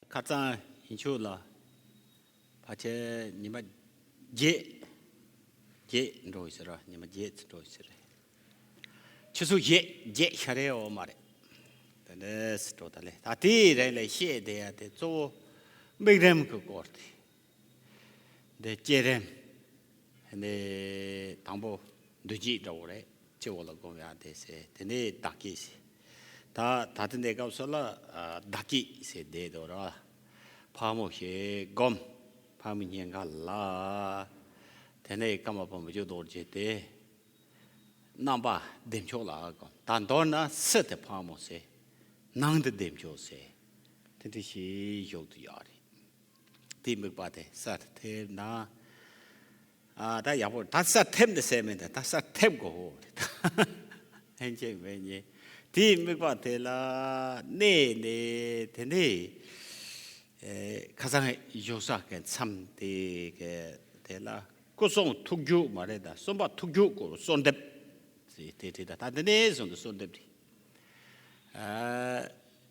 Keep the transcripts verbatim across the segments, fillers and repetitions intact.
ཁ་རྩང་ཡིན་ཆོག་ལ། ཕལ་ཆེར་ཉི་མ་བརྒྱད། བརྒྱད་འགྲོ་ཡི་ཟེར་ར། ཉི་མ་བརྒྱད་ཙམ་འགྲོ་ཡི་ཟེར་རེད། ཆུ་ཚོད་བརྒྱད་བརྒྱད་ཤ་རེ་འོ་མ་རེད། དེ་འདྲས་འགྲོ་ད་ལེ། ད་དེའི་རིང་ལ་བཤད་བསྡད་ཡ་དེ་གཙོ་བོ་དམིགས་རིམ་གྱི་སྐོར་དེ། འདི་བསྐྱེད་རིམ། འདི་དང་པོ་མདུན་བསྐྱེད་འདྲ་བོ་རེད། སྤྱི་བོ་ལ་བསྒོམ་ཡ་དེ་ཟེར། དེ་ནས་བདག་བསྐྱེད་ཟེར། ད་ད་ལྟ་འདི་སྐབས་སུ་ལ་ཨ་བདག་བསྐྱེད་ཟེར་བསྡད་འདུག་ར། ཕག་མོ་ཞིག་བསྒོམ། ཕག་མོའི་སྙིང་ག་ལ། དེ་ནས་ཀརྨ་པ་མི་བསྐྱོད་རྡོ་རྗེ་དེ། རྣམ་པ་བདེ་མཆོག་ལ་བསྒོམ། ད་མདོར་ན་ཕྱི་དེ་ཕག་མོ་ཟེར། ནང་དེ་བདེ་མཆོག་ཟེར། དེ་འདྲ་ཞིག་བཞུགས་དུ་ཡོད་རེད། དེའི་དམིགས་པ་དེ་སར་ཐེབས་ན། ཨ་ད་ཡག་པོ། ད་སར་ཐེབས་ནས་ཟེར་མིན་ད། ད་སར་ཐེབས་དགོས་ཧོ་རེད། ད་ལྷན་ཅིག་མེད་ཉིད་དེའི་དམིགས་པ་དེ་ལ་གནས་ནས། དེ་ནས་ཨེ་ཁ་སང་བཞུགས་ས་གི་མཚམས་དེ་གི་དེ་ལ་སྐུ་གསུང་ཐུགས་རྒྱུད་མ་རེད་ད། གསུམ་པ་ཐུགས་རྒྱུད་སྐོར་གསོལ་འདེབས་ཟེར་དེ་བྲིས། ད་ད་འདི་ནས་བཟུང་དུ་གསོལ་འདེབས་རེད། ཨ་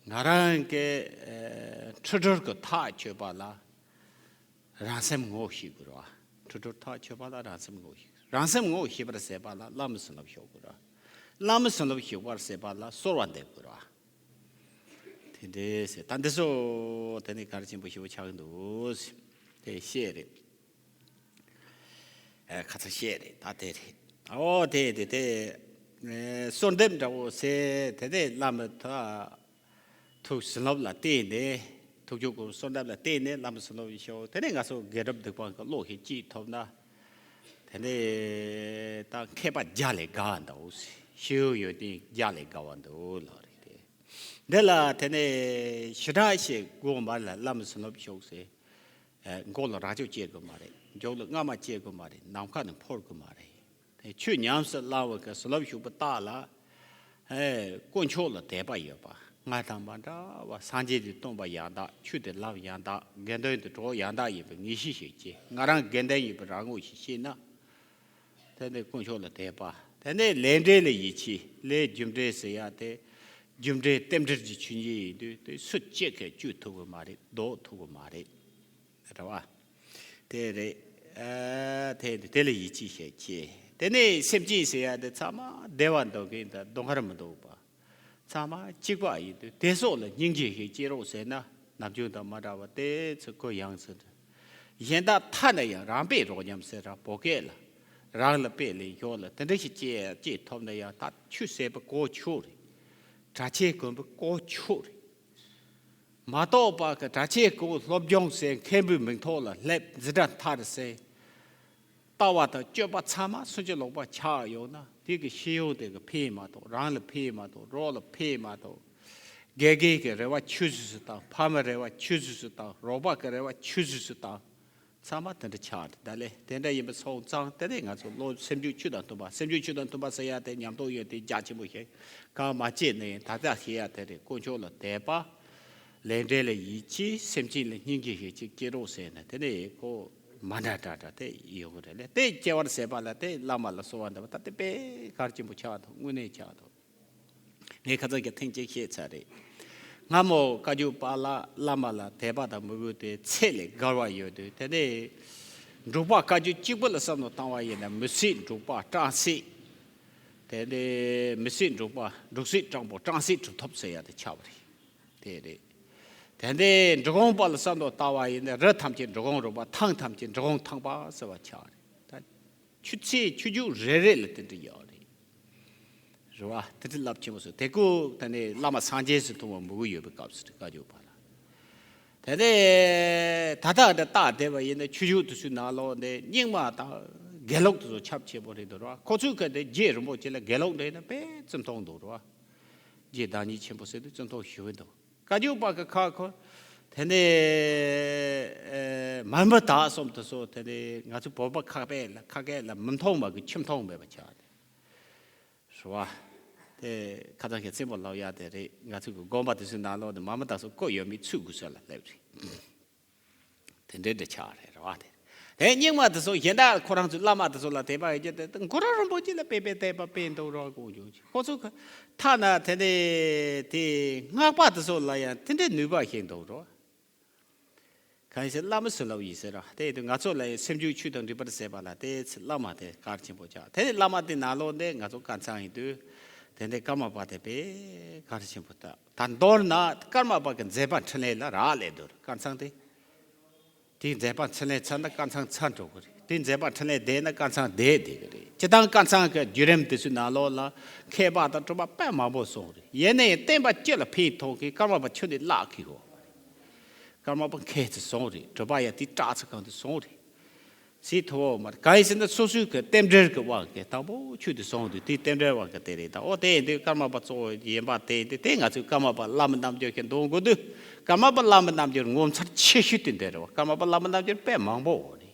ང་རང་གི་ཨ་འཁྲུལ་གྲོལ་གྱི་ཐག་ཆོད་པ་ལ་རང་སེམས་ངོ་ཤེས་དགོས་རེད་བ། འཁྲུལ་གྲོལ་ཐག་ཆོད་པ་ལ་རང་སེམས་ངོ་ཤེས། རང་སེམས་ངོ་ཤེས་པར་ཟད་པ་ལ་བླ་མའི་བྱིན་རླབས་ཞུགས་དགོས་རེད་བ། བླ་མའི་བྱིན་རླབས་ཞུགས་པར་ཟད་པ་ལ་གསོལ་བ་འདེབས་དགོས་རེད་བ། དེ་འདྲས་ཟེར། ད་འདི་ཚོ་དེ་ནས་གལ་ཆེན་པོ་ཞེ་པོ་ཆགས་ཀྱི་འདུག་ཟེར། དེ་བཤད་རེད། ཨ་ཁ་ཚ་བཤད་རེད། ད་དེ་རེད། ཨོ་དེ་དེ་དེ་ཨེ་གསོལ་འདེབས་འདྲ་བོ་ཟེར། དེ་དེ་བླ་མའི་ཐུགས་ཐུགས་བྱིན་རླབས་ལ་བརྟེན་ནས། ཐུགས་རྒྱུད་ཀྱི་གསོལ་འདེབས་ལ་བརྟེན་ནས་བླ་མའི་བྱིན་རླབས་ཞུགས། དེ་ནས་ང་ཚོ་དགེ་སྒྲུབ་སྡིག་སྤང་གི་བློ་ཞིག་གཅིག་ཐོབ་ན། དེ་ནས་ད་མཁས་པ་བརྒྱ་ལས་དགའ་བ་འདྲ་བོ་ཟེར། ཤེས་ཡོན་ཡོན་ཏན་བརྒྱ་ལས་དགའ་བ་འདྲ་བོ་ལ་རེད་དེ། འདི་ལ་དེ་ནས་ཞེ་དྲག་ཞིག་དགོས་མ་རེད་ལ། བླ་མའི་བྱིན་རླབས་ཞུགས་ཟེར། ཨ་མགོ་ལ་རྭ་ཅོ་བཅད་དགོས་མ་རེད། མཇུག་ལ་རྔ་མ་བཅད་དགོས་མ་རེད། ནམ་མཁའ་ནས་འཕུར་དགོས་མ་རེད། དེ་ཆོས་ཉམས་སུ་བླང་བའི་གི་བྱིན་རླབས་ཞུགས་པ་རྟགས་ལ། ཨེ་དཀོན་མཆོག་ལ་དད་པ་ཡོད་པ། ང་དང་མ་འདྲ་བ་སངས་རྒྱས་དེ་སྟོན་པ་ཡང་དག། ཆོས་དེ་ལམ་ཡང་དག། དགེ་འདུན་དེ་གྲོགས་ཡང་དག་ཡིན་པའི་ངེས་ཤེས་ཤིག་སྐྱེ། ང་རང་དགེ་འདུན་ཡིན་པའི་རང་ངོ་ཞིག་ཤེས་ན། དེ་ནས་དཀོན་མཆོག་ལ་དད་པ། དེ་ནས་ལས་འབྲས་ལ་ཡིད་ཆེས། ལས་རྒྱུ་འབྲས་ཟེར་ཡ་དེ། རྒྱུ་འབྲས་རྟེན་འབྲེལ་གྱི་ཆོས་ཉིད་ཡིན་དུས་དེ་སུ་གཅིག་གིས་གཅོད་ཐུབ་ཀྱི་མ་རེད། ལྡོག་ཐུབ་ཀྱི་མ་རེད། རེད་བ། དེ་རེད། ཨ་དེ་དེ་ལ་ཡིད་ཆེས་ཤིག་སྐྱེ། དེ་ནས་སེམས་ཅན་ཟེར་ཡ་དེ་ཚང་མ་བདེ་བ་འདོད་མཁན་དང་སྡུག་བསྔལ་མི་འདོད་པ། ཚང་མ་གཅིག་པ་ཡིན་དུས་དེ་སོགས་ལ་སྙིང་རྗེ་ཞིག་སྐྱེ་རོགས་ཟེར་ན། ནམ་རྒྱུན་དང་མ་འདྲ་བ་དེ་ཚོ་གུ་ཡངས་ཟེར། གཞན་དག་ཐ་ན་ཡང་རང་པས་རོགས་ཉམས་ཟེར་ར། བོད་སྐད་ལ། རང་ལ་དཔེ་ལེན་ཞོར་ལ་དེ་འདྲ་ཞིག་སྐྱེ་སྐྱེ་ཐུབ་ན་ཡང་ད་ཆོས་ཟེར་བ་གོ་ཆོད་རེད། གྲྭ་ཆས་གོན་པ་གོ་ཆོད་རེད། མ་གཏོགས་པ་གི་གྲྭ་ཆས་གོན། སློབ་སྦྱོང་ཟེར། མཁན་པོའི་མིང་ཐོག་ལ་སླེབས། འཛིན་གྲྭ་མཐར་ཟེར། ལྟ་བ་དང་སྤྱོད་པ་ཚང་མ་སུན་ཅི་ལོག་པ་ཆགས་ཡོང་ན། དེ་གི་ཤེས་ཡོན་དེ་གི་ཕན་མ་གཏོགས། རང་ལ་ཕན་མ་གཏོགས། རོགས་ལ་ཕན་མ་གཏོགས། དགེ་རྒན་གྱི་རེ་བ་ཆུད་ཟོས་སུ་བཏང་། ཕ་མའི་རེ་བ་ཆུད་ཟོས་སུ་བཏང་། རོགས་པ་གི་རེ་བ་ཆུད་ཟོས་སུ་བཏང་། ཚང་མ་དེ་འདྲ་ཆགས་རེད། ད་ལས་དེ་འདྲ་ཡིན་པ་སོང་ཙང་། དེ་ནས་ང་ཚོ་བློ་སེམས་རྒྱུད་ཆོས་དང་མཐུན་པ། སེམས་རྒྱུད་ཆོས་དང་མཐུན་པ་ཟེར་ཡ་དེ་ཉམས་རྟོགས་ཡོད་དེ་རྒྱ་ཆེན་པོ་ཞིག་གང་མ་བྱས་ནས་ད་ལྟ་ཤེས་ཡ་དེ་རེད། དཀོན་མཆོག་ལ་དད་པ། ལས་འབྲས་ལ་ཡིད་ཆེས། སེམས་ཅན་ལ་སྙིང་རྗེ་ཞིག་ཅིག་སྐྱེ་རོགས་ཟེར་ནས། དེ་ནས་ཁོ་མ་འདྲ་འདྲ་འདྲ་དེ་ཡོང་གི་རེད་ལས། དེ་སྐྱེ་བར་ཟད་པ་ལ་དེ་བླ་མ་ལ་གསོལ་བ་འདེབས་པ། ད་དེ་དཔེ་གལ་ཆེན་པོ་ཆགས་འདུག་དངོས་གནས་ཆགས་འདུག་ངས་ཁ་སང་གི་ཐེངས་གཅིག་བཤད་ཚར་རེད། སྔ་མོ་བཀའ་བརྒྱུད་པ་ལ་བླ་མ་ལ་དད་པ་དང་མོས་གུས་དེ་ཚད་ལས་བརྒལ་བ་ཡོད་དུས། དེ་ནས་འབྲུག་པ་བཀའ་བརྒྱུད་གཅིག་པུ་ལ་བསམ་བློ་བཏང་བ་ཡིན་ན། མི་སྲིད་འབྲུག་པ་སྤྲང་སྲིད། དེ་ནས་མི་སྲིད་འབྲུག་པ། འབྲུག་སྲིད་སྤྲང་པོ་སྤྲང་སྲིད་གྲུབ་ཐོབ་ཟེར་ཡ་དེ་ཆགས་པ་རེད། དེ་རེད། དེ་ནས་འབྲི་གུང་པ་ལ་བསམ་བློ་བཏང་བ་ཡིན་ན། རི་ཐམས་ཅད་འབྲི་གུང་རིག་པ། ཐང་ཐམས་ཅད་འབྲི་གུང་ཐང་པ་ཟེར་བ་ཆགས་རེད། ད་ཆུ་ཚོད་ཆུ་རྒྱུད་རེ་རེ་ལ་དེ་འདྲ་ཡོད་རེད། རེད་བ། དེ་འདྲ་རླབས་ཆེན་པོ་ཟེར། དེ་ཀོ་དེ་ནས་བླ་མ་སངས་རྒྱས་སུ་མཐོང་བ་མོས་གུས་ཡོད་པའི་སྐབས་སུ་རེད། བཀའ་བརྒྱུད་པ་ལ། དེ་ནས་ད་ལྟ་འདི་བལྟས་བསྡད་པ་ཡིན་ན། ཆོས་ཕྱོགས་དེ་ཚོའི་ནང་ལོགས་ནས་རྙིང་མ་དང་དགེ་ལུགས་དེ་ཚོ་ཁྱབ་ཆེན་པོ་རེད་འདུག་ར། ཁོ་ཚོའི་ཁ་དེ་རྗེ་རིན་པོ་ཆེ་ལ་དགེ་ལུགས་འདྲ་ཡིན་ན་དཔེ་བརྩི་མཐོང་འདུག་ར། རྗེ་བདག་ཉིད་ཆེན་པོ་ཟེར་དུས་བརྩི་མཐོང་ཞེ་པོ་འདུག་བཀའ་བརྒྱུད་པ་གི་ཁ་ཁོ་དེ་ནས་ཨེ་མར་མི་དྭགས་གསུམ་དེ་ཚོ་དེ་ནས་ང་ཚོ་བོད་པ་ཁ་པས་ལ་ཁ་སྐད་ལ་མི་མཐོང་བ་གི་ཁྱིམ་མཐོང་མེད་པ་ཆགས་ཏེ། རེད་བ། དེ་ཁ་སང་གི་རྩེད་མོ་ལབ་ཡ་དེ་རེད། ང་ཚོ་གི་དགོན་པ་དེ་ཚོའི་ནང་ལོགས་ནས་མར་མི་དྭགས་སུ་བཀོད་ཡོད་མེད་ཚུད་དགོས་ས་ལ་སླེབས་རེད། དེ་འདྲའི་འདྲ་ཆགས་རེད། རེད་བ། དེ་དེ་རྙིང་མ་དེ་ཚོ་གཞན་དག་ཁོ་རང་ཚོའི་བླ་མ་དེ་ཚོ་ལ་དད་པ་ཡོད་ཀྱི་དེ་གུ་རུ་རིན་པོ་ཆེ་ལ་དཔེ་དཔེ་དད་པ་དཔེ་འདུག་རོགས་དགོས་རྒྱུ། ཁོ་ཚོ་གི་ཐ་ན་དེ་འདྲའི་དེ་སྔགས་པ་དེ་ཚོ་ལ་ཡང་དེ་འདྲའི་ནུས་པ་ཞིག་འདུག་རོགས། གང་ཡིན་ཟེར་བླ་མ་སུ་ལབ་ཡིན་ཟེར་ར། དེ་ཡིན་དུས་ང་ཚོ་ལ་ཡང་སེམས་ཤུགས་ཆོས་དང་འགྲིག་པར་ཟེར་བ་ལ་དེ་ཚེ་བླ་མ་དེ་གལ་ཆེན་པོ་ཆགས། དེ་ནི་བླ་མ་དེ་ནང་ལོགས་ནས་ང་ཚོ་དཀར་ཚང་ཡིན་དུས་དེ་འདྲའི་ཀརྨ་པ་དེ་དཔེ་གལ་ཆེན་པོ། ད་ད་མདོར་ན་ཀརྨ་པ་གི་མཛད་པ་འཕྲིན་ལས་ལ་རག་ལས་འདུག་དཀར་ཚང་དེ། དེའི་མཛད་པ་འཕྲིན་ལས་ཚར་ན་དཀར་ཚང་ཚར་འགྲོ་གི་རེད། དེའི་མཛད་པ་འཕྲིན་ལས་བསྡད་ན་དཀར་ཚང་བསྡད་བསྡད་གི་རེད། སྤྱིར་བཏང་དཀར་ཚང་གི་བརྒྱུད་རིམ་དེ་ཚོའི་ནང་ལོགས་ལ་མཁས་པ་དང་གྲུབ་པ་དཔེ་མང་པོ་སོང་རེད། ཡིན་ནའི་བསྟན་པ་སྤྱི་ལ་ཕན་ཐོགས་མཁན་ཀརྨ་པ་ཁྱོན་ནས་བརླག་གི་ཡོད། ཀརྨ་པ་མཁས་ཙམ་སོང་རེད། གྲུབ་པ་ཡང་དེ་དྲག་ཙམ་གང་དུ་སོང་རེད། ཟེར་ཐུབ་བོ་མ་རེད། གང་ཡིན་ཟེར་ན་སོ་སོའི་གི་རྟེན་འབྲེལ་གི་དབང་གིས་དང་པོ་ཆོས་དེ་སོང་དུས་དེའི་རྟེན་འབྲེལ་དབང་གིས་དེ་རེད། ད་ཨོ་དེ་ཡིན་དུས་ཀརྨ་པ་གཙོ་བོ་ཡིན་པ་དེ་ཡིན་དུས་དེ་ང་ཚོས་ཀརྨ་པ་བླ་མ་རྣལ་འབྱོར་གྱི་འདོན་དགོས་དུས་ཀརྨ་པ་བླ་མ་རྣལ་འབྱོར་ངོ་མཚར་ཆེ་ཤོས་དེ་འདི་རེད་བ། ཀརྨ་པ་བླ་མ་རྣལ་འབྱོར་དཔེ་མང་པོ་ཡོད་རེད།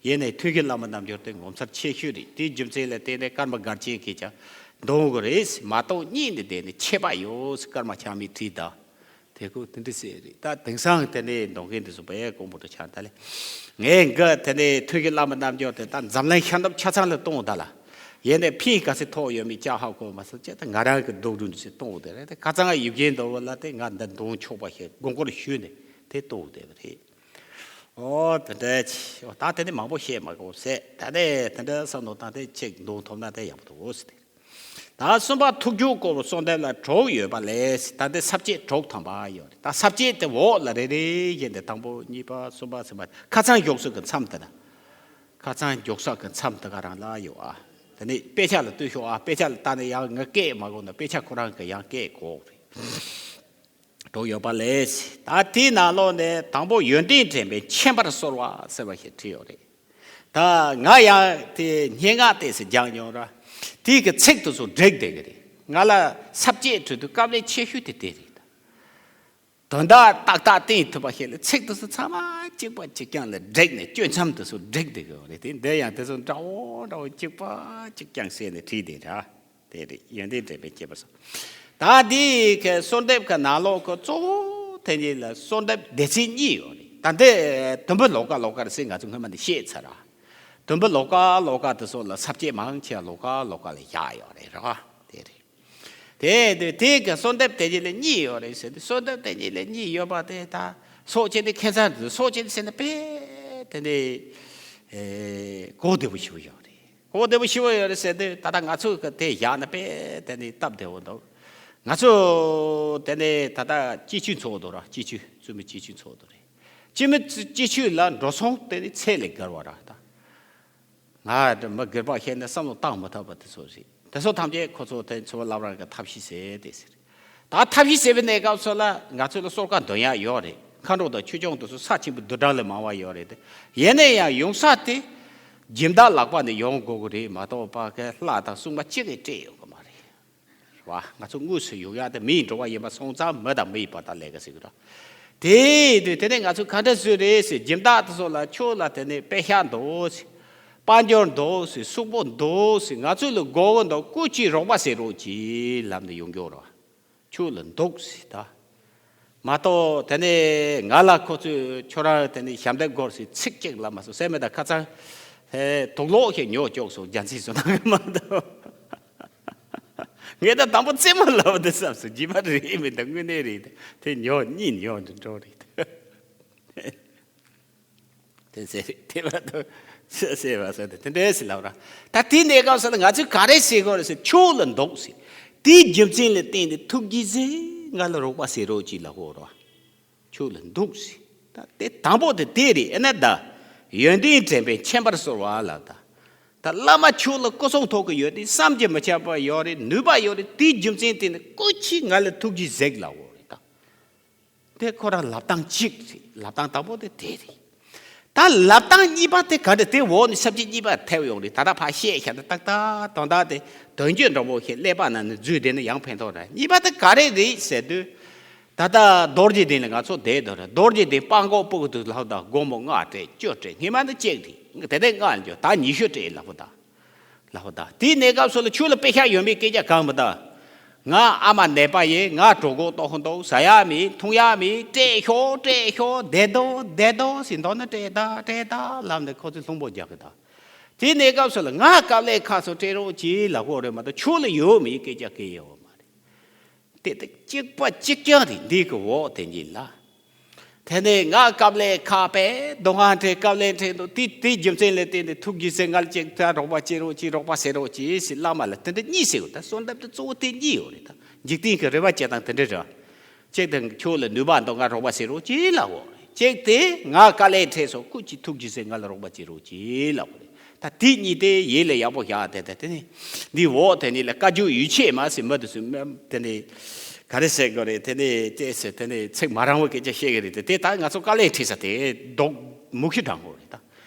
ཡིན་ནའི་ཐུགས་རྗེ་བླ་མ་རྣལ་འབྱོར་དེ་ངོ་མཚར་ཆེ་ཤོས་རེད། དེའི་རྒྱུ་མཚན་ལ་བརྟེན་ནས་ཀརྨ་སྒར་ཆེན་གྱིས་ཀྱང་འདོན་དགོས་རེད་མ་གཏོགས་གཉིས་ནི་དེ་ནི་ཆད་པ་ཡོད་ཟེར་ཀརྨ་ཆགས་མེད་བྲིས་ད། དེ་ཁོ་དེ་འདྲ་ཟེར་རེད། ད་དེང་སང་དེ་ནས་འདོན་མཁན་དེ་ཚོ་དཔེ་དཀོན་པོ་འདྲ་ཆགས་ད་ལེ། ངས་འགའ་དེ་ནས་ཐུགས་རྗེ་བླ་མ་རྣལ་འབྱོར་དེ་ད་འཛམ་གླིང་ཤར་ནུབ་ཆ་ཚང་ལ་གཏོང་ད་ལ། ཡིན་ནའི་ཕན་ག་ཚོད་ཐོགས་ཡོད་མེད་ཅག་ཧ་གོ་མ་སོང་ཅེས་ད་ང་རང་གི་སྡུག་རུས་འདྲ་ཞིག་གཏོང་དེ་རེད། དེ་ཁ་ཚང་ཡིབ་རྒྱན་འདུག་བ་ལ་དེ་ང་འདི་འདོན་ཆོག་པ་ཞིག་དགོངས་སྐོར་ཞུས་ནས་དེ་གཏོང་དེ་རེད། ཨོ་དེ་འདྲ་ཅི་ཨོ་ད་དེ་ནས་མང་པོ་བཤད་མ་དགོས་ཟེར། ད་ནས་དེ་འདྲ་བསམ་བློ་བཏང་སྟེ་ཅིག་འདོན་ཐུབ་ན་དེ་ཡག་པོ་འདུག་ཟེར་ཏེ། ད་གསུམ་པ་ཐུགས་རྒྱུད་བསྐོར་བའི་གསོལ་འདེབས་ལ་དྲུག་ཡོད་པ་ལས་ད་ལྟའི་ས་བཅད་དྲུག་ཐམ་པ་ཡོད་རེད། ད་ས་བཅད་དེ་འོག་ལ་རེ་རེ་བཞིན་དེ་དང་པོ་གཉིས་པ་གསུམ་པ་ཟེར་བ་ཁ་ཚང་འཇོག་ས་གི་མཚམས་དེ་ན། ཁ་ཚང་འཇོག་ས་གི་མཚམས་དེ་ག་རང་ལ་ཡོད་ཨ། དེ་ནས་དཔེ་ཆ་ལ་ལྟོས་ཤོག་ཨ། དཔེ་ཆ་ལ་ལྟ་ནས་ཡང་ངས་སྐད་མ་གོ་ན་དཔེ་ཆ་ཁོ་རང་གི་ཡང་སྐད་གོ་རེད། འགྲོ་ཡོད་པ་ལས། ད་དེའི་ནང་ལོགས་ནས་དང་པོ་ཡོན་ཏན་དྲན་པས་མཁྱེན་པར་གསོལ་བ་ཟེར་བ་ཞིག་བྲིས་ཡོད་རེད། ད་ང་ཡང་དེ་སྙན་ངག་དེ་ཚོ་སྦྱངས་མྱོང་ར། དེའི་གི་ཚིག་དེ་ཚོ་འགྲིག་བསྡད་གི་རེད། ང་ལ་ས་བཅད་བྲིས་དུས་དཀའ་ལས་ཆེ་ཤོས་དེ་དེ་རེད། དོན་དག་ཏག་ཏག་བསྟན་ཐུབ་པ་ཞིག་ལ་ཚིག་དེ་ཚོ་ཚང་མ་གཅིག་པ་གཅིག་རྐྱང་ལ་འགྲིག་ནས་གཅོད་མཚམས་དེ་ཚོ་འགྲིག་བསྡད་གི་ཡོད་རེད། དེ་འདི་ཡང་དེ་ཚོ་འདྲ་བོ་འདྲ་བོ་གཅིག་པ་གཅིག་རྐྱང་བསྲེས་ནས་བྲིས་བསྡད་ར། དེ་རེད། ཡོན་ཏན་དྲན་པས་མཁྱེན་པར་གསོལ། ད་འདི་གི་གསོལ་འདེབས་ཀྱི་ནང་ལོགས་ཀྱི་གཙོ་བོ་དེ་ཉིད་ལ་གསོལ་འདེབས་སྡེ་ཚན་གཉིས་ཡོད་རེད། ད་འདི་དུམ་བུ་ལོགས་ཀ་ལོགས་ཀ་རེད་ཟེར་ང་ཚོ་སྔོན་མ་ནས་བཤད་ཚར་ར། དུམ་བུ་ལོགས་ཀ་ལོགས་ཀ་དེ་ཚོ་ལ་ས་བཅད་མང་ཆེ་བ་ལོགས་ཀ་ལོགས་ཀ་ལ་བཞག་ཡོད་རེད་ར། དེ་རེད། དེ་དེ་དེ་གི་གསོལ་འདེབས་དེ་ཉིད་ལ་གཉིས་ཡོད་རེད་ཟེར་ཏེ། གསོལ་འདེབས་དེ་ཉིད་ལ་གཉིས་ཡོད་པ་དེ་ད་སོགས་ཆེན་དེ་ཁྱད་མཚར་འདུག་སོགས་ཆེན་ཟེར་ན་དཔེ་དེ་འདྲའི་གོ་བདེ་པོ་ཞིག་ཡོད་རེད། གོ་བདེ་པོ་ཞིག་ཡོད་རེད་ཟེར་ཏེ་ད་ལྟ་ང་ཚོ་གི་དེ་བཞག་ན་དཔེ་དེ་ནི་སྟབས་བདེ་བོ་འདུག་ང་ཚོ་དེ་ནི་ད་ལྟ་སྐྱིད་ཆུ་ཚོགས་འདུག་ར། སྐྱིད་ཆུ་བཙུན་མོ་སྐྱིད་ཆུ་ཚོགས་འདུག་རེད། སྐྱིད་མོ་སྐྱིད་ཆུ་ལ་འགྲོ་སོང་དེ་ནི་ཚད་ལས་བརྒལ་བ་ར་ད། ང་མི་སྒེར་པ་བཤད་ན་བསམ་བློ་བཏང་མི་ཐུབ་པ་དེ་ཚོ་རེད། དེ་ཚོ་ཐམས་ཅད་ཁོ་ཚོ་དེ་ཚོ་བླ་བྲང་གི་ཐབས་ཤེས་ཟེར་དེ་ཟེར། ད་ཐབས་ཤེས་ཟེར་བའི་གནས་སྐབས་སུ་ལ་ང་ཚོ་ལ་གསོལ་ཁ་འདོན་ཡག་ཡོད་རེད། མཁའ་འགྲོ་དང་ཆོས་སྐྱོང་དེ་ཚོ་ས་ཆེན་པོ་རྡུལ་ཕྲན་ལས་མང་བ་ཡོད་རེད་དེ། ཡིན་ན་ཡང་ཡོང་ས་དེ་སྦྱིན་བདག་ལག་པ་ནས་ཡོང་དགོས་ཀྱི་རེད་མ་གཏོགས་ཕ་གི་ལྷ་དང་སྲུང་མ་གཅིག་གིས་སྤྲད་ཡོང་གི་མ་རེད། རེད་བ། ང་ཚོ་དངོས་སུ་ཡོང་ཡག་དེ་མིའི་འགྲོ་བ་ཡིན་པ་སོང་ཙང་མི་དང་མི་ཡི་བར་དག་ལས་ཀ་ཟེར་གི་ར། དེ་དུས་དེ་ནས་ང་ཚོས་ག་འདྲ་བཟོས་རེད་ཟེར། སྦྱིན་བདག་དེ་ཚོ་ལ་ཁྱོད་ལ་དེ་ནས་དཔེ་ཤག་འདུག་ཟེར། དཔལ་འབྱོར་འདུག་ཟེར། གཟུགས་པོ་འདུག་ཟེར། ང་ཚོ་ལ་དགོས་ཀྱི་འདུག་སྐུ་མཁྱེན་རོགས་པ་ཟེར་རོགས་གྱིས་ལབ་ནས་ཡོང་རྒྱུ་ར། ཁྱོད་ལ་འདུག་ཟེར་ད། མ་གཏོགས་དེ་ནས་ང་ལ་ཁོ་ཚོས་ཁྱོད་རང་དེ་ནས་ཞབས་འདེགས་སྒོར་ཟེར་ཚིག་གཅིག་ལབ་མ་སོང་ཟེར་མེད། ད་ཁ་ཚང་དུག་ལོག་ཞིག་ཉོ་བཅུག་སོང་། རྒྱ་མཚན་བཟོ་གནང་གི་མ་འདུག་ངས་ད་དང་པོ་རྩེད་མོ་ལབ་དེ་བསམ་སོང་། རྗེས་མ་རེད་མི་འདུག་དངོས་གནས་རེད། དེ་ཉོ་གཉིས་ཉོ་འདི་འགྲོ་རེད། དེ་ཟེར་དེ་མ་གཏོགས་ཟེར་ཟེར་བ་ཟེར་དེ་དེ་འདྲས་ཟེར་ལབ་ར། ད་དེའི་གནས་སྐབས་སུ་ལ་ང་ཚོས་ག་རེ་ཟེར་དགོས་རེད་ཟེར། ཁྱོད་ལ་འདུག་ཟེར། དེའི་རྒྱུ་མཚན་ལ་བརྟེན་ནས་ཐུགས་རྗེ་ཆེ་ང་ལ་རོགས་པ་ཟེར་རོགས་གྱིས་ལབ་དགོས་ར། ཁྱོད་ལ་འདུག་ཟེར། ད་དེ་དང་པོ་དེ་དེ་རེད། ཨེ་ན་ད་ཡོན་ཏན་དྲན་པས་མཁྱེན་པར་གསོལ་བ་ལབ་ད། ད་བླ་མ་ཁྱོད་ལ་སྐུ་གསུང་ཐུགས་ཀྱི་ཡོན་ཏན་བསམ་གྱིས་མི་ཁྱབ་པ་ཡོད་རེད། ནུས་པ་ཡོད་རེད། དེའི་རྒྱུ་མཚན་དེ་ནི་སྐུ་མཁྱེན་ང་ལ་ཐུགས་རྗེས་གཟིགས་ལབ་དགོས་རེད་ད། དེ་ཁོ་རང་ལབ་སྟངས་གཅིག་རེད། ལབ་སྟངས་དང་པོ་དེ་དེ་རེད། ད་ལབ་སྟངས་གཉིས་པ་དེ་ག་འདྲ། དེ་འོག་ནས་ས་བཅད་གཉིས་པ་ཐེབས་ཡོང་རེད། ད་ལྟ་ཕར་བཤད་བཤད་ན་ཏག་ཏག་དོན་དག་དེ་དོན་བརྗོད་འདྲ་པོ་ཞིག་ཀླད་པ་ནང་ནས་འཛུལ་བསྡད་ན་ཡང་ཕན་ཐོགས་རེད། གཉིས་པ་དེ་ག་རེ་རེད་ཟེར་དུས། ད་ལྟ་རྡོ་རྗེ་གདན་ལ་ང་ཚོ་བསྡད་འདུག་རེད། རྡོ་རྗེ་གདན་སྤང་སྒོ་སྤུ་གུ་དུ་ལྷག་དང་། དགོང་མོ་ལྔ་སྤྲད་བཅུ་སྤྲད། སྔས་མ་ནི་གཅིག་རེད། དེ་ནས་ལྔ་འགྱོ། ད་ཉི་ཤུ་སྤྲད་ལབ་པ་དང་། ལབ་པ་དང་། དེའི་གནས་སྐབས་སུ་ལ་ཁྱོད་ལ་དཔེ་ཤག་ཡོད་མེད་སྐད་ཆ་གང་མི་ལྟ། ང་ཨ་མ་ནད་པ་ཡིན། ང་གྲོད་ཁོག་ལྟོགས་འདུག་ཟ་ཡག་མེད། འཐུང་ཡག་མེད། སྤྲད་ཤོག་སྤྲད་ཤོག་བསྡད་དོ་བསྡད་དོ་ཟེར། མདོར་ན་སྤྲད་ད་སྤྲད་ད་ལབ་ནས་ཁོ་ཚོས་ལྷུང་པོ་རྒྱག་གི་ད། དེའི་གནས་སྐབས་སུ་ལ་ང་དཀའ་ལས་ཁག་སོང་སྤྲད་རོགས་གྱིས་ལབ་དགོས་རེད་མ་གཏོགས་ཁྱོད་ལ་ཡོད་མེད་སྐད་ཆ་གང་ཡང་ཡོད་མ་རེད། དེ་དེ་གཅིག་པ་གཅིག་རྐྱང་རེད། འདི་གི་འོག་དེ་གཉིས་ལ། དེ་ནས་ང་དཀའ་ལས་ཁག་པས་མདོ་སྔགས་འགྲེལ་དཀའ་ལས་འཕྲད་འདུག་དེ་དེའི་རྒྱུ་མཚན་ལ་བརྟེན་ནས་ཐུགས་ཀྱི་སེམས་ངལ་ཅིག་ད་རོགས་པ་བྱེད་རོགས་གྱིས་རོགས་པ་ཟེར་རོགས་གྱིས་ཟེར་བླ་མ་ལ་དེ་འདྲ་གཉིས་ཟེར་བ་ད་གསོལ་འདེབས་དེ་གཙོ་བོ་དེ་གཉིས་ཡོད་རེད། ད་འཇིག་རྟེན་གྱི་རེ་བ་བྱེད་སྟངས་དེ་འདྲ་རེད། གཅིག་དེ་ཁྱོད་ལ་ནུས་པ་འདུག་ང་རོགས་པ་བྱེད་རོགས་གྱིས་ལབ་དགོས་རེད། གཅིག་དེ་ང་དཀའ་ལས་འཕྲད་སོང་སྐུ་མཁྱེན་ཐུགས་ཀྱི་སེམས་ངལ་རོགས་པ་བྱེད་རོགས་གྱིས་ལབ་དགོས་རེད། ད་དེ་གཉིས་དེ་ཡིད་ལ་ཡག་པོ་བཞག་དེ་དེ་དེ་ནི་འདི་འོག་དེ་ནི་ལ་བཀའ་བརྒྱུད་ཡིད་ཆེས་མ་ཟེར་མི་དེ་ཚོས་དེ་ནི་ག་རེ་ཟེར་དགོས་རེད། དེ་ནི་ཅེས་ཟེར་དེ་ནི་ཚིག་མ་རིང་བ་སྐད་ཆ་བཤད་ཀྱི་རེད། དེ་དེ་ད་ང་ཚོ་དཀའ་ལས་འཕྲད་ས་དེ་རྡོག་མུ་ཁྱུད་དྲང་དགོས་རེད། ད་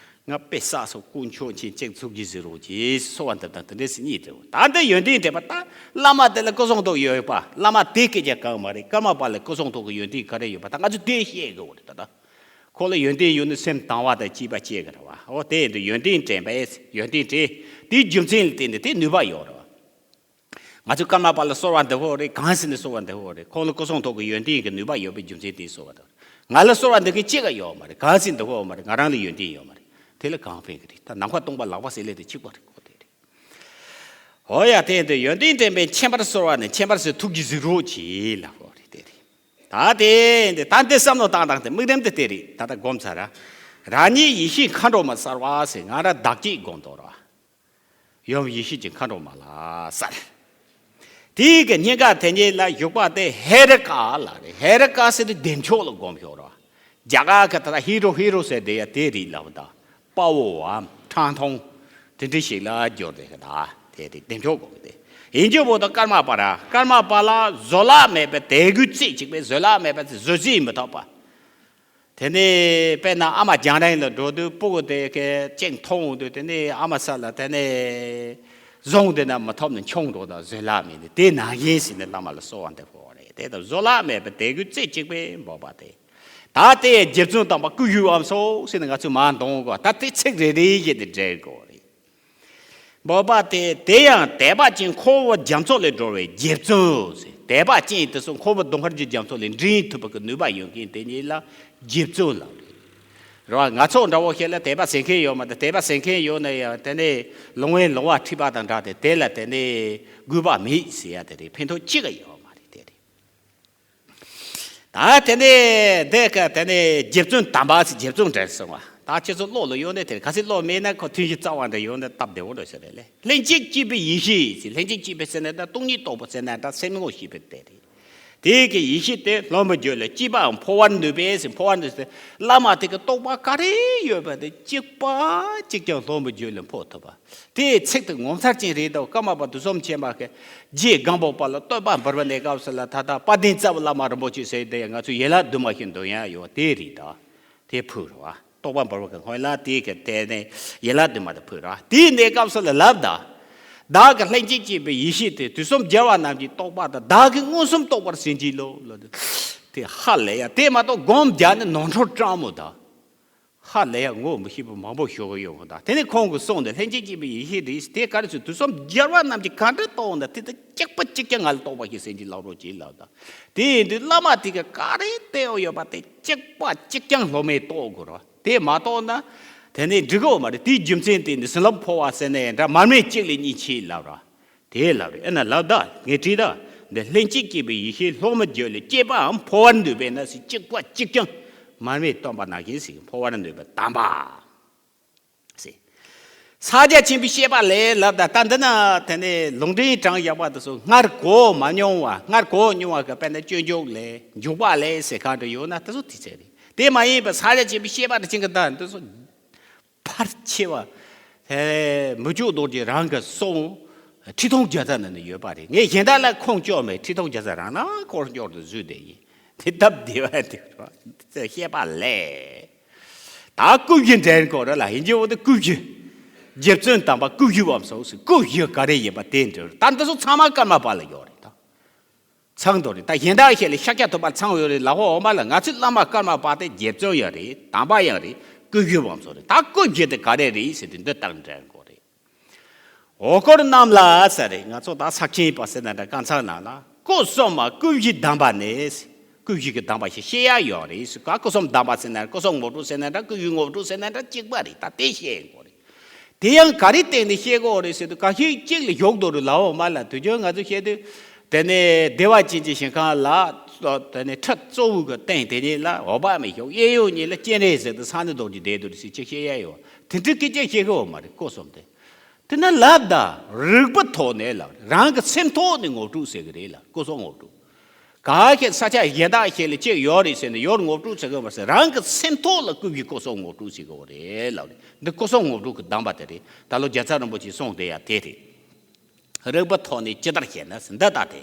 ང་དཔེ་བསགས་སོ་དཀོན་མཆོག་མཁྱེན་གཅིག་ཐུགས་ཀྱི་སེམས་རོགས་གྱིས་གསོལ་བ་འདེབས་དང་དེ་འདྲས་སེ་གཉིས་དེ་ད་འདི་ཡོན་ཏན་འདྲེན་པ་ད་བླ་མ་དེ་ལ་སྐུ་གསུང་ཐུགས་ཡོད་པ་བླ་མ་དེ་སྐད་ཆ་གང་མ་རེད། ཀརྨ་པ་ལ་སྐུ་གསུང་ཐུགས་ཀྱི་ཡོན་ཏན་ག་རེ་ཡོད་པ་ད་ང་ཚོ་དེ་ཤེས་དགོས་རེད། ད་ད། ཁོ་ལ་ཡོན་ཏན་ཡོད་ན་སེམས་དང་བ་དང་བཅས་པ་སྐྱེ་གི་རེད་བ། འོ་དེ་ཡིན་དུས་ཡོན་ཏན་འདྲེན་པས་ཡོན་ཏན་འདྲེན་དེའི་རྒྱུ་མཚན་ལ་བརྟེན་ནས་དེ་ནུས་པ་ཡོད་རེད་བ། ང་ཚོས་ཀརྨ་པ་ལ་གསོལ་བ་འདེབས་ཡོད་རེད། གང་ཟེར་ནས་གསོལ་བ་འདེབས་ཡོད་རེད། ཁོང་ལ་སྐུ་གསུང་ཐུགས་ཀྱི་ཡོན་ཏན་གྱི་ནུས་པ་ཡོད་པའི་རྒྱུ་མཚན་དེས་གསོལ་བ་འདེབས་རེད། ང་ལ་གསོལ་བ་འདེབས་མཁན་གཅིག་ཀ་ཡོད་མ་རེད། གང་ཟེར་འདེབས་ཡོད་མ་རེད། ང་རང་ལ་ཡོན་ཏན་ཡོད་མ་རེད། དེ་ལ་གང་ཕན་གི་རེད། ད་ནམ་མཁའ་སྟོང་པ་ལག་པ་ཟེར་ལས་དེ་གཅིག་པ་རེད། ཁོ་དེ་རེད། འོ་ཡ་དེ་ཡིན་དུས་ཡོན་ཏན་འདྲེན་པས་མཁྱེན་པར་གསོལ་བ་ནི་མཁྱེན་པར་གསོལ་ཐུགས་ཀྱི་གཟིགས་རོགས་གྱིས་ལབ་དགོས་རེད། དེ་རེད། ད་དེ་ཡིན་དུས་ད་འདི་བསམ་བློ་བཏང་སྟངས་དེ་དམིགས་རིམ་དེ་དེ་རེད། ད་ལྟ་སྒོམ་ཚར་ར། རང་ཉིད་ཡེ་ཤེས་མཁའ་འགྲོ་མ་གསལ་བ་ཟེར་ང་རང་བདག་གཅིག་སྒོམ་དོ་ར། ཡུམ་ཡེ་ཤེས་ཀྱི་མཁའ་འགྲོ་མ་ལ་གསལ། དེའི་གི་སྙིང་ག་དེ་ཉིད་ལ་བཞུགས་པ་དེ་ཧེ་རུ་ཀ་ལ་རེད། ཧེ་རུ་ཀ་ཟེར་དུས་བདེ་མཆོག་ལ་སྒོམ་ཤོག་ར། རྒྱ་གར་གི་ད་ལྟ་ཧི་རོ་ཧི་རོ་ཟེར་དེ་ཡ་དེ་རེད་ལབ་ད། དཔའ་བོའམ་ཁྲང་ཐོང་། དེ་འདྲ་ཞིག་ལ་སྦྱོར་དེ་གི་ད་དེ་དེ་བདེ་མཆོག་སྒོམ་གི་དེ། ཡིན་རྒྱུ་བོ་དང་ཀརྨ་པ་ར་ཀརྨ་པ་ལ་བཟོད་གླགས་མེད་པའི་དད་གུས་རྩེ་གཅིག་པའི་བཟོད་གླགས་མེད་པ་ཟོལ་ཟིག་མི་ཐོབ་པ། དེ་ནས་དཔེར་ན་ཨ་མ་རྒྱང་རིང་ལ་འགྲོ་དུས་སྤུ་གུ་དེ་གས་གཅིག་མཐོང་འོང་དུས་དེ་ནས་ཨ་མ་ས་ལ་དེ་ནས་བཟུང་དེ་ན་མི་ཐོབ་ནས་མཆོང་འགྲོ་དང་བཟོད་གླགས་མེད་ནས་དེ་ནང་བཞིན་ཟིན་ནས་བླ་མ་ལ་གསོལ་བ་འདེབས་དགོས་རེད། དེ་ལྟར་བཟོད་གླགས་མེད་པའི་དད་གུས་རྩེ་གཅིག་པས་འབོད་པ་དེ། ད་དེ་རྗེ་བཙུན་དམ་པ་སྐུ་བཞུགས་པའམ་སོགས་ཟེར་ནས་ང་ཚོས་མར་འདོན་དགོས། ད་དེ་ཚིག་རེ་རེ་བཞིན་དུ་འགྲེལ་དགོས་རེད། འབོད་པ་དེ་དེ་ཡང་དད་པ་ཅན་འཁོར་བ་རྒྱ་མཚོ་ལས་སྒྲོལ་བའི་རྗེ་བཙུན་ཟེར། དད་པ་ཅན་དེ་ཚོ་འཁོར་བ་སྡུག་བསྔལ་གྱི་རྒྱ་མཚོ་ལས་འདྲེན་ཐུབ་པ་གི་ནུས་པ་ཡོད་མཁན་དེ་ཉིད་ལ་རྗེ་བཙུན་ལབ་རེད། རེད་བ། ང་ཚོ་འདྲ་བོ་ཞིག་ལ་དད་པ་ཟེར་མཁན་ཡོད་མ་རེད། དད་པ་ཟེར་མཁན་ཡོད་ན་ཡང་དེ་ནས་ལོང་བས་ལོང་བ་ཁྲིད་པ་དང་འདྲ་སྟེ་དེ་ལ་དེ་ནས་དགོས་པ་མེད་ཟེར་ཡ་དེ་རེད། ཕན་ཐོགས་གཅིག་ཀ་ཡོད་མ་རེད། དེ་རེད། ད་དེ་ནས་འདི་ག་དེ་ནས་རྗེ་བཙུན་དམ་པ་ཟེར་རྗེ་བཙུན་འདྲ་སོང་བ། ད་ཁྱེད་ཚོ་བློ་ལ་ཡོད་ནས་དེར་ག་ཚོད་བློ་མེད་ན་ཁོ་ཐུན་བཞི་རྩ་བ་འདྲ་ཡོད་ན་སྟབས་བདེ་བོ་འགྲོ་ཟེར་རེད་ལེ། ལྷན་ཅིག་སྐྱེས་པའི་ཡེ་ཤེས་ཟེར། ལྷན་ཅིག་སྐྱེས་པའི་ཟེར་ན་ད་སྟོང་ཉིད་རྟོགས་པ་ཟེར་ན་ད་སེམས་ངོ་ཤེས་པའི་དེ་རེད། དེ་གི་ཡེ་ཤེས་དེ་སློབ་མའི་རྒྱུད་ལ་གཅིག་པའམ་འཕོ་བར་ནུས་པས་ཟེར། འཕོ་བར་ནུས་ཟེར་བླ་མ་དེ་གི་རྟོགས་པ་ག་རེ་ཡོད་པ་དེ་གཅིག་པ་གཅིག་ཀྱང་སློབ་མའི་རྒྱུད་ལ་འཕོ་ཐུབ་པ། དེའི་ཚིག་དེ་ངོ་མཚར་ཅན་རེད་དོ། ཀརྨ་པ་དུས་གསུམ་མཁྱེན་པ་གིས་རྗེ་སྒམ་པོ་པ་ལ་བསྟོད་པ་འབུལ་བ་གནས་སྐབས་སུ་ལ་ད་ལྟ་དཔལ་ལྡན་རྩ་བའི་བླ་མ་རིན་པོ་ཆེ་ཟེར་དེ་ང་ཚོས་ཡན་ལག་བདུན་མ་ཞིག་འདོན་ཡ་ཡོད་དེ་རེད་ད། དེ་ཕུལ་རོ། རྟོགས་པ་འབུལ་བ་གི་སྔོན་ལ་དེ་གི་དེ་ནས་ཡན་ལག་བདུན་མ་དེ་ཕུལ་རོ། དེའི་གནས་སྐབས་སུ་ལ་ལབ་ད། བདག་གི་ལྷན་ཅིག་སྐྱེས་པའི་ཡེ་ཤེས་དེ་དུས་གསུམ་རྒྱལ་བ་རྣམས་ཀྱི་རྟོགས་པ་དང་བདག་གིས་མངོན་སུམ་རྟོགས་པར་བྱིན་གྱིས་རློབས་ལོ། དེ་ཧ་ལས་ཡ་དེ་མ་གཏོགས་སྒོམ་རྒྱག་ནས་ནོར་འཁྲུལ་སྤྲང་མོ་ད། ཧ་ལས་ཡ་ངོ་མི་ཤེས་པ་མང་པོ་ཞུ་གི་ཡོང་གི་ད། དེ་ནས་ཁོང་གིས་གསུངས་ཏེ་ལྷན་ཅིག་སྐྱེས་པའི་ཡེ་ཤེས་རེད། དེ་ག་རེ་ཟེར་དུས་གསུམ་རྒྱལ་བ་རྣམས་ཀྱིས་ག་འདྲ་རྟོགས་ན་དེ་ལྟར་གཅིག་པ་གཅིག་རྐྱང་ང་ལ་རྟོགས་པ་ཞིག་བྱིན་གྱིས་རློབས་རོགས་གྱིས་ལབ་ད། དེ་ཡིན་དུས་བླ་མ་དེ་ག་ག་རེ་བསྟན་ཡོད་པ་དེ་གཅིག་པ་གཅིག་རྐྱང་སློབ་མས་རྟོགས་དགོས་རོ། དེ་མ་རྟོགས་ན་དེ་ནས་འགྲིག་གི་ཡོད་མ་རེད། དེའི་རྒྱུ་མཚན་དེ་ནི་བྱིན་རླབས་འཕོ་བ་ཟེར་ན་ཡང་འདྲ་མར་མེ་གཅིག་ལས་གཉིས་མཆེད་ལབ་རོ། དེ་ལབ་རེད། ཨེ་ན་ལབ་ད་ངས་དྲིས་ད། འདི་ལྷན་ཅིག་སྐྱེས་པའི་ཡེ་ཤེས་སློབ་མའི་རྒྱུད་ལ་སྐྱེས་པའམ་འཕོ་བར་ནུས་པས་ན་ཟེར། གཅིག་པ་གཅིག་རྐྱང་མར་མེ་བཏོན་པ་ནང་བཞིན་ཟེར། འཕོ་བར་ནུས་པའི་དམ་པ་ཟེར། ཕྱག་རྒྱ་ཆེན་པོའི་བཤེས་པ་ལས་ལབ་ད། ད་འདི་ན་དེ་ནས་ལུང་འདྲེན་དྲངས་བཞག་པ་དེ་ཚོ་སྔར་གོ་མ་མྱོང་བ། སྔར་གོ་མྱོང་བ་གི་དཔེར་ན་སྤྱོད་འཇུག་ལས་འཇུག་པ་ལས་ཟེར་གང་འདྲ་ཡོད་ན་དེ་ཚོ་དེ་ཚོ་རེད། དེ་མ་ཡིན་པའི་ཕྱག་རྒྱ་ཆེན་པོའི་བཤེས་པ་དེ་ཆེན་གི་ད་འདི་ཚོ། ཕལ་ཆེ་བ། ཨེ། མི་བསྐྱོད་རྡོ་རྗེ་རང་གི་གསུང་། ཁྲི་སྟོང་བརྒྱ་རྩ་ནང་ནས་ཡོད་པ་རེད། ངས་གཞན་དག་ལ་ཁུངས་སྐྱོར་མེད། ཁྲི་སྟོང་བརྒྱ་རྩ་རང་ལ་ཁུངས་སྐྱོར་དུ་བཟོས་བསྡད་ཡིན། དེ་སྟབས་བདེ་བ་དེ་བཤེས་པ་ལས། ད་སྐུ་བཞི་འདྲེན་དགོས་རེད་ལ། ཡིན་གྱི་འོ་དེ་སྐུ་བཞི། རྗེ་བཙུན་དམ་པ་སྐུ་བཞི་བའམ་སོགས་སུ་སྐུ་བཞི་ག་རེ་ཡིན་པ་དེ་འདྲ་རེད། ད་འདི་ཚོ་ཚང་མ་ཀརྨ་པ་ལ་ཡོད་རེད་ད། ཚང་དོ་རེད། ད་གཞན་དག་ཤེས་ལ་ཤཱཀྱ་ཐུབ་པ་ཚང་ཡོད་རེད་ལ། ཧོ་འོ་མ་ལ་ང་ཚོའི་བླ་མ་ཀརྨ་པ་དེ་རྗེ་བཙུན་ཡང་རེད། དམ་པ་ཡང་རེད། སྐུ་བཞི་བའམ་སོགས་རེད། ད་སྐུ་བཞི་དེ་ག་རེ་རེད་ཟེར་དུས་འདི་ལྟར་འདྲེན་དགོས་རེད། འོ་སྐོལ་རྣམས་ལ་ཟེར་རེད། ང་ཚོ་ད་ས་ཆེན་པ་ཟེར་ན་འདྲ། དཀར་ཚང་ནང་ལ་སྐུ་གསུམ་མ་སྐུ་བཞི་གདམས་པ་ནི། སྐུ་བཞི་གི་གདམས་པ་ཞིག་ཤེས་ཡ་ཡོད་རེད་ཟེར་ག་སྐུ་གསུམ་གདམས་པ་ཟེར་ན་སྐུ་གསུམ་ངོ་སྤྲོད་ཟེར་ན་འདྲ། སྐུ་བཞི་ངོ་སྤྲོད་ཟེར་ན་འདྲ། གཅིག་པ་རེད། ད་དེ་ཤེས་དགོས་རེད། དེ་ཡང་ག་རེ་བརྟེན་ནས་ཤེས་དགོས་རེད་ཟེར་དུས་ག་ཤེད་གཅིག་ལ་ཞོག་དོ་རུ་ལའོ་མ་ལ། དུས་རྒྱུན་ང་ཚོ་བཤད་དུས་དེ་ནས་བདེ་བ་ཅན་གྱི་ཞིང་ཁམས་ལ་ ཏོ་དེ་ནས་ཁྲི་གཙོ་བོ་གི་སྟེང་དེ་ཉིད་ལ་འོད་དཔག་མེད་ཞིག་གཡས་གཡོན་གཉིས་ལ་སྤྱན་རས་གཟིགས་དང་ས་གནོན་རྡོ་རྗེ་བསྡད་འདུག་ཟེར་ཅིག་བཤད་ཡ་ཡོད། དེ་འདྲའི་སྐད་ཆ་བཤད་གི་ཡོད་མ་རེད། སྐུ་གསུམ་དེ། དེ་ན་ལབ་ད། རིག་པ་ཐོག་ནས་ལབ་རེད། རང་གི་སེམས་ཐོག་ནས་ངོ་སྤྲོད་ཟེར་གི་རེད་ལབ། སྐུ་གསུམ་ངོ་སྤྲོད། ག་གེ་ས་ཆ་གཞན་དག་ཞིག་ལ་གཅིག་ཡོད་རེད་ཟེར་ནས་ཡོད་ངོ་སྤྲོད་ཟེར་གི་མ་ཟད། རང་གི་སེམས་ཐོག་ལ་སྐུ་བཞི་སྐུ་གསུམ་ངོ་སྤྲོད་ཟེར་གི་ཡོད་རེད་ལབ་རེད། འདི་སྐུ་གསུམ་ངོ་སྤྲོད་ཀྱི་གདམས་པ་དེ་རེད། ད་ལོ་རྒྱལ་ཚབ་རིན་པོ་ཆེས་གསུངས་བསྡད་ཡ་དེ་རེད། རིག་པ་ཐོག་ནས་ཇི་ལྟར་ཤེས་ན་ཟེར་འདི་ལྟ་སྟེ།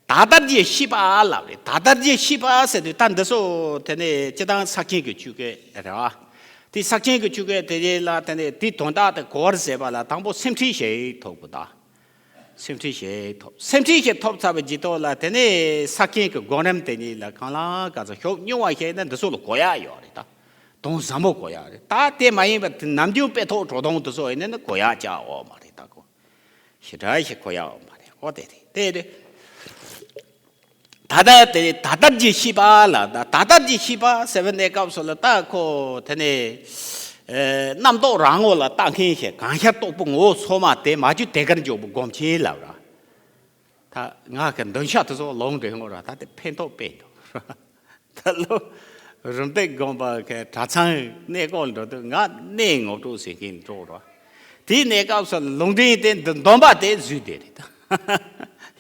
ད་ལྟར་གྱི་ཤེས་པ་ལབ་རེད། ད་ལྟར་གྱི་ཤེས་པ་ཟེར་དུས་ད་འདི་ཚོ་དེ་ནས་སྤྱིར་བཏང་ས་མཁན་གྱི་ཆོས་སྐད་རེད་བ། དེ་ས་མཁན་གྱི་ཆོས་སྐད་དེ་རྗེས་ལ་དེ་ནས་དེའི་དོན་དག་དེ་གོ་བར་ཟེར་བ་ལ་དང་པོ་སེམས་ཁྲལ་ཞིག་ཐོབ་དགོས་ད། སེམས་ཁྲལ་ཞིག་ཐོབ། སེམས་ཁྲལ་ཞིག་ཐོབ་ཚར་བའི་རྗེས་ཐོག་ལ་དེ་ནས་ས་མཁན་གྱི་སྒོམ་རིམ་དེ་ཉིད་ལ་གང་ལ་གང་འཚམ་ཤུགས་ཉུང་བ་ཞིག་ན་འདི་ཚོ་ལ་གོ་ཡག་ཡོད་རེད་ད། དོན་བཟང་པོ་གོ་ཡག་རེད། ད་དེ་མ་ཡིན་པ་དེ་ནམ་རྒྱུན་དཔེ་ཐོག་བྲོ་བརྡུང་དེ་ཚོ་ཡིན་ན་ནི་གོ་ཡག་ཅིག་ཡོད་མ་རེད་ད་གོ། ཞེ་དྲག་ཞིག་གོ་ཡག་ཡོད་མ་རེད། ཨོ་དེ་རེད་དེ་རེད། ད་ལྟ་དེ་ད་ལྟར་གྱི་ཤེས་པ་ལ་ད་ད་ལྟར་གྱི་ཤེས་པ་ཟེར་བའི་གནས་སྐབས་སུ་ལ་ད་ཁོ་དེ་ནས་ཨེ་རྣམ་རྟོག་རང་ངོ་ལ་ལྟ་མཁན་ཞིག་གང་ཤར་རྟོག་པའི་ངོ་བོ་སོ་མ་དེ་མ་བཅོས་དེ་གར་འཇོག་པའི་སྒོམ་ཆེན་ལབ་ར། ད་ང་གི་འདོན་ཤག་དེ་ཚོ་ལོང་འདྲེ་ངོ་ར་ད་དེ་ཕན་ཐོགས་དཔེ་འདུག་ད་ལོ་རིམ་བཏེག་དགོན་པ་གི་གྲྭ་ཚང་གནས་སྐོར་འགྲོ་དུས་ང་གནས་ངོ་སྤྲོད་ཟེར་མཁན་འགྲོ་རོགས། དེའི་གནས་སྐབས་སུ་ལུང་འདྲེན་དེ་འདི་འདོན་པ་དེ་བཟོས་དེ་རེད་ད།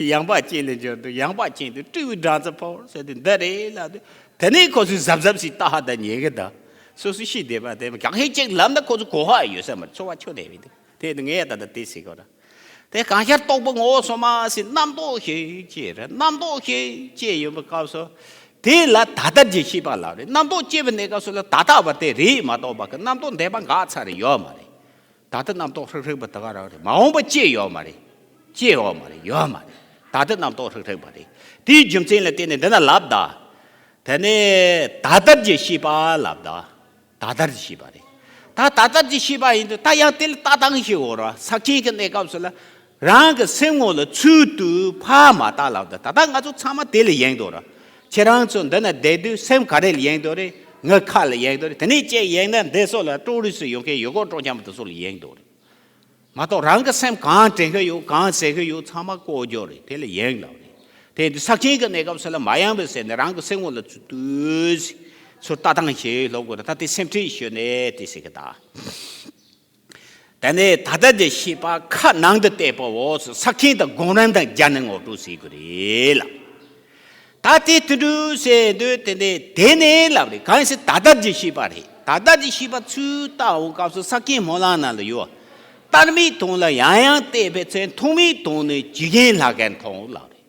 ཡངས་པ་ཅན་ལ་འབྱོར་དུས་ཡངས་པ་ཅན་དུ་སྤྲེའུའི་སྦྲང་རྩི་ཕོར་ཟེར་དུས་འདི་རེད་ལབ་དུས་དེ་ནས་ཁོ་ཚོས་གཟབ་གཟབ་ཞིག་ལྟ་ཧ་ད་ཉེ་གི་ད། སོ་སོ་ཤི་བསྡད་པ་དེ་གང་ཧེ་ཅིག་ལབ་ན་ཁོ་ཚོ་གོ་ཧ་ཡོད་ས་མ་རེད། ཚོར་བ་ཆོ་དེ་བས་དུས་དེ་ནི་ངས་ད་ལྟ་དེ་ཟེར་གོ་ར། དེ་གང་ཤར་རྟོག་པའི་ངོ་བོ་སོ་མ་ཟེར་རྣམ་རྟོག་ཞིག་སྐྱེས་རེད། རྣམ་རྟོག་ཞིག་སྐྱེས་ཡོང་བའི་སྐབས་སུ། དེ་ལ་ད་ལྟར་གྱི་ཤེས་པ་ལབ་རེད། རྣམ་རྟོག་སྐྱེས་པའི་གནས་སྐབས་སུ་ལ་ད་ལྟ་བ་དེ་རེད་མ་གཏོགས་པ་གི་རྣམ་རྟོག་འདས་པ་འགག་ཚར་རེད་ཡོད་མ་རེད། ད་ལྟ་རྣམ་རྟོག་ཧྲིག་ཧྲིག་པ་ད་ག་རང་རེད། མ་འོངས་པ་སྐྱེས་ཡོད་མ་རེད། སྐྱེས་ཡོད་མ་རེད། ཡོད་མ་རེད། ད་ལྟ་རྣམ་རྟོག་ཧྲིག་ཧྲིག་པ་རེད། དེའི་རྒྱུ་མཚན་ལ་བརྟེན་ནས་འདི་ན་ལབ་ད། དེ་ནས་ད་ལྟར་གྱི་ཤེས་པ་ལབ་ད། ད་ལྟར་གྱི་ཤེས་པ་རེད། ད་ད་ལྟར་གྱི་ཤེས་པ་ཡིན་དུས་ད་ཡང་དེ་ལ་ལྟ་སྟངས་ཤིག་འོ་ར། ས་མཁན་གྱི་གནས་སྐབས་སུ་ལ་རང་གི་སེམས་ངོ་ལ་ཚུལ་དུ་ཕར་མ་ལྟ་ལབ་ད། ད་ལྟ་ང་ཚོ་ཚང་མ་དེ་ལ་ཡེངས་འདུག་ར། ཁྱེད་རང་ཚོ་འདི་ན་བསྡད་དུས་སེམས་ག་རེ་ལ་ཡེངས་འདུག་རེད། ངའི་ཁ་ལ་ཡེངས་འདུག་རེད། དེ་ནས་ཅིག་ཡེངས་ན་འདི་ཚོ་ལ་ཀྲོ་རིས་སུ་ཡོང་མཁན་ཡུལ་སྐོར་སྤྲོ་འཆམ་དེ་ཚོ་ལ་ཡེངས་འདུག་རེད། མ་གཏོགས་རང་གི་སེམས་གང་དྲན་གི་ཡོད་གང་ཟེར་གི་ཡོད་ཚང་མ་ལྐོག་གྱུར་རེད། དེ་ལ་ཡེངས་ལབ་རེད། དེ་དུས་ས་མཁན་གྱི་གནས་སྐབས་སུ་ལ་མ་ཡེངས་པའི་ཟེར་ནས་རང་གི་སེམས་ངོ་ལ་ཚུར་ལྟོས་ཚུར་ལྟ་སྟངས་ཤིག་སློབ་དགོས་རེད། ད་དེ་སེམས་ཁྲལ་ཞུས་ནས་དེ་ཟེར་གི་ད། དེ་ནས་ད་ལྟ་དེ་ཤེས་པ་ཁ་ནང་དུ་གཏད་པའོ། ས་མཁན་དང་སྒོམ་རིམ་དང་སྦྱར་ནས་ངོ་སྤྲོད་ཟེར་དགོས་རེད་ལ། ད་དེ་དུད་འགྲོ་ཟེར་འདོད་དེ་ནས་དེ་ནས་ལབ་རེད། གང་ཡིན་ཟེར་ད་ལྟར་གྱི་ཤེས་པ་རེད། ད་ལྟར་གྱི་ཤེས་པ་ཚུར་ལྟ་འོང་སྐབས་སུ་ས་མཁན་སྨོན་ལམ་ནང་ལ་ཡོད། ལྟར་མའི་དོན་ལ་ཡང་ཡང་བལྟས་པའི་ཚེ། མཐོང་མའི་དོན་ནི་ཇི་བཞིན་ལྷག་གེར་མཐོང་ལབ་རེད།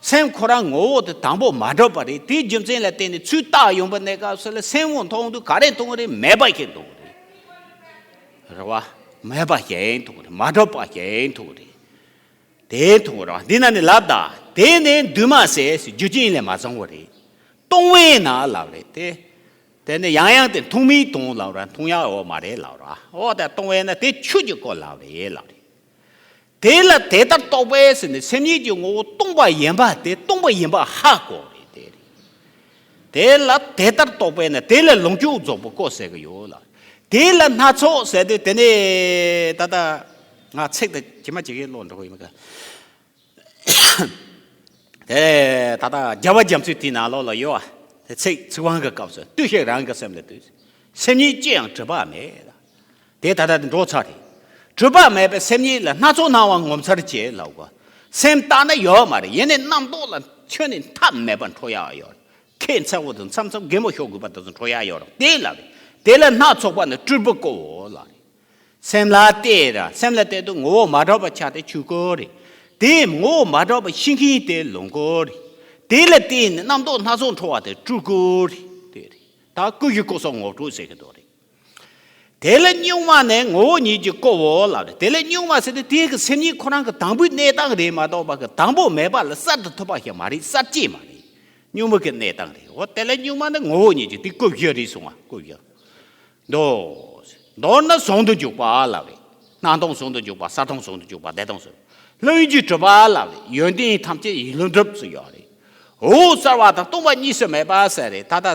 སེམས་ཁོ་རང་ངོ་བོ་དེ་དང་པོ་མ་གྲུབ་པ་རེད། དེའི་རྒྱུ་མཚན་ལ་བརྟེན་ནས་ཚུར་ལྟ་ཡོང་པའི་གནས་སྐབས་སུ་ལ་སེམས་ངོ་མཐོང་དུས་ག་རེ་མཐོང་གི་རེད། མེད་པ་ཞིག་མཐོང་གི་རེད། རེད་བ། མེད་པ་ཞིག་མཐོང་གི་རེད། མ་གྲུབ་པ་ཞིག་མཐོང་གི་རེད། དེ་མཐོང་ར། འདི་ན་ནི་ལབ་ད། དེ་ནི་འདུས་མ་བྱས་རྒྱུ་རྐྱེན་ལས་མ་བྱུང་བ་རེད། སྟོང་པས་ན་ལབ་རེད་དེ། དེ་ནི་ཡང་ཡང་དེ་མཐོང་མའི་དོན་ལབ་ར། མཐོང་ཡག་ཡོད་མ་རེད་ལབ་ར། འོ་ད་སྟོང་པས་ན་དེ་ཆོས་ཀྱི་སྐོར་ལབ་རེད་ལབ་རེད། དེ་ལ་དེ་ལྟར་རྟོག་པས་ཟེར་ནས་སེམས་ཉིད་ཀྱི་ངོ་བོ་སྟོང་པ་ཡིན་པ་དེ་སྟོང་པ་ཡིན་པ་ཧ་གོ་རེད་དེ་རེད། དེ་ལ་དེ་ལྟར་རྟོག་པས་ན་དེ་ལ་ལོངས་སྤྱོད་རྫོགས་པའི་སྐུ་ཟེར་གི་ཡོད་ལ། དེ་ལ་སྣ་ཚོགས་ཟེར་དུས་དེ་ནས་ད་ལྟ་ང་ཚིག་དེ་ཇི་མ་ཇི་བཞིན་ཀློག་འགྲོ་གི་ཡིན་མ་ག་དེ་ད་ལྟ་རྒྱལ་བ་རྒྱ་མཚོའི་དེའི་ནང་ལོགས་ལ་ཡོད་པ། དེ་ཚིག་ཚིག་དབང་གི་སྐབས་སུ་ལྟོས་ཤིག་རང་གི་སེམས་ལ་ལྟོས། སེམས་ཉིད་ཅི་ཡང་གྲུབ་པ་མེད། དེ་ད་ལྟ་འགྲོ་ཚར་རེད། གྲུབ་པ་མེད་པའི་སེམས་ཉིད་ལ་སྣ་ཚོགས་སྣང་བ་ངོ་མཚར་ཆེ་ལབ་གོ། སེམས་ལྟ་ན་ཡོད་མ་རེད། ཡིན་ནའི་རྣམ་རྟོག་ལ་ཁྱོན་ནས་ཐབས་མེད་པར་འཕྲོ་ཡག་ཡོད་རེད། ཁྱད་མཚར་བོ་དང་མཚམས་མཚམས་གད་མོ་ཤོར་དགོས་པ་དེ་ཚོ་འཕྲོ་ཡག་ཡོད་རེད། དེ་ལ་རེད། དེ་ལ་སྣ་ཚོགས་པ་ནི་སྤྲུལ་པའི་སྐུའོ་ལ་རེད། སེམས་ལ་བལྟས་ར། སེམས་ལ་བལྟས་དུས་ངོ་བོ་མ་གྲུབ་པ་ཆགས་ཏེ་ཆོས་སྐུ་རེད། དེ་ངོ་བོ་མ་གྲུབ་པ་ཤེས་མཁན་དེ་ལོངས་སྐུ་རེད། དེ་ལ་བལྟས་ནས་རྣམ་རྟོག་སྣ་ཚོགས་འཕྲོ་བ་དེ་སྤྲུལ་སྐུ་རེད། དེ་རེད། ད་སྐུ་བཞི་སྐུ་གསུམ་ངོ་སྤྲོད་ཟེར་གི་འདུག་རེད། དེ་ལ་གཉུག་མ་ནི་ངོ་བོ་ཉིད་ཀྱི་སྐུའོ་ལབ་རེད། དེ་ལ་གཉུག་མ་ཟེར་དུས་དེ་གི་སེམས་ཉིད་ཁོ་རང་གི་དང་པོའི་གནས་སྟངས་རེད་མ་གཏོགས་པ་གི་དང་པོ་མེད་པ་ལ་གསར་དུ་ཐོབ་པ་ཞིག་མ་རེད། གསར་སྐྱེས་མ་རེད། གཉུག་མ་གི་གནས་སྟངས་རེད། འོ་དེ་ལ་གཉུག་མ་ནི་ངོ་བོ་ཉིད་ཀྱི་དེ་སྐུ་བཞི་རེད་གསུངས་པ། སྐུ་བཞི། མདོར། མདོར་ན་ཟུང་དུ་འཇུག་པ་ལབ་རེད། སྣང་སྟོང་ཟུང་དུ་འཇུག་པ། གསལ་སྟོང་ཟུང་དུ་འཇུག་པ། བདེ་སྟོང་ཟུང་། ལྷུན་གྱིས་གྲུབ་པ་ལབ་རེད། ཡོན་ཏན་ཐམས་ཅད་ཡིད་ལ་འགྲུབ་ཟེར་ཡོད་རེད། འོད་གསལ་བ་དང་སྟོང་པ་གཉིས་སུ་མེད་པ་ཟེར་རེད། ད་ལྟ་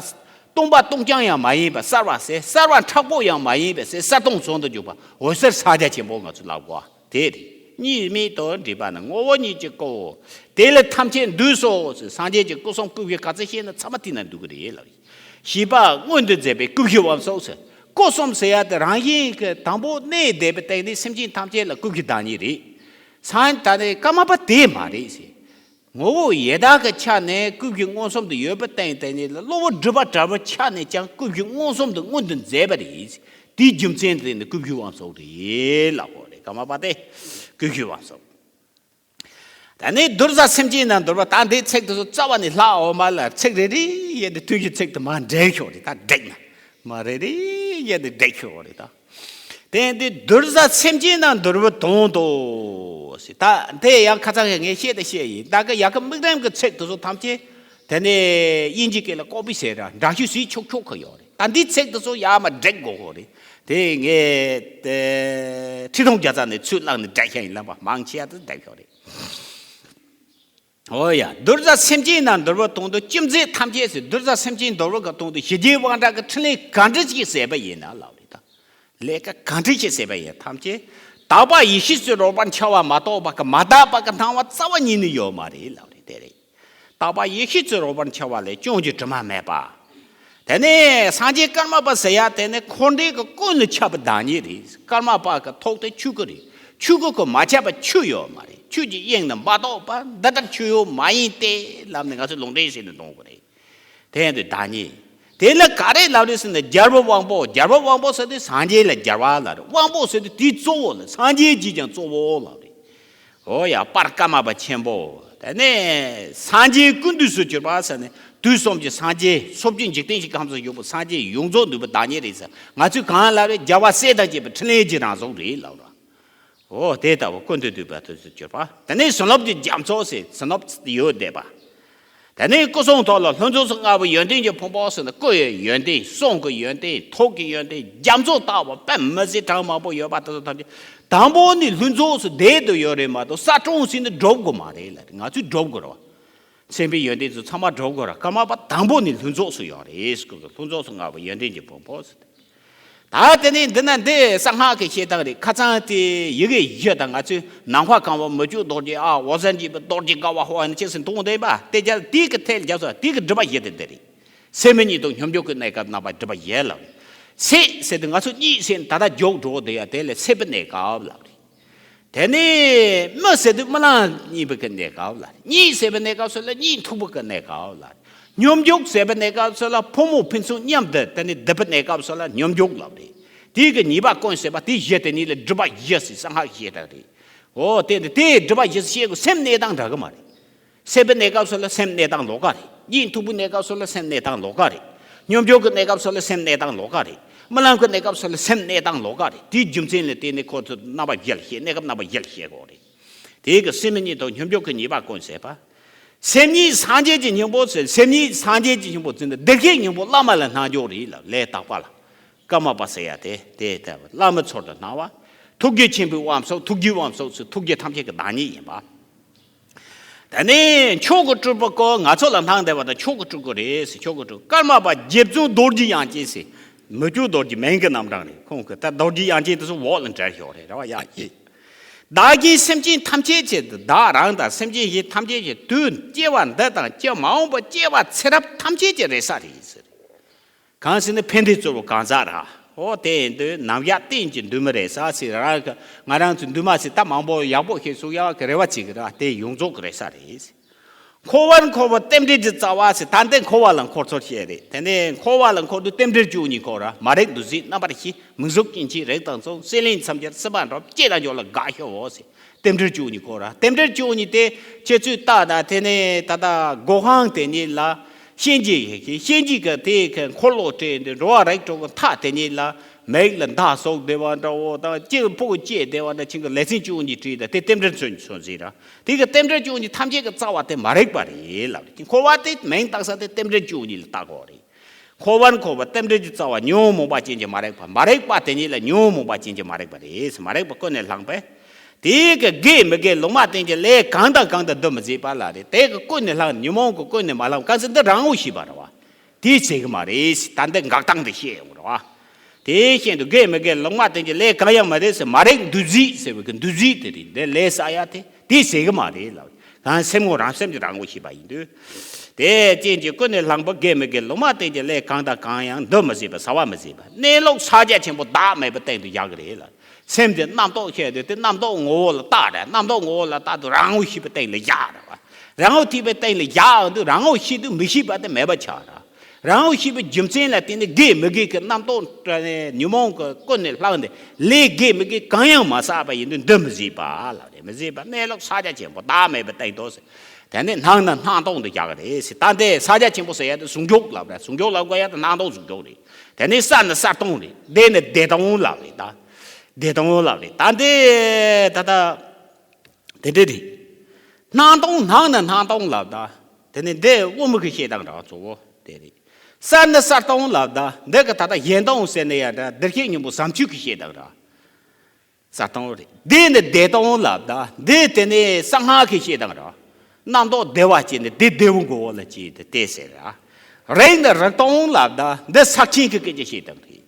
སྟོང་པ་སྟོང་རྐྱང་ཡང་མ་ཡིན་པ་གསལ་བ་ཟེར། གསལ་བ་མཁྲེགས་པོ་ཡང་མ་ཡིན་པ་ཟེར། གསལ་སྟོང་ཟུང་དུ་འཇུག་པ། འོད་གསལ་ཕྱག་རྒྱ་ཆེན་པོ་ང་ཚོས་ལབ་དགོས་པ་དེ་རེད། གཉིས་མེད་དུ་འདྲེས་པ་ནི་ངོ་བོ་ཉིད་ཀྱི་སྐུའོ། དེ་ལས་ཐམས་ཅད་འདུས་སོ་ཟེར། སངས་རྒྱས་ཀྱི་སྐུ་གསུང་སྐུ་གི་ག་ཚོད་བཤད་ན་ཚང་མ་དེ་ན་འདུས་ཀྱི་རེད་ལབ། བཞི་པ་མངོན་དུ་མཛད་པའི་སྐུ་བཞི་པའམ་སོགས་ཟེར། སྐུ་གསུམ་ཟེར་ཡ་དེ་རང་བཞིན་གྱི་དང་པོ་གནས་བསྡད་པའི་སྟེང་ནས་སེམས་ཅན་ཐམས་ཅད་ལ་སྐུ་བཞི་བདག་ཉིད་རེད། སངས་ད་ནི་ཀརྨ་པ་དེ་མ་རེད་ཟེར། ངོ་བོ་ཡི་དྭགས་ཀྱི་ཆ་ནས་སྐུ་བཞི་མངོན་སུམ་དུ་ཡོད་པའི་སྟེང་དེ་ནས་གློ་བུར་སྒྲིབ་པ་བྲལ་བའི་ཆ་ནས་ཀྱང་སྐུ་བཞི་མངོན་སུམ་དུ་མངོན་དུ་མཛད་པ་རེད། དེའི་རྒྱུ་མཚན་དེ་ནི་སྐུ་བཞི་པའམ་སོགས་རེད་ལབ་དགོས་རེད། ཀརྨ་པ་དེ་སྐུ་བཞི་པའམ་སོགས། ད་ནི་གདུལ་བྱ་སེམས་ཅན་རྣམས་འདུལ་བ། ད་འདིའི་ཚིག་དེ་ཚོ་རྩ་བ་ནས་ལྷག་འོང་མ་ལ། ཚིག་རེ་རེ་ཡས་དེ་ཐུན་གྱི་ཚིག་དེ་མར་འགྲིག་ཤོག་རེད། ད་འགྲིག་ན་མ་རེ་རེ་ཡས་དེ་འགྲིག་ཤོག་རེད་ད། དེ་འདི་གདུལ་བྱ་སེམས་ཅན་རྣམས་འདུལ་བའི་དོན་དུ་ཟེར། ད་དེ་ཡང་ཁ་ཚང་གི་ངས་བཤད་དེ་བཤད་ཡིན། ད་གི་ཡ་གི་དམིགས་རིམ་གྱི་ཚིག་དེ་ཚོ་ཐམས་ཅད་དེ་ནས་དབྱིན་ཇི་སྐད་ལ་ཀོ་པི་ཟེར་ར་འདྲ་བཤུས་བྱེད་ཆོག་ཆོག་གི་ཡོད་རེད། ད་འདི་ཚིག་དེ་ཚོ་ཡར་མར་འགྲིག་དགོས་གོ་རེད། དེ་ངས་དེ་ཁྲི་སྟོང་བརྒྱ་རྩ་ནས་ཚུར་བླངས་ནས་འགྲེལ་བཤད་ཡིན་ལབ་པ་མང་ཆེ་བ་དེ་འགྲེལ་བཤད་རེད། འོ་ཡ། གདུལ་བྱ་སེམས་ཅན་རྣམས་འདུལ་བའི་དོན་དུ་ཅི་མཛད་ཐམས་ཅད་ཟེར། གདུལ་བྱ་སེམས་ཅན་འདུལ་བའི་དོན་དུ་ཞི་རྒྱས་དབང་དྲག་གི་ཕྲིན་ལས་ག་འདྲ་ཞིག་བྱས་པ་ཡིན་ན་ལབ་རེད་ད། ལས་ཀ་ག་འདྲ་ཞིག་བྱས་པ་ཡིན་ཐམས་ཅད་དག་པ་ཡེ་ཤེས་སུ་རོལ་པར་འཆར་བ་མ་གཏོགས་པ་གི་མ་དག་པ་གི་སྣང་བ་རྩ་བ་ཉིད་ནས་ཡོད་མ་རེད་ལབ་རེད། དེ་རེད། དག་པ་ཡེ་ཤེས་སུ་རོལ་པར་འཆར་བ་ལས་སྐྱོན་གྱི་དྲི་མ་མེད་པ། དེ་ནས་སངས་རྒྱས་ཀརྨ་པ་ཟེར་ཡ་དེ་ནི་འཁོར་འདས་ཀྱི་ཀུན་ལས་ཁྱབ་པའི་བདག་ཉིད་རེད། ཀརྨ་པ་གི་ཐུགས་དེ་ཆོས་སྐུ་རེད། ཆོས་སྐུ་གི་མ་ཁྱབ་པ་ཆོས་ཡོད་མ་རེད། ཆོས་ཀྱི་དབྱིངས་ནི་མ་གཏོགས་པ་འདི་ལྟར་ཆོས་ཡོད་མ་ཡིན་ཏེ་ལབ་ནས་ང་ཚོས་ལུང་འདྲེན་བྱས་ནས་འདོན་དགོས་རེད། དེ་ཡང་དུ་བདག་ཉིད། དེ་ལ་ག་རེ་ལབ་རེད་ཟེར་ན། རྒྱལ་པོ་དབང་པོ། རྒྱལ་པོ་དབང་པོ་ཟེར་དུས་སངས་རྒྱས་ལ་རྒྱལ་བ་ལབ་རེད། དབང་པོ་ཟེར་དུས་དེའི་གཙོ་བོ་ལ། སངས་རྒྱས་ཀྱི་ཀྱང་གཙོ་བོ་ལབ་རེད། འོ་ཡ། དཔལ་ཀརྨ་པ་ཆེན་པོ། དེ་ནས་སངས་རྒྱས་ཀུན་འདུས་སུ་གྱུར་པ་ཟེར་ནས་དུས་གསུམ་གྱི་སངས་རྒྱས། ཚོགས་ཀྱི་འཇིག་རྟེན་གྱི་ཁམས་སུ་བཞུགས་པའི་སངས་རྒྱས་ཡོངས་རྫོགས་འདུས་པའི་བདག་ཉིད་རེད་ཟེར། ང་ཚོས་གང་ལབ་རེད། རྒྱལ་བ་སྲས་དང་བཅས་པའི་ཕྲིན་ལས་ཀྱི་རང་གཟུགས་རེད་ལབ་རེད། འོ་དེ་ལྟ་བུ་ཀུན་ཏུ་འདུས་པ་དུས་སུ་གྱུར་པ། དེ་ནས་བྱིན་རླབས་ཀྱི་རྒྱ་མཚོ་ཟེར། བྱིན་རླབས་ཡོད་བསྡད་པ། དེ་ནས་སྐུ་གསུང་ཐུགས་ལ་ལྷུན་རྫོགས་སུ་མངའ་བའི་ཡོན་ཏན་གྱི་ཕུང་པོ་ཟེར་ན། སྐུ་ཡི་ཡོན་ཏན། གསུང་གི་ཡོན་ཏན། ཐུགས་ཀྱི་ཡོན་ཏན། རྒྱ་མཚོ་ལྟ་བུ་དཔེ་མི་སྲིད་གྲངས་མང་པོ་ཡོད་པ་དེ་ཚོ་ཐམས་ཅད་དང་པོ་ནས་ལྷུན་རྫོགས་སུ་བསྡད་དུ་ཡོད་རེད་མ་གཏོགས་གསར་སྐྲུན་ཟེར་ནས་སྒྲུབ་དགོས་མ་རེད་ལ། ང་ཚོས་སྒྲུབ་དགོས་རེད་བ། སེམས་པའི་ཡོན་ཏན་ཚོ་ཚང་མ་སྒྲུབ་དགོས་ར། ཀརྨ་པ་དང་པོ་ནས་ལྷུན་རྫོགས་སུ་ཡོད་རེད། སྐུ་གི་ལྷུན་རྫོགས་སུ་མངའ་བའི་ཡོན་ཏན་གྱི་ཕུང་པོ་ཟེར་ཏེ། ད་དེ་ནས་འདི་ན་འདི་གསང་སྔགས་ཀྱི་བཤད་སྟངས་རེད། ཁ་སང་དེ་ཡི་གེ་བཞི་དང་། ང་ཚོས་ནམ་མཁའ་གང་བ་མི་བསྐྱོད་རྡོ་རྗེ། ཨ། འོད་གསལ་འབྱེད་པའི་རྡོ་རྗེ་དགའ་བ་ཧོ་ཨ་ནི་ཅེས་ཟེར་མཐོང་བསྡད་པ་དེ། རྒྱ་དེ་གི་ཐད་རྒྱབ་སོ་དེ་གི་སྒྲུབ་པ་བཞི་དེ་འདི་རེད། སད་མི་གཉིད་དང་སྙོམས་འཇུག་གི་གནས་སྐབས་རྣམ་པར་སྒྲུབ་པ་བཞི་ལ། སད་ཟེར་དུས་ང་ཚོ་གཉིད་ཟེར་ད་ལྟ་མཇུག་འགྲོ་དེ་ཡ། དེ་ལ་སད་པའི་གནས་སྐབས་ལ་རེད། དེ་ནས་མི་ཟེར་དུས་རྨི་ལམ་གཉིད་པའི་གི་གནས་སྐབས་ལ། གཉིད་ཟེར་བའི་གནས་སྐབས་སུ་ལ་གཉིད་འཐུག་པའི་གི་གནས་སྐབས་ལ། སྙོམས་འཇུག་ཟེར་བའི་གནས་སྐབས་སུ་ལ་ཕོ་མོ་ཕན་ཚུན་མཉམ་དུ་དེ་ནས་སྡུད་པའི་གནས་སྐབས་སུ་ལ་སྙོམས་འཇུག་ལབ་རེད། དེའི་གི་ཉེས་པ་ཀུན་སེལ་བ་དེ་བཞི་དེ་ཉིད་ལ་སྒྲུབ་པ་བཞི་ཟེར་གསང་སྔགས་བཤད་སྟངས་རེད། འོ་དེ་དེ་དེ་སྒྲུབ་པ་བཞི་ཟེར་བཤད་དགོས། སེམས་གནས་སྟངས་འདྲ་གི་མ་རེད། སད་པའི་གནས་སྐབས་སུ་ལ་སེམས་གནས་སྟངས་ལོགས་ཀ་རེད། གཉིད་འཐུག་པའི་གནས་སྐབས་སུ་ལ་སེམས་གནས་སྟངས་ལོགས་ཀ་རེད། སྙོམས་འཇུག་གི་གནས་སྐབས་སུ་ལ་སེམས་གནས་སྟངས་ལོགས་ཀ་རེད། རྨི་ལམ་གྱི་གནས་སྐབས་སུ་ལ་སེམས་གནས་སྟངས་ལོགས་ཀ་རེད། དེའི་རྒྱུ་མཚན་ལ་བརྟེན་ནས་ཁོ་ཚོ་རྣམ་པ་བཞི་ལ་བཤད། གནས་སྐབས་རྣམ་པ་བཞི་ལ་བཤད་དགོས་རེད། དེའི་གི་སད་མི་གཉིད་དང་སྙོམས་འཇུག་གི་ཉེས་པ་ཀུན་སེལ་བ། སེམས་ཉིད་སངས་རྒྱས་ཀྱི་སྙིང་པོ་ཟེར། སེམས་ཉིད་སངས་རྒྱས་ཀྱི་སྙིང་པོ་ཟེར་ན་བདེ་གཤེགས་སྙིང་པོ་བླ་མ་ལ་སྣང་འཇོག་རེད་ལ། ལས་དག་པ་ལ། ཀརྨ་པ་ཟེར་ཡ་དེ་དེ་ལྟ་བུ་བླ་མའི་ཚུལ་དུ་སྣང་བ། ཐུགས་རྗེ་ཆེན་པོའི་དབང་ཕྱུག། ཐུགས་རྗེའི་དབང་ཕྱུག་ཟེར། ཐུགས་རྗེ་ཐམས་ཅད་ཀྱི་བདག་ཉིད་ཡིན་པ། དེ་ནས་མཆོག་གི་སྤྲུལ་པ་ཀོ་ང་ཚོ་ལ་སྣང་བསྡད་པ་དང་མཆོག་གི་སྤྲུལ་སྐུ་རེད་ཟེར། མཆོག་གི་སྤྲུལ་སྐུ་ཀརྨ་པ་རྗེ་བཙུན་རྡོ་རྗེ་དབྱངས་ཅན་ཟེར། མི་བསྐྱོད་རྡོ་རྗེ་མིང་གི་རྣམ་གྲངས་རེད། ཁོང་གི་ད་རྡོ་རྗེ་དབྱངས་ཅན་དེ་ཚོ་འོག་ལ་འདྲེན་ཞོག་རེད། རེད་བ། ཡ་ཡེ། བདག་གིས་སེམས་ཅན་ཐམས་ཅད་ཀྱི། བདག་རང་དང་སེམས་ཅན་གཞན་ཐམས་ཅད་ཀྱི་དུས་སྐྱེ་བ་འདི་དང་སྐྱེ་མ་འོངས་པ་སྐྱེ་བ་ཚེ་རབས་ཐམས་ཅད་ཀྱི་རེ་ས་རེད་ཟེར། གང་ཟེར་ན་ཕན་བདེ་གཙོ་བོ་གང་ཟག་ར། འོ་དེ་ཡིན་དུས་ནམ་ཡང་གཏན་གྱི་འདུན་མི་རེད་ས་ཟེར་ར། ང་རང་ཚོ་འདུན་མ་ཟེར་ད་མང་པོ་ཡག་པོ་ཞིག་གསུང་ཡག་གི་རེ་བ་བྱེད་ཀྱི་ར། དེ་ཡོངས་རྫོགས་ཀྱི་རེ་ས་རེད། འཁོར་བར་འཁོར་བའི་རྟེན་འབྲེལ་གྱི་རྩ་བ་ཟེར། ད་འདི་འཁོར་བ་ལ་འཁོར་ཚུལ་བཤད་རེད། དེ་ནས་འཁོར་བ་ལ་འཁོར་དུས་རྟེན་འབྲེལ་བཅུ་གཉིས་འཁོར་ར། མ་རིག་འདུ་བྱེད་རྣམ་པར་ཤེས། མིང་གཟུགས་སྐྱེ་མཆེད་རེག་དང་ཚོར། སྲེད་ལེན་མཚམས་སྦྱར་སྲིད་པ་འགྲོ། སྐྱེ་དང་འཇོམས་ལ་དགའ་ཞེའོ་ཟེར། རྟེན་འབྲེལ་བཅུ་གཉིས་འཁོར་ར། རྟེན་འབྲེལ་བཅུ་གཉིས་དེ་ཁྱེད་ཚོས་ལྟ་ད། དེ་ནས་ད་ལྟ་སྒོ་ཁང་དེ་ཉིད་ལ་གཤིན་རྗེ་ཡི་གེ། གཤིན་རྗེ་གི་དེ་གི་འཁོར་ལོ་བྲིས་ཏེ་འགྲོ་བ་རིགས་དྲུག་གི་མཐའ་དེ་ཉིད་ལ་མིག་ལ་མདའ་ཟུག་བསྡད་པ་འདྲ་བོ་དང་། སྐྱེ་བོ་སྐྱེས་བསྡད་པ་འདྲ། ཁྱེད་ཀྱི་ལེ་ཚན་བཅུ་གཉིས་བྲིས་ད། དེ་རྟེན་འབྲེལ་མཚོན་མཚོན་ཟིན་ར། དེ་གི་རྟེན་འབྲེལ་བཅུ་གཉིས་ཐམས་ཅད་ཀྱི་རྩ་བ་དེ་མ་རིག་པ་རེད་ལབ་རེད། འཁོར་བ་དེ་མིང་བཏགས་ས་དེ་རྟེན་འབྲེལ་བཅུ་གཉིས་ལ་བཏགས་དགོས་རེད། འཁོར་བར་འཁོར་བའི་རྟེན་འབྲེལ་གྱི་རྩ་བ་ཉོན་མོངས་པ་ཅན་གྱི་མ་རིག་པ། མ་རིག་པ་དེ་ཉིད་ལ་ཉོན་མོངས་པ་ཅན་གྱི་མ་རིག་པ་རེད། མ་རིག་པ་ཀུན་ནས་བསླངས་པས། དེ་གི་དགེ་མི་དགེ་ལུང་མ་བསྟན་གྱི་ལས་གང་དང་གང་དུ་འདུ་མི་བྱེད་པ་ལ་རེད། དེ་གི་ཀུན་ནས་བསླངས། ཉོན་མོངས་ཀྱི་ཀུན་ནས་མ་བསླངས། གང་ཟེར་འདི་རང་ངོ་ཤེས་པ་རེད་བ། དེ་བྱེད་གི་མ་རེད། ད་འདི་འགག་སྟངས་འདི་བཤད་ཡོང་རེད་བ། དེ་བཞིན་དུ་དགེ་མི་དགེ་ལོག་སྨྲ་རྟེན་ཅིང་ལས་གང་ཡང་མ་རེད་ཟེར། མ་རིག་འདུ་བྱེད་ཟེར་བའི་གི་འདུ་བྱེད་དེ་རེད། འདི་ལས་བསགས་ཡ་དེ་དེ་ཟེར་གི་མ་རེད་ལབ། གང་སེམས་ངོ་རང་སེམས་ཀྱི་རང་ངོ་ཤེས་པ་ཡིན་དུས། དེ་རྐྱེན་གྱིས་ཀུན་ནས་བསླངས་པ་དགེ་མི་དགེ་ལོག་སྨྲ་རྟེན་ཅིང་ལས་གང་དང་གང་ཡང་འདུ་མི་བྱེད་པ་བྱ་བ་མི་བྱེད་པ་གནས་ལུགས་ཕྱག་རྒྱ་ཆེན་པོ་བདག་མེད་པའི་སྟེང་དུ་བཞག་གི་རེད་ལ། སེམས་དེ་རྣམ་རྟོག་ཤེས་དུས་དེ་རྣམ་རྟོག་ངོ་བོ་ལ་བལྟ་ར། རྣམ་རྟོག་ངོ་བོ་ལ་བལྟ་དུས་རང་ངོ་ཤེས་པའི་སྟེང་ལ་བཞག་ར་བ། རང་ངོ་ཤེས་པའི་སྟེང་ལ་བཞག་འོང་དུས་རང་ངོ་ཤེས་དུས་མི་ཤེས་པ་དེ་མེད་པ་ཆགས་ར། རང་ངོ་ཤེས་པའི་རྒྱུ་མཚན་ལ་བརྟེན་ནས་དགེ་མི་དགེ་གི་རྣམ་རྟོག་ཉོན་མོངས་ཀྱི་ཀུན་ནས་བསླངས་ཏེ་ལས་དགེ་མི་དགེ་གང་ཡང་མ་བསགས་པ་ཡིན་དུས་འདུ་མི་བྱེད་པ་ལ་རེ་མི་བྱེད་པ་གནས་ལུགས་ཕྱག་རྒྱ་ཆེན་པོ་བདག་མེད་པའི་སྟེང་དུ་ཟེར། དེ་ནས་སྣང་ནས་སྣང་སྟོང་དུ་བཞག་རེད་ཟེར། ད་འདི་ཕྱག་རྒྱ་ཆེན་པོ་ཟེར་ཡ་དེ་ཟུང་འཇུག་ལབ་རེད། ཟུང་འཇུག་ལབ་དགོས་ཡ་དེ་སྣང་སྟོང་ཟུང་འཇུག་རེད། དེ་ནས་གསལ་ནས་གསལ་སྟོང་རེད། བདེ་ནས་བདེ་སྟོང་ལབ་རེད། ད་བདེ་སྟོང་ལབ་རེད། ད་འདི་ད་ལྟ། དེ་འདྲ་རེད། སྣང་སྟོང་སྣང་ནས་སྣང་སྟོང་ལབ་ད། དེ་ནི་འདི་དབུ་མ་གི་བཤད་སྟངས་རང་གཙོ་བོ་དེ་རེད། གསལ་ནས་གསལ་སྟོང་ལབ་ད་འདི་གི་ད་ལྟ་གཞན་སྟོང་ཟེར་ནས་ཡ་འདྲ་བདེར་གཤེགས་སྙིང་པོ་བྱམས་ཆོས་ཀྱི་བཤད་སྟངས་རང་། གསལ་སྟོང་རེད། བདེ་ནི་བདེ་སྟོང་ལབ་ད་འདི་དེ་ནི་གསང་སྔགས་ཀྱི་བཤད་སྟངས་རང་། རྣམ་རྟོག་བདེ་བ་ཅན་ནི་བདེ་བདེ་བོ་མགོ་བོ་ལ་ཅི་དེ་དེ་ཟེར་ར། རིག་ནི་རིག་སྟོང་ལབ་ད་འདི་ཕྱག་ཆེན་གྱི་སྐད་ཆ་བཤད་སྟངས་རེད།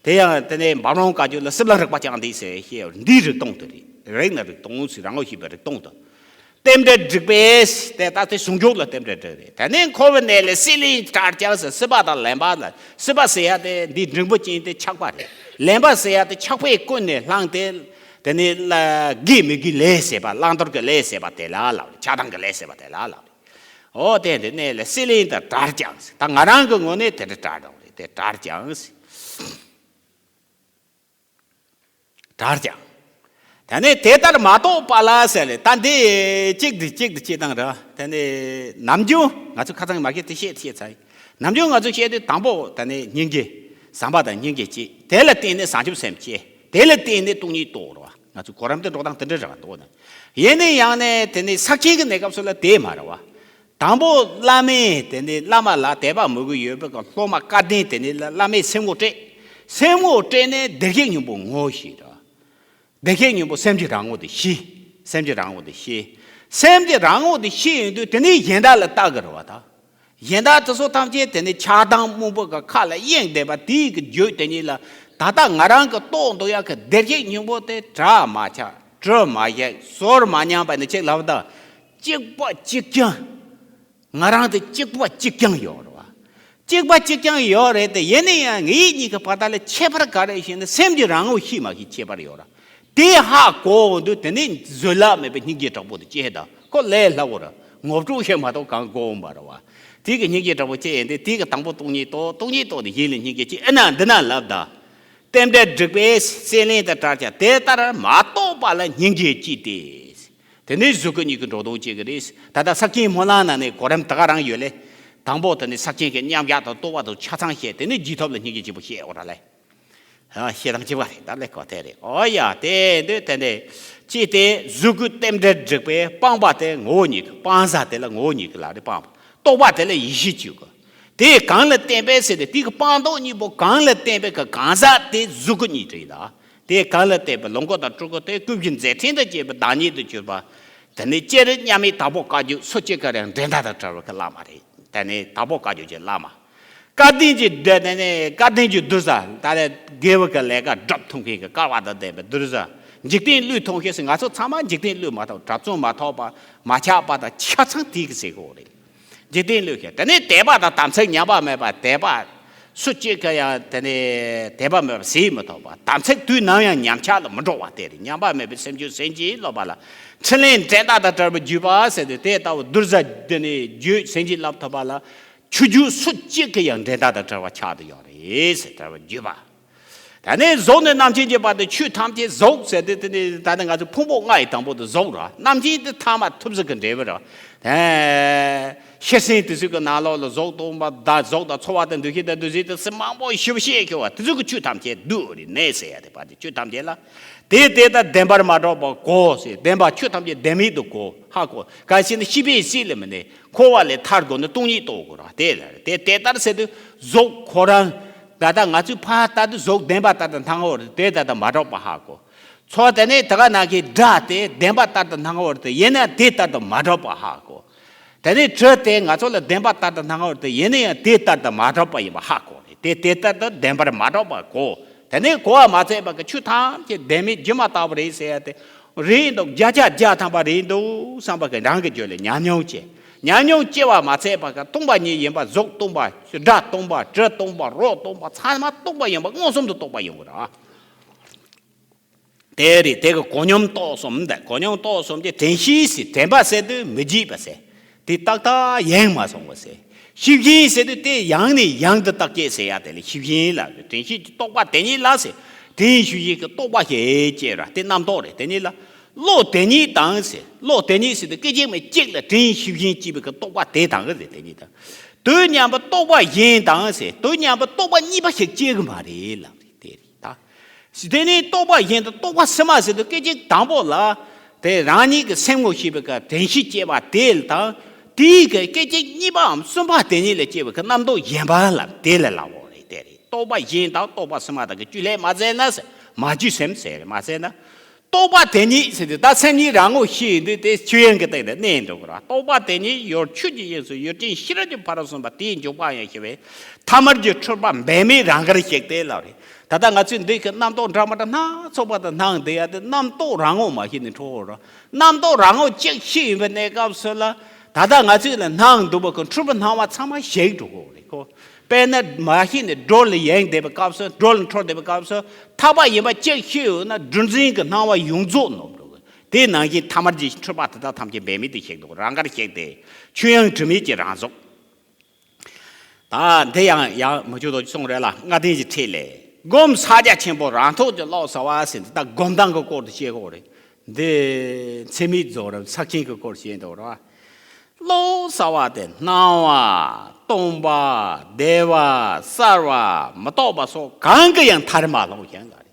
དེ་ཡང་དེ་ནས་འབུམ་རམས་བཀའ་བརྒྱུད་ལ་སྲིད་ལ་རིག་པ་ཀྱང་འདི་ཟེར་བཤད་འདིའི་རིག་སྟོང་དེ་རེད། རིག་ནི་རིག་སྟོང་ཟེར་རང་ངོ་ཤེས་པའི་རིག་སྟོང་དང་། རྟེན་འབྲེལ་སྒྲིག་པས་དེ་ལྟ་སྟེ་ཟུང་འཇུག་ལ་རྟེན་འབྲེལ་སྒྲིག་རེད། དེ་ནས་འཁོར་བའི་གནས་ལས་སྲེད་ལེན་དྲར་ཀྱང་ཟེར། སྲིད་པ་དང་ལེན་པ་ལ་སྲིད་པ་ཟེར་ཡ་དེ་འདི་འབྲིང་པོ་ཅན་དེ་ཆགས་པ་རེད། ལེན་པ་ཟེར་ཡ་དེ་ཆགས་པས་ཀུན་ནས་བསླངས་ཏེ་དེ་ནས་ལ་དགེ་མི་དགེའི་ལས་ཟེར་བ་བླང་དོར་གྱི་ལས་ཟེར་བ་དེ་ལ་ལབ་རེད། ཆགས་སྡང་གི་ལས་ཟེར་བ་དེ་ལ་ལབ་རེད། འོ་དེ་འདི་གནས་ལ་སྲེད་ལེན་དང་དྲར་ཀྱང་ཟེར། ད་ང་རང་གི་ངོས་ནས་དེ་འདྲ་དྲར་འགྲོ་རེད། དེ་དྲར་ཀྱང་ཟེར། དྲར་ཀྱང་། ད་ནི་དེ་ལྟར་མ་རྟོགས་པ་ལ་ཟེར་ལེ། ད་འདི་གཅིག་འདི་གཅིག་འདི་གཅིག་དང་ར། ད་ནི་ནམ་རྒྱུན་ང་ཚོ་ཁ་སང་མ་གི་དེ་བཤད་བཤད་ཚར་ཡིན། ནམ་རྒྱུན་ང་ཚོ་བཤད་དུས་དང་པོ་ད་ནི་སྙིང་རྗེ། བྱམས་པ་དང་སྙིང་རྗེ་སྐྱེ། དེ་ལ་བརྟེན་ནས་བྱང་ཆུབ་སེམས་སྐྱེ། དེ་ལ་བརྟེན་ནས་སྟོང་ཉིད་རྟོགས་ར་བ། ང་ཚོ་གོ་རིམ་དེ་འགྲོ་སྟངས་དེ་འདྲ་ར་བ་འདུག་ན། ཡིན་ནའི་ཡང་ནས་དེ་ནི་ཕྱག་ཆེན་གྱི་གནས་སྐབས་སུ་ལ་དེ་མ་ར་བ། དང་པོ་བླ་མས་དེ་ནི་བླ་མ་ལ་དད་པ་མོས་གུས་ཡོད་པའི་གི་སློབ་མ་བཀའ་བདེན་དེ་ནི་བླ་བླ་མས་སེམས་ངོ་སྤྲད། སེམས་ངོ་སྤྲད་ནས་བདེར་གཤེགས་སྙིང་པོ་ངོ་ཤེས་ར། བདེར་གཤེགས་སྙིང་པོ་སེམས་ཀྱི་རང་ངོ་དེ་ཤེས། སེམས་ཀྱི་རང་ངོ་དེ་ཤེས། སེམས་ཀྱི་རང་ངོ་དེ་ཤེས་ཡོང་དུས་དེ་ནི་གཞན་དག་ལ་བལྟ་གི་རེད་བ་ད། གཞན་དག་དེ་ཚོ་ཐམས་ཅད་དེ་ནི་ཆགས་སྡང་རྨུགས་པོ་གི་ཁ་ལ་གཡེངས་བསྡད་པ་དེའི་གི་རྒྱུད་དེ་ཉིད་ལ་ད་ལྟ་ང་རང་གི་རྟོགས་འདུག་ཡག་གི་བདེར་གཤེགས་སྙིང་པོ་དེ་གྲ་མ་ཆག་གྲུ་མ་བཞག་ཟོར་མ་མྱངས་པ་ནི་ཅིག་ལབ་ད། གཅིག་པ་གཅིག་རྐྱང་། ང་རང་དེ་གཅིག་པ་གཅིག་རྐྱང་ཡོད་རེད་བ། གཅིག་པ་གཅིག་རྐྱང་ཡོད་རེད་དེ། ཡིན་ན་ཡང་ངེད་གཉིས་ཀྱི་བར་དག་ལ་ཁྱད་པར་ག་རེ་ཞེ་ན་སེམས་ཀྱི་རང་ངོ་ཤེས་མ་ཤེས་ཁྱད་པར་ཡོད་ར། དེ་ཧ་གོ་འོང་དུས་དེ་ནས་བཟོད་གླགས་མེད་པའི་སྙིང་རྗེ་དྲག་པོ་དེ་སྐྱེས་ད་ཁོ་ལས་སླ་བོ་ར་ངོ་སྤྲོད་བྱེད་མ་གཏོགས་གང་གོ་འོང་བ་ར་བ། དེ་གི་སྙིང་རྗེ་དྲག་པོ་སྐྱེས་ཡིན་དེ་དེ་གི་དང་པོ་སྟོང་ཉིད་རྟོགས། སྟོང་ཉིད་རྟོགས་ནས་གཞན་ལ་སྙིང་རྗེ་སྐྱེས་ཨེ་ན་འདི་ན་ལབ་ད། རྟེན་འབྲེལ་སྒྲིག་པས་སྲེད་ལེན་དང་བྲལ་ཀྱང་དེ་ལྟར་མ་རྟོགས་པ་ལ་སྙིང་རྗེ་སྐྱེས་ཏེ། དེ་ནས་གཟུགས་སྐུ་གཉིས་ཀྱི་འགྲོ་ལྡོག་བྱེད་ཀྱི་རེད། ད་ལྟ་ཕྱག་ཆེན་སྨོན་ལམ་ནང་ནས་གོ་རིམ་ད་ག་རང་ཡོད་ལེ། དང་པོ་དེ་ནི་ཕྱག་ཆེན་གྱི་མཉམ་གཞག་དང་རྟོགས་པ་དང་ཆ་ཚང་བཤད། དེ་ནས་རྗེས་ཐོབ་ལ་སྙིང་རྗེ་ཆེན་པོ་བཤད་འོ་ར་ལེ། ཨ་བཤད་སྟངས་གཅིག་པ་རེད་ད་ལེ་གོ་དེ་རེད། འོ་ཡ་དེ་འདོད་དེ་འདྲས་ཅི་སྟེ་གཟུགས་སྐུ་རྟེན་འབྲེལ་སྒྲིག་པས་སྤངས་པ་དེ་ངོ་བོ་ཉིད་ཀྱི་སྤངས་ས་དེ་ལ་ངོ་བོ་ཉིད་ཀྱི་ལ་རེ་སྤངས་པ་རྟོགས་པ་དེ་ལ་ཡེ་ཤེས་བཅུ་དགོས། དེ་གང་ལ་བརྟེན་པས་ཟེར་ཏེ་དེ་གི་སྤངས་རྟོགས་གཉིས་པོ་གང་ལ་བརྟེན་པའི་གི་གང་ཟག་དེ་གཟུགས་སྐུ་གཉིས་རེད་ད། དེ་གང་ལ་བརྟེན་པའི་ལོངས་སྐུ་དང་སྤྲུལ་སྐུ་དེ་སྐུ་བཞི་མཛད་ཕྲིན་དང་བཅས་པའི་བདག་ཉིད་དུ་གྱུར་པ། དེ་ནི་སྤྱིར་མཉམ་མེད་དྭགས་པོ་བཀའ་བརྒྱུད་སུ་གཅིག་གི་རང་འགྲན་ཟླ་དང་བྲལ་བའི་གི་བླ་མ་རེད། དེ་ནི་དྭགས་པོ་བཀའ་བརྒྱུད་ཀྱི་བླ་མ། བཀའ་བསྟན་གྱི་སྡེ་དེ་ནི་བཀའ་བསྟན་གྱི་གདུལ་བྱ་ད་ལས་དགེ་བ་གི་ལས་ཀ་སྒྲུབ་ཐུབ་མཁན་གྱི་སྐལ་བ་དང་ལྡན་པའི་གདུལ་བྱ། འཇིག་རྟེན་བློས་ཐོངས་ཤེས་སུ་ང་ཚོ་ཚང་མ་འཇིག་རྟེན་བློས་མ་ཐོངས་གྲྭ་བཙུན་མ་ཐོབ་པ་མ་ཆགས་པ་དང་ཆ་ཚང་དེའི་གི་ཟེར་གོ་རེད། འཇིག་རྟེན་བློས་ཤེས་དེ་ནི་དད་པ་དང་དམ་ཚིག་ཉམས་པ་མེད་པ་དད་པ། སུ་གཅིག་གི་ཡང་དེ་ནི་དད་པ་མེད་པ་ཟེར་མི་ཐུབ་པ། དམ་ཚིག་དུས་ནམ་ཡང་ཉམས་ཆག་ལ་མི་འགྲོ་བ་དེ་རེད། ཉམས་པ་མེད་པའི་སེམས་རྒྱུད་སེམས་བསྐྱེད་སློབ་པ་ལ། ཕྲིན་ལས་འགྲན་ཟླ་དང་བྲལ་བའི་བརྒྱུད་པ་ཟེར་ཏེ་དེ་ལྟ་བུ་གདུལ་བྱ་དེ་ནི་རྒྱུད་སེམས་བསྐྱེད་སློབ་ཐུབ་པ་ལ། ཆོས་བརྒྱུད་སུ་གཅིག་གི་ཡང་འགྲན་ཟླ་དང་བྲལ་བ་ཆགས་ཏེ་ཡོད་རེད་ཟེར། བྲལ་བའི་བརྒྱུད་པ། ད་ནི་གཟུགས་ནི་རྣམ་མཁྱེན་གྱི་བར་དུ་ཆོས་ཐམས་ཅད་གཟུགས་ཟེར་ཏེ་དེ་ནི་ད་ནི་ང་ཚོ་ཕུང་པོ་ལྔ་ཡི་དང་པོ་དེ་གཟུགས་ར། རྣམ་མཁྱེན་དེ་ཐ་མ་ཐུབ་ཚོད་ཀྱི་འབྲས་བུ་ར། ཨེ། ཤེར་ཕྱིན་དེ་ཚོ་གི་ནང་ལོགས་ལ་གཟུགས་དང་མ་ད་གཟུགས་དང་ཚོར་བ་དང་འདུ་ཤེས་དང་འདུ་བྱེད་དེ་ཚོ་མང་པོ་ཞིབ་བཤད་ཁྱོད་བ་དེ་ཚོ་གི་ཆོས་ཐམས་ཅད་བསྡུས་རེད་ནས་ཟེར་ཡ་དེ་བར་དུ་ཆོས་ཐམས་ཅད་ལ། དེ་དེ་ལྟར་བདེན་པར་མ་གྲུབ་པ་གོ་ཟེར། བདེན་པ་ཆོས་ཐམས་ཅད་བདེན་མེད་དུ་གོ་ཧ་གོ། གལ་སྲིད་ནི་ཤེས་པས་སྲིད་ལ་མི་གནས། འཁོར་བ་ལས་ཐར་དགོས་ན་སྟོང་ཉིད་རྟོགས་དགོས་ར། དེ་ལ་དེ་དེ་ལྟར་ཟེར་དུས་གཟུགས་ཁོ་རང་ད་ལྟ་ང་ཚོས་ཕར་ལྟ་དུས་གཟུགས་བདེན་པ་ལྟར་དུ་སྣང་བ་རེད། དེ་ལྟར་དུ་མ་གྲུབ་པ་ཧ་གོ། ཚོར་དེ་ནས་དེ་ག་ནང་གི་སྒྲ་དེ་བདེན་པ་ལྟར་དུ་སྣང་བ་རེད། ཡིན་ན་དེ་ལྟར་དུ་མ་གྲུབ་པ་ཧ་གོ། དེ་ནས་དྲི་དེ་ང་ཚོ་ལ་བདེན་པ་ལྟར་དུ་སྣང་བ་རེད། ཡིན་ན་ཡང་དེ་ལྟར་དུ་མ་གྲུབ་པ་ཡིན་པ་ཧ་གོ་རེད། དེ་དེ་ལྟར་དུ་བདེན་པར་མ་གྲུབ་པ་གོ། དེ་ནས་གོ་བ་མ་ཚད་པ་གི་ཆོས་ཐམས་ཅད་བདེན་མེད་སྒྱུ་མ་ལྟ་བུ་རེད་ཟེར་ཡ་དེ་རེད་འདུག་བརྒྱ་ཆ་བརྒྱ་ཐམ་པ་རེད་འདུག་བསམ་པ་གི་རང་གི་རྒྱུད་ལ་ཉམས་མྱོང་སྐྱེ། ཉམས་མྱོང་སྐྱེ་བ་མ་ཚད་པ་གི་སྟོང་པ་ཉིད་ཡིན་པ་གཟུགས་སྟོང་པ། སྒྲ་སྟོང་པ། དྲི་སྟོང་པ། རོ་སྟོང་པ། ཚང་མ་སྟོང་པ་ཡིན་པ་མངོན་སུམ་དུ་རྟོགས་པ་ཡོང་གི་རེད། དེ་རེད། དེ་གི་གོ་སྙོམས་རྟོགས་གསུམ་དང་། གོ་སྙོམས་རྟོགས་གསུམ་གྱི་དྲན་ཤེས་ཟེར། དྲན་པ་ཟེར་དུས་མི་བརྗེད་པ་ཟེར། དེ་ཏག་ཏག་ཡེངས་མ་སོང་བ་ཟེར། ཤེས་བཞིན་ཟེར་དུས་དེ་ཡང་ནས་ཡང་དུ་བརྟག་དཔྱད་ཟེར་ཡ་དེ་ལ་ཤེས་བཞིན་ལབ་རེད། དྲན་ཤེས་ཀྱི་རྟོག་པ་དེ་ཉིད་ལ་ཟེར། དྲན་ཤེས་བཞིན་གྱི་རྟོག་པ་ཞེས་བྱ་བ་དེ་རྣམ་རྟོག་རེད། དེ་ཉིད་ལ་བློ་དེ་ཉིད་དང་ཟེར། བློ་དེ་ཉིད་ཟེར་དུས་སྐད་ཅིག་མ་གཅིག་ལ་དྲན་ཤེས་བཞིན་སྐྱེས་པའི་གི་རྟོག་པ་དེ་དང་ཟེར། དེ་ཉིད་དང་། དུས་མཉམ་པར་རྟོག་པ་གཞན་དང་ཟེར། དུས་མཉམ་པར་རྟོག་པ་གཉིས་པ་ཞིག་སྐྱེ་གི་མ་རེད་ལབ་རེད། དེ་རེད་ད། དེ་ནས་རྟོག་པ་གཞན་དང་རྟོག་པ་ཕྱི་མ་ཟེར་དུས་སྐད་ཅིག་དང་པོ་ལ་དེ་རང་ཉིད་ཀྱི་སེམས་ངོ་ཤེས་པའི་སྐབས་དྲན་ཤེས་སྐྱེ་བ་དེ་དང་། དེའི་གི་སྐད་ཅིག་གཉིས་པའམ་གསུམ་པ་དེ་ཉིད་ལ་སྐྱེ་བའི་གི་རྣམ་རྟོག་གཞན་པ་ལ་དེ་ལ་ལབ་དགོས་རེད། དེ་རེད། རྟོག་པ་གཞན་དང་རྟོག་པ་ཕྱི་མ་དག་གི་བཅུད་ལས་མ་ཟད་ན་ཟེར། མ་བཅོས་སེམས་ཟེར། མ་ཟད་ན། རྟོག་པ་དེ་ཉིད་ཟེར་དུས་ད་སེམས་ཉིད་རང་ངོ་ཤེས་ཡོང་དུས་དེ་ཆོས་དབྱིངས་ཀྱི་སྟེང་དུ་གནས་འགྲོ་གི་རེད། རྟོག་པ་དེ་ཉིད་ཡུལ་ཆོས་ཀྱི་དབྱིངས་སུ་ཡུལ་ཅན་ཤེས་རབ་ཀྱི་ཕ་རོལ་སོན་པ་དེའི་འཇུག་པ་ཡང་ཞེས་པས། ཐ་མལ་གྱི་འཁྲུལ་པ་འབད་མེད་རང་དགར་ཞིག་སྟེ་ལབ་རེད། ད་ལྟ་ང་ཚོས་འདི་གི་རྣམ་རྟོག་འདྲ་མི་འདྲ་སྣ་ཚོགས་པ་དང་སྣང་བསྡད་ཡ་དེ་རྣམ་རྟོག་རང་ངོ་མ་ཤེས་ནས་འཁྲུལ་བ་རེད། རྣམ་རྟོག་རང་ངོ་གཅིག་ཤེས་ཡོང་པའི་གནས་སྐབས་སུ་ལ་ད་ལྟ་ང་ཚོས་ལ་སྣང་འདུག་པ་གི་འཁྲུལ་པ་སྣང་བ་ཚང་མ་ཞིག་འགྲོ་གི་རེད་ཁོ། དཔེར་ན་མ་ཤེས་ནས་སྒྲོལ་ལ་ཡེངས་བསྡད་པའི་སྐབས་སུ། སྒྲོལ་ལ་འཁྲུལ་བསྡད་པའི་སྐབས་སུ་ཐག་པ་ཡིན་པ་གཅིག་ཤེས་ཡོད་ན་སྒྲོལ་འཛིན་གྱི་སྣང་བ་ཡོངས་རྫོགས་ནོར་འགྲོ་གི། དེ་ནང་བཞིན་ཐ་མལ་གྱི་འཁྲུལ་པ་དེ་དག་ཐམས་ཅད་འབད་མེད་དུ་ཞིག་འདུག་རང་དགར་ཞིག་སྟེ་ཆོས་དབྱིངས་དྲི་མེད་ཀྱི་རང་གཟུགས། ད་འདི་ཡང་ཡང་མི་ཆོས་དོ་གསུང་རེད་ལ། ལྔ་ལྡན་གྱི་ཁྲིད་ལས། སྒོམ་ཕྱག་རྒྱ་ཆེན་པོ་རང་ཐོག་གི་བློ་གསལ་བ་ཟེར་འདི་ད་སྒོམ་སྟངས་ཀྱི་སྐོར་དུ་བཤད་དགོས་རེད། འདི་ཚད་མའི་རྫོགས་རིམ་ཚར་ཆེན་གྱི་སྐོར་བཤད་འདུག་ར། བློ་གསལ་བ་དེ་སྣང་བ། སྟོང་པ། བདེ་བ། གསལ་བ། མི་རྟོག་པ་སོགས་གང་གི་ཡང་མཐར་མ་ལྷུང་ཞིང་ལ་རེད།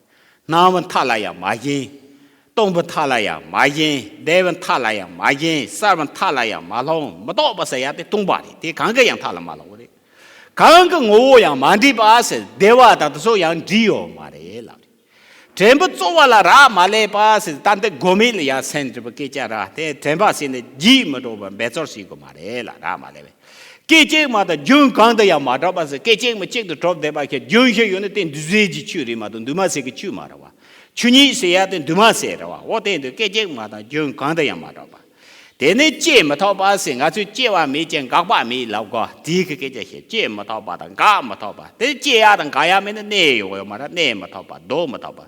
སྣང་བ་མཐའ་ལ་ཡང་མ་ཞེན། སྟོང་པ་མཐའ་ལ་ཡང་མ་ཞེན། བདེ་བ་མཐའ་ལ་ཡང་མ་ཞེན། གསལ་བ་མཐའ་ལ་ཡང་མ་ལྷུང་། མི་རྟོག་པ་ཟེར་ཡ་དེ་སྟོང་པ་རེད། དེ་གང་གི་ཡང་མཐའ་ལ་མ་ལྷུང་བ་རེད། གང་གི་ངོ་བོ་ཡང་མ་འདྲེས་པ་ཟེར། བདེ་བ་དང་དེ་ཚོ་ཡང་འདྲེས་ཡོད་མ་རེད་ལབ་རེད། དྲན་པ་རྩོལ་བ་ལ་རག་མ་ལས་པ་ཟེར། ད་འདི་སྒོམ་མེད་ལ་ཡང་སེམས་འདྲི་བ་སྐད་ཆ་ར་དེ་དྲན་པ་ཟེར་ནས་རྒྱས་མི་འགྲོ་བར་འབད་རྩོལ་བྱེད་དགོས་མ་རེད་ལ་རག་མ་ལས་པས། སྐད་ཅིག་མ་གཏོགས་རྒྱུན་གང་དུ་ཡང་མ་གྲོལ་བ་ཟེར། སྐད་ཅིག་མ་གཅིག་ཏུ་གྲོལ་བསྡད་པ་ཁྱེད་རྒྱུན་ཞིག་ཡོད་ན་དེ་འདུས་བྱས་ཀྱི་ཆོས་རེད་མ་གཏོགས་འདུས་མ་བྱས་ཀྱི་ཆོས་མ་རེད་བ། ཆོས་ཉིད་ཟེར་ཡ་དེ་འདུས་མ་བྱས་རེད་བ། འོ་དེ་འདུས་སྐད་ཅིག་མ་གཏོགས་རྒྱུན་གང་དུ་ཡང་མ་གྲོལ་བ། དེ་ནི་སྐྱེ་མི་ཐུབ་པ་ཟེར། ང་ཚོས་སྐྱེ་བ་མེད་ཅིང་འགག་པ་མེད་ལབ་གོ། དེའི་གི་སྐད་ཆ་བཤད། སྐྱེ་མི་ཐུབ་པ་དང་འགག་མི་ཐུབ་པ། དེ་སྐྱེ་ཡ་དང་འགག་ཡ་མེད་ན་གནས་ཡོང་ཡོད་མ་རེད། གནས་མི་ཐུབ་པ། འདོར་མི་ཐུབ་པ།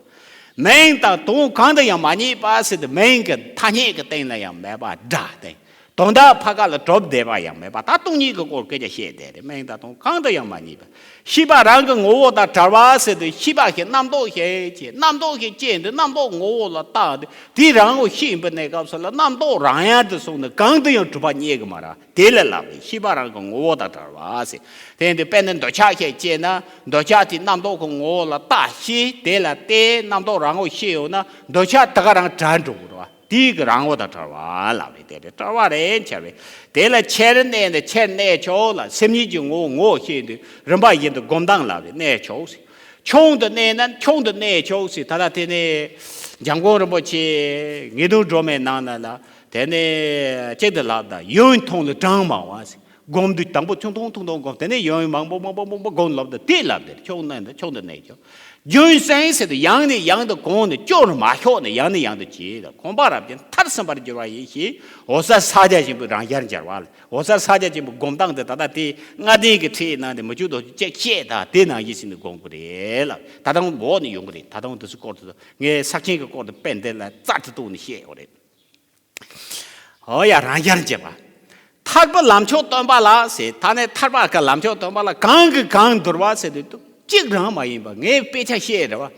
མིང་དང་དོན་གང་དུ་ཡང་མ་རྙེད་པ་ཟེར་དུས་མིང་གི་ཐ་སྙད་ཀྱི་སྟེང་ན་ཡང་མེད་པ་སྒྲ་སྟེང་། དོན་དག་ཕ་ག་ལ་གྲུབ་བསྡད་པ་ཡང་མེད་པ། ད་སྟོང་ཉིད་ཀྱི་སྐོར་སྐད་ཆ་བཤད་བསྡད་རེད། མིང་དང་དོན་གང་དུ་ཡང་མ་རྙེད་པ། ཤེས་པ་རང་གི་ངོ་བོ་དང་བྲལ་བ་ཟེར་དུས་ཤེས་པ་ཞིག་རྣམ་རྟོག་ཞིག་སྐྱེ། རྣམ་རྟོག་ཞིག་སྐྱེས་འདུག་རྣམ་རྟོག་ངོ་བོ་ལ་བརྟགས་འདུག་དེ་རང་ངོ་ཤེས་ཡིན་པའི་གནས་སྐབས་སུ་ལ་རྣམ་རྟོག་རང་ཡལ་དུ་སོང་ནས་གང་དུ་ཡང་གྲུབ་པ་རྙེད་གི་མ་རེད། དེ་ལ་ལབ་པས་ཤེས་པ་རང་གི་ངོ་བོ་དང་བྲལ་བ་ཟེར། དེ་ཡིན་དུས་དཔེར་ན་འདོད་ཆགས་ཞིག་སྐྱེས་ན་འདོད་ཆགས་དེ་རྣམ་རྟོག་གི་ངོ་བོ་ལ་བརྟགས་ཤིང་དེ་ལ་བལྟས། རྣམ་རྟོག་རང་ངོ་ཤེས་ཡོད་ན་འདོད་ཆགས་དེ་ག་རང་བྲལ་འགྲོ་གི་རེད་བ། དེའི་གི་རང་ངོ་དང་བྲལ་བ་ལབ་རེད། དེ་རེད་བྲལ་བ་རེད་འཆར་བས། དེ་ལ་ཆེར་གནས་ནས་ཆེར་གནས་ཆོག་ལ། སེམས་ཉིད་ཀྱི་ངོ་བོ་ངོ་ཤེས་དུས་རིམ་པ་བཞིན་དུ་སྒོམ་སྟངས་ལབ་རེད། གནས་ཆོག་ཟེར། ཆུང་དུ་གནས་ན་ཆུང་དུ་གནས་ཆོག་ཟེར། ད་ལྟ་དེ་ནས་འཇམ་མགོན་རིན་པོ་ཆེ་ངེས་དོན་སྒྲོན་མེའི་ནང་ན་ལ་དེ་ནས་གཅིག་ཏུ་ལབ་ད་ཡུན་ཐུང་ལ་གྲངས་མང་བ་ཟེར། སྒོམ་དུས་དང་པོ་ཆུང་ཐུང་ཐུང་ཐུང་སྒོམ། དེ་ནས་ཡུན་མང་པོ་མང་པོ་མང་པོ་སྒོམ་ལབ་ད་དེ་ལབ་དེ་ཆུང་ནས་ཆུང་དུ་གནས་ཆོག་རྒྱུན་བསྲིངས་ཟེར་དུས་ཡང་ནས་ཡང་དུ་གོང་ནས་སྐྱོར་མ་ཤོག་ནས་ཡང་ནས་ཡང་དུ་བྱེད། གོམས་པ་རབ་ཀྱིས་མཐར་ཕྱིན་པར་འགྱུར་བ་ཡིན་ཞེས། འོད་གསལ་ཕྱག་རྒྱ་ཆེན་པོའི་རང་ཞལ་མཇལ་བ་ལ། འོད་གསལ་ཕྱག་རྒྱ་ཆེན་པོའི་སྒོམ་སྟངས་དེ་ད་ལྟ་དེ་ལྔ་ལྡན་གྱི་ཁྲིད་ནང་དེ་མི་བཅུ་དོ་གཅིག་བཤད། ད་དེ་ནང་བཞིན་བྱས་ནས་སྒོམ་དགོས་རེད་ལ། ད་དུང་འོག་ནས་ཡོང་གི་རེད། ད་དུང་དེ་ཚོའི་སྐོར་དུ་ངས་ཕྱག་ཆེན་གྱི་སྐོར་དུ་དཔེ་འདི་ལ་རྩལ་དུ་བཏོན་ནས་བཤད་ཡོད་རེད། འོ་ཡ་རང་ཞལ་མཇལ་བ། ཐར་པའི་ལམ་མཆོག་སྟོན་པ་ལ་ཟེར། ད་ནས་ཐར་པ་གི་ལམ་མཆོག་སྟོན་པ་ལ་གང་གིས་གང་འདུལ་བ་ཟེར་དུས་གཅིག་རང་མ་ཡིན་པ་ངས་དཔེ་ཆ་བཤད་རེད་བ།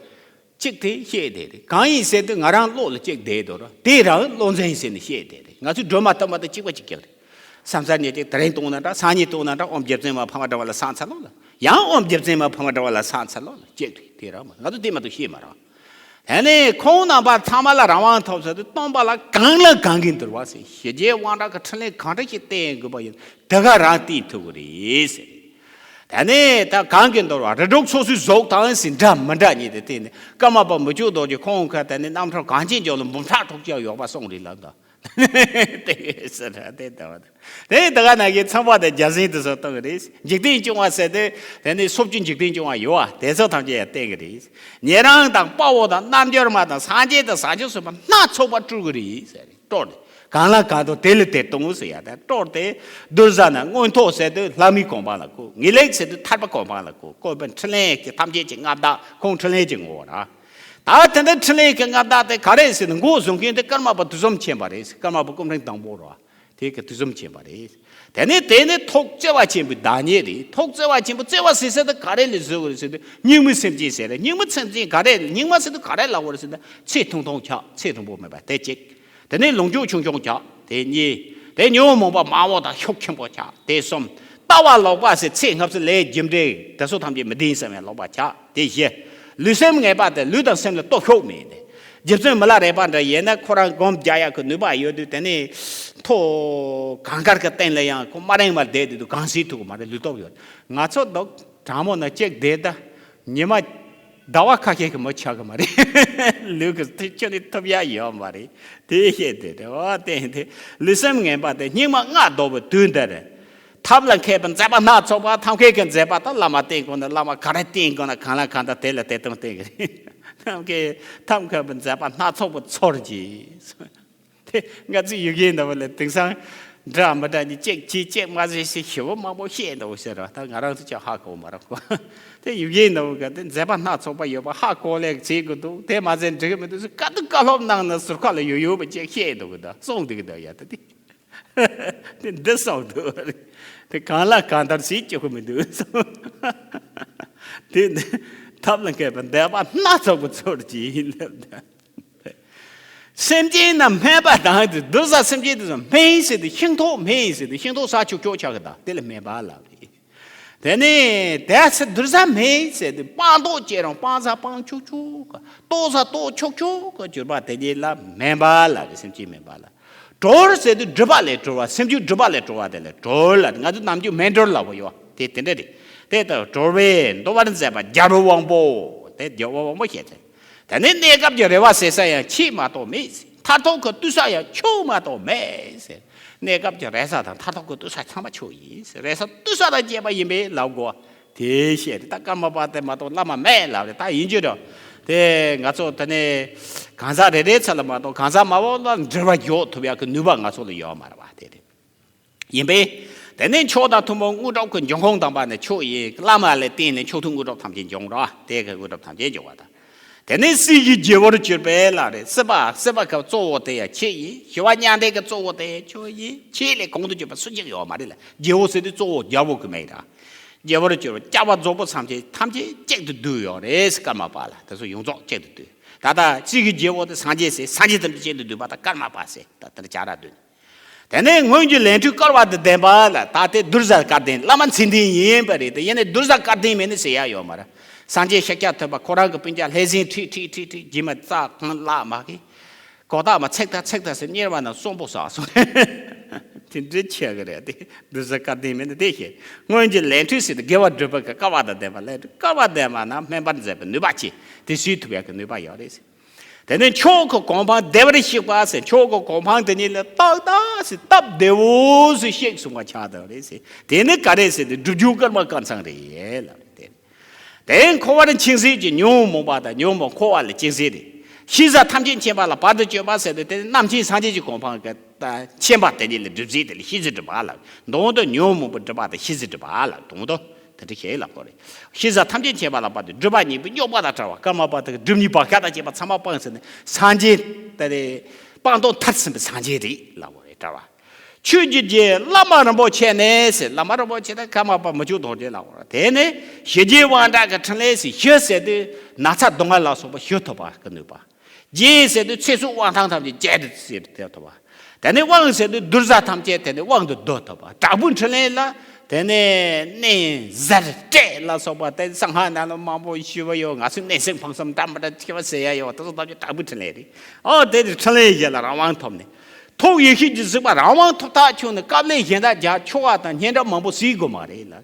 གཅིག་དེ་བཤད་དེ་རེད། གང་ཡིན་ཟེར་དུས་ང་རང་བློ་ལ་གཅིག་བསྡད་འདུག་ར། དེ་རང་བློ་འཛིན་ཟེར་ནས་བཤད་དེ་རེད། ང་ཚོའི་སྒྲོལ་མ་སྟོན་པ་དང་གཅིག་པ་གཅིག་རྐྱང་རེད། བསམ་ཚར་ནས་གཅིག་དེ་རིང་གཏོང་ན་འདྲ། སང་ཉིན་གཏོང་ན་འདྲ། ཨོཾ་རྗེ་བཙུན་མ་འཕགས་མ་དྲ་བ་ལ་སང་ཚར་ལོ་ལ། ཡང་ཨོཾ་རྗེ་བཙུན་མ་འཕགས་མ་དྲ་བ་ལ་སང་ཚར་ལོ་ལ། གཅིག་རེད། དེ་རང་མ་ང་ཚོ་དེ་མ་གཏོགས་ཤེས་མ་རེད། དེ་ནས་ཁོང་རྣམ་པ་ཚང་མ་ལ་རང་དབང་ཐོབ་ཟེར་དུས་སྟོན་པ་ལ་གང་ལ་གང་གིས་འདུལ་བ་ཟེར། ཞི་རྒྱས་དབང་དྲག་གི་ཕྲིན་ལས་གང་འདྲ་ཞིག་བསྟན་དགོས་པ་ཡིན་དེ་ག་རང་བསྟན་ཐུབ་ཀྱི་རེད་ཟེར། དེ་ནས་ད་གང་གིས་འདུལ་བ། རི་དྲུག་སོ་སོའི་གཟུགས་དང་ཟེར་འདྲ་མི་འདྲ་གཉིས་དེ་བསྟན་ནས་ཀརྨ་པ་མི་བསྐྱོད་རྡོ་རྗེ་ཁོང་ཁ་དེ་ནས་རྣམ་ཐར་གངས་ཅན་ལྗོངས་ལ་འབུམ་ཕྲག་དྲུག་ཅུ་ཡོད་པ་གསུངས་རེད་ལབ་ད། དེ་ཟེར་ར་དེ་ལྟ་བ་དང་། དེ་ད་ག་ན་གི་ཚངས་པ་དང་བརྒྱ་བྱིན་དེ་ཚོ་གཏོང་གི་རེད། འཇིག་རྟེན་སྐྱོང་བ་ཟེར་དུས་དེ་ནི་སོ་བཅུ་འཇིག་རྟེན་སྐྱོང་བ་ཡོད་བ་དེ་ཚོ་ཐམས་ཅད་ཡང་བསྟན་གི་རེད། ཉན་རང་དང་དཔའ་བོ་དང་རྣལ་འབྱོར་མ་དང་སངས་རྒྱས་དང་བྱང་ཆུབ་སེམས་དཔའ་སྣ་ཚོགས་པ་སྤྲུལ་གི་རེད་ཟེར་རེད། སྤྲོ་ནས་གང་ལ་གང་འདུལ་དེ་ལ་དེ་གཏོང་ཟེར་ཡ་དེ་སྤྲོ་སྟེ། གདུལ་བྱ་ནི་མངོན་རྟོགས་ཟེར་དུས་ལྷ་མིའི་གོ་འཕང་ལ་བཀོད། ངེས་ལེགས་ཟེར་དུས་ཐར་པ་གོ་འཕང་ལ་བཀོད། བཀོད་པའི་འཕྲིན་ལས་ཀྱི་ཐམས་ཅད་ཀྱི་མངའ་བདག་ཁོང་འཕྲིན་ལས་ཀྱི་ངོ་བོ་ར། ད་དེ་འདྲ་འཕྲིན་ལས་ཀྱི་མངའ་བདག་དེ་ག་རེ་ཟེར་ན་མགོ་བཟུང་མཁན་དེ་ཀརྨ་པ་དུས་གསུམ་མཁྱེན་པ་རེད། ཀརྨ་པ་སྐུ་ཕྲེང་དང་པོ་ར། དེ་གི་དུས་གསུམ་མཁྱེན་པ་རེད། དེ་ནས་དེ་ནས་ཐུགས་བརྩེ་བ་ཆེན་པོའི་བདག་ཉིད་རེད། ཐུགས་བརྩེ་བ་ཆེན་པོ་བརྩེ་བ་ཟེར་ས་དེ་ག་རེ་ལ་ཟེར་བ་རེད་ཟེར་དུས་སྙིགས་མའི་སེམས་ཅན་ཟེར་རེད། སྙིགས་མའི་སེམས་ཅན་ག་རེ། སྙིགས་མ་ཟེར་དུས་ག་རེ་ལབ་པ་རེད་ཟེར་ན་ཚེ་ཐུང་ཐུང་ཆགས། ཚེ་རིང་པོ་མེད་པ་དེ་གཅིག་དེ་ནས་ལོངས་སྤྱོད་ཆུང་ཆུང་ཆགས། དེ་གཉིས། དེ་ཉོན་མོངས་པ་མང་བོ་དང་ཤུགས་ཆེན་པོ་ཆགས། དེ་གསུམ། ལྟ་བ་ལོག་པ་ཟེར་ཚེ་སྔ་ཕྱི་ལས་རྒྱུ་འབྲས་དེ་ཚོ་ཐམས་ཅད་མི་བདེན་བསམ་ཡང་ལོག་པ་ཆགས། དེ་བཞི། ལུས་སེམས་ངན་པ་དེ་ལུས་དང་སེམས་ལ་སྟོབས་ཤུགས་མེད་དེ། རྗེ་བཙུན་མི་ལ་རས་པ་འདྲ་ཡིན་ན་ཁོ་རང་སྒོམ་རྒྱག་ཡག་གི་ནུས་པ་ཡོད་དུས་དེ་ནས་མཐོ་གངས་དཀར་གྱི་སྟེང་ལ་ཡང་ཁོ་མ་རེངས་པར་བསྡད་དུས་གང་སྲིད་ཐུབ་ཀྱི་མ་རེད། ལུས་སྟོབས་ཡོད། ང་ཚོ་འདུག་གྲང་མོ་ན་གཅིག་བསྡད་ད། ཉི་མ་ཟླ་བ་ཁ་ཤས་ཀྱི་མ་ཆགས་ཀྱི་མ་རེད། ལུས་ཀྱི་ཐིག་ཆུ་ནི་ཐུབ་ཡ་ཡོད་མ་རེད། དེ་བཤད་དེ་རེད་བ། དེ་དེ་ལུས་སེམས་ངན་པ་དེ་སྙིགས་མ་ལྔ་བདོ་བའི་དུས་འདིར། ཐབས་ལ་མཁས་པའི་མཛད་པ་སྣ་ཚོགས་པ། ཐབས་མཁས་ཀྱི་མཛད་པ་དང་བླ་མ་བསྟེན་དགོས་ན་བླ་མ་ག་རེ་བསྟེན་དགོས་ན་གང་ལ་གང་འདུལ་དེ་ལ་དེ་ལྟར་བསྟེན་གྱི་རེད། ཐབས་མཁས་ཐབས་མཁས་པའི་མཛད་པ་སྣ་ཚོགས་པ་ཚོར་གྱིས། དེ་ང་ཚོས་ཡི་གེའི་ནང་ལ་དེང་སང་འདྲ་མི་འདྲ་ནི་གཅིག་བྱས་གཅིག་མ་བྱས་ཞེས་ཞེ་པོ་མང་པོ་བཤད་འདུག་ཟེར་བ་ད་ང་རང་ཚོ་ཅག་ཧ་གོ་མ་རེད་ཁོ། དེ་ཡི་གེའི་ནང་ག་དེ་མཛད་པ་སྣ་ཚོགས་པ་ཡོད་པ་ཧ་གོ་ལེགས་བྱེད་དགོས་འདུག་དེ་མ་ཟད་འགྲིག་གི་མི་འདུག་ཟེར་དཀའ་སྡུག་བཀའ་སློབ་གནང་ན་ཟུར་ཁ་ལ་ཡོད་ཡོད་པ་ཅིག་བཤད་འདུག་གི་ད་གསུངས་འདུག་གི་ད་ཡ་ད་དེ། དེ་འདི་གསུངས་འདུག་དེ་གང་ལ་གང་ལྟར་བྱེད་སྤྱོད་གི་མི་འདུག་གསུངས། དེ་ནི་ཐབས་ལ་མཁས་པ་མཛད་པ་སྣ་ཚོགས་པ་ཚོར་གྱིས་ལབ་ད། སེམས་ཅན་རྣམས་སྨད་པ་དང་དེ་གདུལ་བྱ་སེམས་ཅན་དེ་ཚོ་སྨད་ཟེར་དུས་ཤིང་ཐོག་སྨད་ཟེར་དུས་ཤིང་ཐོག་ཟ་ཆོག་ཆོག་ཆགས་གི་ད་དེ་ལ་སྨད་པ་ལབ་རེད། དེ་ནས་དེ་ཚེ་གདུལ་བྱ་སྨད་ཟེར་དུས་སྤང་ཐོག་སྐྱེ་རུང་སྤང་ཟ་སྤང་ཆོག་ཆོག་གི་ལྟོགས་ཟ་ལྟོགས་ཆོག་ཆོག་གི་གྱུར་པ་དེ་ཉིད་ལ་སྨད་པ་ལབ་རེད། སེམས་ཅན་སྨད་པ་ལ། གྲོལ་ཟེར་དུས་སྒྲིབ་པ་ལས་གྲོལ་བ། སེམས་རྒྱུད་སྒྲིབ་པ་ལས་གྲོལ་བ་དེ་ལ་གྲོལ་ལབ། ང་ཚོ་ནམ་རྒྱུན་སྨད་གྲོལ་ལབ་པ་ཡོད་དེ་དེ་འདྲ་རེད། དེ་ལྟར་གྲོལ་བས་འདུལ་བར་མཛད་པ་རྒྱལ་པོའི་དབང་པོ། དེ་རྒྱལ་པོའི་དབང་པོ་བཤད་ཚེ། དེ་ནས་གནས་སྐབས་ཀྱི་རེ་བ་ཟད་ས་ཡང་ཕྱིས་མ་གཏོགས་མེད། མཐར་ཐུག་གི་ལྟོས་ས་ཡང་ཆོས་མ་གཏོགས་མེད་ཟེར། གནས་སྐབས་ཀྱི་རེ་ས་དང་མཐར་ཐུག་གི་ལྟོས་ས་ཚང་མ་ཆོས་ཡིན་ཟེར། རེ་ས་ལྟོས་ས་དང་བཅས་པ་ཡིན་པས་ལབ་དགོས། དེ་བཤད་དེ་ད་ཀརྨ་པ་དེ་མ་གཏོགས་བླ་མ་མེད་ལབ་རེད། ད་ཡིན་རྒྱུ་རེད། དེ་ང་ཚོ་དེ་ནས་གང་ཟག་རེ་རེའི་ཚབ་ལ་མ་གཏོགས་གང་ཟག་མང་པོ་ལ་འབྲེལ་བ་འཇོག་ཐུབ་ཡག་གི་ནུས་པ་ང་ཚོ་ལ་ཡོད་མ་རེད་བ། དེ་རེད། ཡིན་པས། དེ་ནས་མཆོག་དང་ཐུན་མོང་དངོས་གྲུབ་ཀྱི་འབྱུང་ཁུངས་དམ་པ་ནི་ཆོས་ཡིན། བླ་མ་ལ་བརྟེན་ནས་མཆོག་ཐུན་དངོས་གྲུབ་ཐམས་ཅད་འབྱུང་རོ། དེ་གི་དངོས་གྲུབ་ཐམས་ཅད་འབྱུང་བ་དང་། དེ་ནས་སྲིད་ཞིའི་རྒྱལ་པོར་གྱུར་པའི་ལ་རེ་སྲིད་པ་སྲིད་པ་ཁབ་གཙོ་བོ་དེ་ཡང་ཁྱེད་ཡིན། ཞི་བ་མྱང་འདས་ཀྱི་གཙོ་བོ་དེ་ཁྱོད་ཡིན། ཁྱེད་ལས་གོང་དུ་གྱུར་པ་སུ་གཅིག་ཡོད་མ་རེད་ལ། རྒྱལ་པོ་ཟེར་དུས་གཙོ་བོ་རྒྱལ་པོ་གི་མིང་ར། རྒྱལ་པོར་གྱུར་པ་སྐྱབས་པ་རྫོགས་པ་ཐམས་ཅད་ཐམས་ཅད་གཅིག་ཏུ་བསྡུས་ཡོད་རེད་ཀརྨ་པ་ལ། དེ་ཚོ་ཡོངས་རྫོགས་གཅིག་ཏུ་བསྡུས། ད་ལྟ་སྲིད་ཞིའི་རྒྱལ་པོ་དེ་སངས་རྒྱས་ཟེར། སངས་རྒྱས་ཐམས་ཅད་གཅིག་ཏུ་བསྡུས་པ་ད་ཀརྨ་པ་ཟེར། ད་དེར་བྱ་ར་བསྡུས། དེ་ནས་སྔོན་གྱི་ལས་འཕྲོས་བསྐལ་པ་དང་ལྡན་པ་ལ། ད་ལྟའི་གདུལ་བྱ་བསྐལ་ལྡན་བླ་མ་མཚན་ལྡན་ཡིན་པ་རེད། དེ་ཡིན་ནའི་གདུལ་བྱ་བསྐལ་ལྡན་མིན་ནི་ཟེར་ཡ་ཡོད་མ་རེད། སངས་རྒྱས་ཤཱཀྱ་ཐུབ་པ་ཁོ་རང་གི་སྤུན་ཀྱག་ལྷས་སྦྱིན་ཁྲིད་ཁྲིད་ཁྲིད་ཁྲིད་རྗེས་མ་རྩ་གང་བརླག་མ་གི། གོ་ཐག་མ་ཚིག་ཐག་ཚིག་ཐག་ཟེར་གཉེར་བ་ན་གསོན་པོ་ཟ་སོང་། དེ་འདྲ་ཆགས་ཀྱི་རེད། དེ་གདུལ་བྱ་བསྐལ་ལྡན་མིན་ནི་དེ་ཤེས། སྔོན་གྱི་ལས་འཕྲོས་ཟེར་དེ་དགེ་བ་སྒྲུབ་པ་གི་བསྐལ་པ་དང་ལྡན་པ། ལས་འཕྲོས་བསྐལ་པ་ལྡན་པ་ན་སྨན་པར་མཛད་པའི་ནུས་པ་ཆེ། དེ་སྲིད་ཐུབ་ཡག་གི་ནུས་པ་ཡོད་རེད་ཟེར། དེ་ནས་མཆོག་གི་གོ་འཕང་བདེ་བར་གཤེགས་པ་ཟེར། མཆོག་གི་གོ་འཕང་དེ་ཉིད་ལ་ཏག་ཏག་ཟེར་སྟབས་བདེ་བོ་ཟེར་གཤེགས་སོང་བ་ཆགས་བསྡད་རེད་ཟེར། དེ་ནི་ག་རེ་ཟེར་དེ་སྒྲུབ་བརྒྱུད་ཀརྨ་བསྐལ་མཚང་རེད་ལབ་རེད། དེ་དེ་འཁོར་བར་འཆིང་བྱེད་ཀྱི་ཉོན་མོངས་པ་དང་ཉོན་མོངས་འཁོར་བ་ལ་སྐྱེ་ཟེར་རེད། ཤེས་བྱ་ཐམས་ཅད་མཁྱེན་པ་ལ་བར་དུ་གཅོད་པ་ཟེར་དེ་དེ་ནི་རྣམ་མཁྱེན་སངས་རྒྱས་ཀྱི་གོ་འཕང་གི་མཁྱེན་པ་དེ་ཉིད་ལ་སྒྲུབ་བྱེད་དེ་ལ་ཤེས་བྱ་སྒྲུབ་པ་ལ། མདོར་དུ་ཉོན་མོངས་པ་སྒྲུབ་པ་དང་ཤེས་བྱ་སྒྲུབ་པ་ལ་མདོར་དུ། དེ་འདྲ་ཞིག་ལབ་དགོས་རེད། ཤེས་བྱ་ཐམས་ཅད་མཁྱེན་པ་ལ་བར་དུ་སྒྲུབ་པ་གཉིས་པོ་རྙོག་པ་དང་བྲལ་བ། ཀརྨ་པ་དེ་སྒྲུབ་གཉིས་བག་ཆགས་དང་བཅས་པ་ཚང་མ་སྤངས་ཟིན་ནས་སངས་རྒྱས་དེ་རེད། སྤངས་རྟོགས་མཐར་ཕྱིན་པའི་སངས་རྒྱས་རེད་ལབ་དགོས་རེད། བྲལ་བ། ཆོས་ཀྱི་རྗེ་བླ་མ་རིན་པོ་ཆེ་ནས་ཟེར། བླ་མ་རིན་པོ་ཆེ་དེ་ཀརྨ་པ་མི་བསྐྱོད་རྡོ་རྗེ་ལབ་དགོས་རེད། དེ་ནས་ཞི་རྒྱས་དབང་དྲག་གི་འཕྲིན་ལས་ཟེར། ཞི་ཟེར་དུས་ན་ཚ་སྡུག་བསྔལ་ལ་སོགས་པ་ཞི་ཐུབ་པ་གི་ནུས་པ། རྗེ་ཟེར་དུས་ཚེ་སྲོག་དབང་ཐང་ཐམས་ཅད་རྗེ་དེ་ཟེར་དེ་ཐོབ་པ། དེ་ནས་དབང་ཟེར་དུས་གདུལ་བྱ་ཐམས་ཅད་དེ་ནས་དབང་དུ་བསྡུ་ཐུབ་པ། དྲག་པོའི་འཕྲིན་ལས་ལ་དེ་ནས་མནན་གཟེར་བསྲེག་ལ་སོགས་པ་དེ་གསང་སྔགས་ནང་ལ་མང་པོ་ཞུས་པ་ཡོད། ང་ཚོས་མནན་གཟེར་འཕངས་གསུམ་འདྲ་མི་འདྲ་ཁྱེར་བ་ཟེར་ཡ་ཡོད། དེ་ཚོ་ཐམས་ཅད་དྲག་པོའི་འཕྲིན་ལས་རེད། ཨོ་དེ་དེ་འཕྲིན་ལས་གཞན་ལ་རང་དབང་ཐོབ་ནས། ཐུགས་ཡེ་ཤེས་ཀྱི་གཟིགས་པ་རང་དབང་ཐོབ་ཐག་ཆོད་ནས་སྐབས་ལས་གཞན་དག་རྒྱག་ཆོག་པ་དང་སྙན་གྲགས་མང་པོ་གཟིགས་དགོས་མ་རེད་ལ།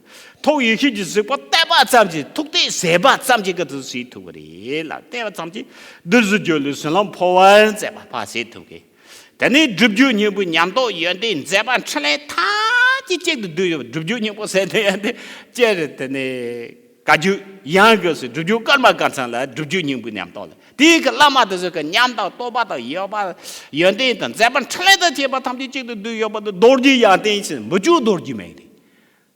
ཐུགས་ཡེ་ཤེས་ཀྱི་གཟིགས་པ་བལྟས་པ་ཙམ་གྱིས། ཐུགས་གཏད་ཟད་པ་ཙམ་གྱིས་ག་ཚོད་གཟིགས་ཐུབ་ཀྱི་རེད་ལ། བལྟས་པ་ཙམ་གྱིས་གདུལ་བྱའི་སྒྱུ་ལུས་ཟིལ་ལྷམ་ཕོག་པར་མཛད་པ་ཕར་གཟིགས་ཐུབ་ཀྱི། དེ་ནས་སྒྲུབ་བརྒྱུད་སྙིང་པོའི་ཉམས་རྟོགས་ཡོན་ཏན་མཛད་པ་འཕྲིན་ལས་ཐམས་ཅད་གཅིག་ཏུ་བསྡུས་ཡོད། སྒྲུབ་བརྒྱུད་སྙིང་པོ་ཟེར་དེ་ཡང་དེ་ཅེ་རེད། དེ་ནས་བཀའ་བརྒྱུད་ཡང་དགོས་སུ་སྒྲུབ་བརྒྱུད་ཀརྨ་བཀའ་ཚང་ལ་སྒྲུབ་བརྒྱུད་སྙིང་པོའི་ཉམས་རྟོགས་ལ། དེའི་གི་བླ་མ་དེ་ཚོ་གི་ཉམས་དང་རྟོགས་པ་དང་ཡོད་པ་ཡོན་ཏན་དང་མཛད་པ་འཕྲིན་ལས་དང་བཅས་པ་ཐམས་ཅད་གཅིག་ཏུ་བསྡུས་ཡོད་པ་དེ་རྡོ་རྗེ་ཡོན་ཏན་ཟེར། མི་བསྐྱོད་རྡོ་རྗེ་མིང་རེད།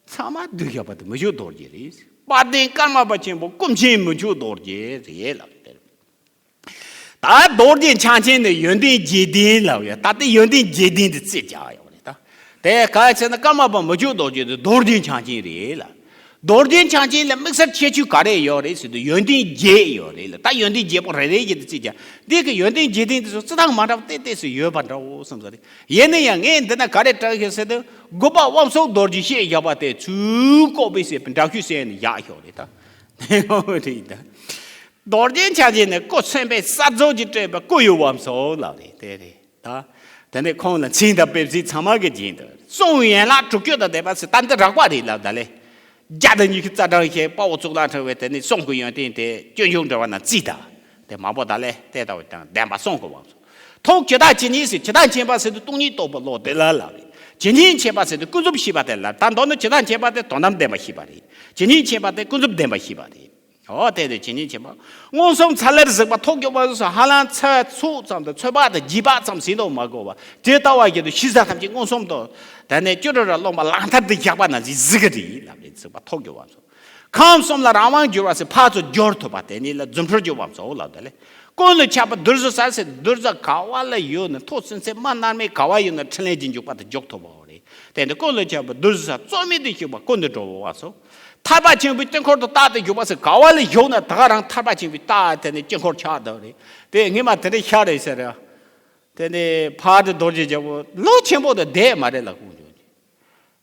ཚང་མ་བསྡུས་ཡོད་པ་དེ་མི་བསྐྱོད་རྡོ་རྗེ་རེད། དཔལ་ལྡན་ཀརྨ་པ་ཆེན་པོ་སྐུ་མཁྱེན་མི་བསྐྱོད་རྡོ་རྗེ་རེད་ལབ་དེ་རེད། ད་རྡོ་རྗེ་འཆང་ཆེན་ནི་ཡོན་ཏན་བརྒྱད་ལྡན་ལབ་ཡོད། ད་ལྟ་ཡོན་ཏན་བརྒྱད་ལྡན་དེ་རྩིས་རྒྱག་ཡོད་རེད་ད། དེ་ག་ཚེ་ན་ཀརྨ་པ་མི་བསྐྱོད་རྡོ་རྗེ་དེ་རྡོ་རྗེ་འཆང་ཆེན་རེད་ལ། རྡོ་རྗེ་འཆང་ཆེན་ལ་དམིགས་བསལ་ཁྱད་ཆོས་ག་རེ་ཡོད་རེད་ཟེར་དུས་ཡོན་ཏན་བརྒྱད་ཡོད་རེད་ལ། ད་ཡོན་ཏན་བརྒྱད་པོ་རེ་རེ་བཞིན་དུ་རྩིས་རྒྱག་འདི་གི་ཡོན་ཏན་བརྒྱད་ལྡན་དེ་ཚོ་རྩི་སྟངས་མ་འདྲ་བ་ཏོག་ཏོག་ཙམ་ཡོད་པ་འདྲ་བོ་བསམ་ས་རེད། ཡིན་ན་ཡང་ངས་འདི་ན་ག་རེ་བྲིས་ཤག་ཟེར་དུས་དགུ་པ་དབང་ཕྱུག་རྡོ་རྗེ་ཞེས་བཞག་པ་དེ་ཚུར་ཀོ་པི་ཟེར་བའི་འདྲ་བཤུས་ཟེར་ནས་བཞག་ཤོག་རེད་ད། དེ་ཡང་རེད་ད། རྡོ་རྗེ་འཆང་ཆེན་ནི་སྐུ་མཚོན་པའི་གསར་རྫོགས་ཀྱི་སྤྲས་པའི་སྐུ་ཡི་བབས་སོ་ལབ་རེད། དེ་རེད་ད། དེ་ནས་ཁོང་ལ་མཚན་དང་དཔེ་བྱད་ཚང་མ་གི་རྒྱན་དུ་གསུང་ཡན་ལག་དྲུག་ཅུ་དང་ལྡན་པ་ཟེར། ད་འདི་རགས་པ་རེད་ལབ་ད་ལེ། བརྒྱ་དང་ཉི་ཤུ་རྩ་གྲངས་བཤད་དཔའ་བོ་གཙུག་ལག་ཕྲེང་བའི་དེ་ནས་གསུང་གི་ཡོན་ཏན་དེ་སྤྱོད་འཇུག་འགྲེལ་པ་ན་རྩིས་ད། དེ་མང་པོ་ད་ལེ་དེ་ལྟ་བུ་དང་ལྡན་པ་གསུང་གི་བབས་སོ། ཐུགས་ཇི་ལྟར་ཇི་སྙེད་ཟེར། ཇི་ལྟར་མཁྱེན་པ་ཟེར་དུས་སྟོང་ཉིད་རྟོགས་པའི་བློ་དེ་ལ་ལབ་རེད། ཇི་སྙེད་མཁྱེན་པ་ཟེར་དུས་ཀུན་རྫོབ་ཤེས་པ་དེ་ལ། ད་མདོར་ན་ཇི་ལྟར་མཁྱེན་པ་དེ་དོན་དམ་བདེན་པ་ཤེས་པ་རེད། ཇི་སྙེད་མཁྱེན་པ་དེ་ཀུན་རྫོབ་བདེན་པ་ཤེས་པ་རེད། འོ་དེ་དེ་ཇི་སྙེད་མཁྱེན་པ། མངོན་སུམ་ཚད་ལས་གཟིགས་པ་ཐོབ་གྱུར་པ་སོགས་ཧ་ལམ་ཚད་ཚོད་ཙམ་དང་ཚོད་དཔག་དང་བརྗེས་དཔག་ཙམ་ཟིན་དུ་མ་གོ་བ་དེ་ལྟ་བ་བཞིན་དུ་ཤེས་བྱ་ཐམས་ཅད་མངོན་སུམ་དུ་དེ་ནས་སྤྱི་རོ་ར་རློམ་པ་ལག་མཐིལ་དུ་བཞག་པ་ན་གཟིགས་གཟིགས་ཀྱི་རེད་ལབ་རེད། གཟིགས་པ་ཐོབ་གྱུར་པ་སོགས། ཁམས་གསུམ་ལ་རང་དབང་བསྒྱུར་བ་ཟེར། ཕར་ཚུར་སྦྱོར་ཐུབ་པ་དེ་ཉིད་ལ་རྫུ་འཕྲུལ་སྦྱོར་བ་སོགས་ལབ་ད་ལེ། ཀུན་ལ་ཁྱབ་པ་བདུད་རྩི་ཟ་ཟེར། བདུད་རྩི་ག་བ་ལ་ཡོད་ན་ཐོག་སུན་ཚད་མ་མནར་མེད་ག་བ་ཡོད་ན་ཕྲིན་ལས་ཀྱི་འཇུག་པ་དེ་འཇུག་ཐུབ་པའོ་རེད། དེ་འདི་ཀུན་ལ་ཁྱབ་པ་བདུད་རྩི་ཟ། རྩོལ་མེད་དུ་བཞུགས་པ་ཀུན་ཏུ་འགྲོ་བ་སོགས། ཐར་པ་ཆེན་པོའི་དཀྱིལ་འཁོར་དུ་རྟག་ཏུ་བཞུགས་པ་ཟེར། ག་བ་ལ་བཞུགས་ན་ད་ག་རང་ཐར་པ་ཆེན་པོའི་རྟགས་དེ་ནི་དཀྱིལ་འཁོར་ཆགས་འདུག་རེད། དེ་སྔོན་མ་དེ་འདྲ་ཤར་རེད་ཟེར་ར། དེ་ནི་ཕར་དུ་རྡོ་རྗེ་རྒྱལ་པོ་ལོ་ཆེན་པོ་དང་བསྡད་མ་རེད་ལ་ཁོང་ཚོ།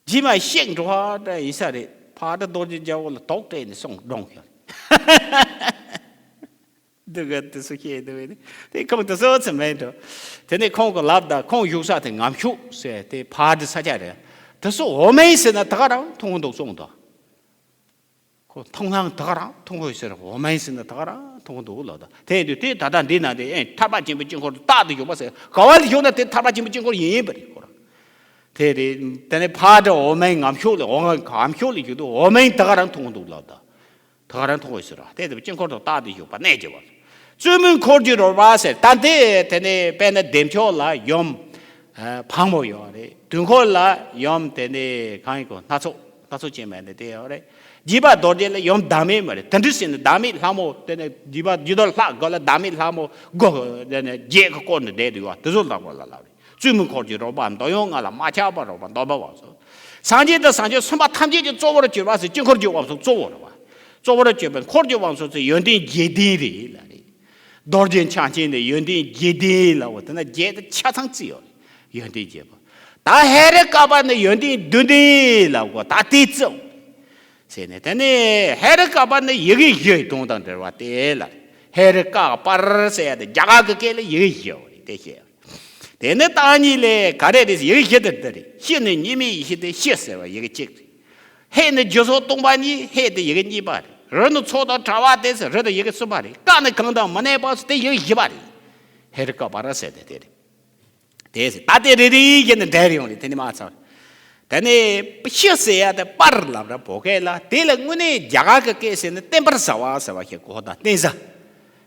རྗེས་མ་གཤེགས་འགྲོ་བ་འདྲ་ཡིན་ས་རེད། ཕར་དུ་རྡོ་རྗེ་རྒྱལ་པོ་ལ་དོགས་སྤྲད་ནས་སོང་འགྲོ་ཤག་འདི་ག་དེ་ཚོ་བཤད་འདུག་བས་ནི། དེ་ཁོང་དེ་ཚོ་ཚེ་མེད་འགྲོ། དེ་ནས་ཁོང་གི་ལབ་ད་ཁོང་བཞུགས་ས་དེ་ངམ་ཤུགས་ཟེར་དེ་ཕར་དུ་ས་ཆ་རེད། དེ་ཚོ་འོ་མའི་ཟེར་ན་ད་ག་རང་མཐོང་འདུག་གསུངས་དང་། ཁོ་མཐོང་སྣང་ད་ག་རང་མཐོང་གི་ཟེར། འོ་མའི་ཟེར་ན་ད་ག་རང་མཐོང་འདུག་ལབ་ད། དེ་དུས་དེ་ད་ལྟ་འདི་ན་དེ་ཨེ་ཐར་པ་ཆེན་པོའི་དཀྱིལ་འཁོར་དུ་རྟག་ཏུ་བཞུགས་པ་ཟེར། ག་བ་ལ་བཞུགས་ན་དེ་ཐར་པ་ཆེན་པོའི་དཀྱིལ་འཁོར་ཡིན་པ་རེད་ཁོ་རང་། དེ་རེད། དེ་ནས་ཕར་དུ་འོ་མའི་ངམ་ཤུགས་ལ་འོ་ངམ་ཤུགས་ལ་བཞུགས་དུས་འོ་མའི་ད་ག་རང་མཐོང་འདུག་ལབ་ད། ད་ག་རང་མཐོང་བའི་ཕྱིར་རོ། དེ་ལྟ་བུའི་དཀྱིལ་འཁོར་དུ་རྟག་ཏུ་བཞུགས་པ་གནས་ཀྱི་བར། བཙུན་མོའི་འཁོར་གྱིས་རོལ་པ་ཟེར། ད་དེ་དེ་ནས་དཔེར་ན་བདེ་མཆོག་ལ་ཡུམ་ཕག་མོ་ཡོད་རེད། དུས་འཁོར་ལ་ཡུམ་དེ་ནས་གང་ཡིན་གོ་སྣ་ཚོགས། སྣ་ཚོགས་ཅན་མ་ནི་དེ་ཡོད་རེད། འཇིགས་པ་རྡོ་རྗེ་ལ་ཡུམ་བདག་མེད་མ་རེད། དེ་འདྲ་ཟེར་ནས་བདག་མེད་ལྷ་མོ་དེ་ནས་འཇིགས་པ་འཇིགས་རྡོར་ལྷ་དགུ་ལ་བདག་མེད་ལྷ་མོ་དགུ་དེ་ནས་བརྒྱད་ཀྱིས་བསྐོར་ནས་བསྡད་འདུག་བ། དེ་ཚོ་ལ་གོ་ལ་ལབ་རེད། བཙུན་མོའི་འཁོར་གྱིས་རོལ་པ་འདོད་ཡོན་ལྔ་ལ་མ་ཆགས་པར་རོལ་པ་འདོད་པ་བ་སོ། སངས་རྒྱས་དང་སངས་རྒྱས་སེམས་དཔའ་ཐམས་ཅད་ཀྱི་གཙོ་བོར་གྱུར་པ་ཟེར། དཀྱིལ་འཁོར་གྱི་བབས་སོ་གཙོ་བོར་བ། གཙོ་བོར་གྱུར་པའི་འཁོར་གྱི་བབས་སོ་ཚེ་ཡོན་ཏན་བརྒྱད་ལྡན་རེད་ལ་རེད། རྡོ་རྗེ་འཆང་ཆེན་ནི་ཡོན་ཏན་བརྒྱད་ལྡན་ལ་འོ་དེ་ན་བརྒྱད་དེ་ཆ་ཚང་རྩི་ཡོད་རེད། ཡོན་ཏན་བརྒྱད་པོ། ད་ཧེ་རུ་ཀ་པ་ནི་ཡོན་ཏན་བདུན་ལྡན་ལ་འོ་ད་དེ་རྩི་འོ་ཟེར་ནས། དེ་ནས་ཧེ་རུ་ཀ་པ་ནི་ཡི་གེ་བཞི་དོན་དང་འབྲེལ་བ་དེ་ལ་རེད། ཧེ་རུ་ཀ་པར་ཟེར་ཡ་དེ་རྒྱ་གར་གྱི་སྐད་ལ་ཡི་གེ་བཞི་འོ་རེད། དེ་བཤད། དེ་ནི་བརྟག་གཉིས་ལས་ག་རེ་རེད། ཡི་གེ་བཞི་དེ་འདི་རེད། ཤི་ནི་གཉིས་མེད་ཡེ་ཤེས་ཏེ་ཤི་ཟེར་བ་ཡི་གེ་གཅིག་རེད། ཧེ་ནི་རྒྱུ་ཚོགས་སྟོང་པ་ཉིད། ཧེ་དེ་ཡི་གེ་གཉིས་པ་རེད། རུ་ནི་ཚོགས་དང་བྲལ་བ་སྟེ་ཟེར། རུ་དེ་ཡི་གེ་གསུམ་པ་རེད། ཀ་ནི་གང་དང་མི་གནས་པ་ཟེར། དེ་ཡི་གེ་བཞི་པ་རེད། ཧེ་རུ་ཀ་པ་ར་ཟེར་དེ་དེ་རེད། དེ་ཟེར་ད་དེ་རེ་རེ་བཞིན་དུ་འགྲེལ་ཡོང་རེད། དེ་ནི་མ་ཚར། དེ་ནས་ཤི་ཟེར་ཡ་དེ་པར་ལབ་ར་བོད་སྐད་ལ། དེ་ལ་དངོས་གནས་རྒྱ་གར་གྱི་སྐད་ཟེར་ན་བརྟན་པར་བྱ་བ་ཟེར་བ་ཞིག་གོ། ད་བརྟན་བྱ།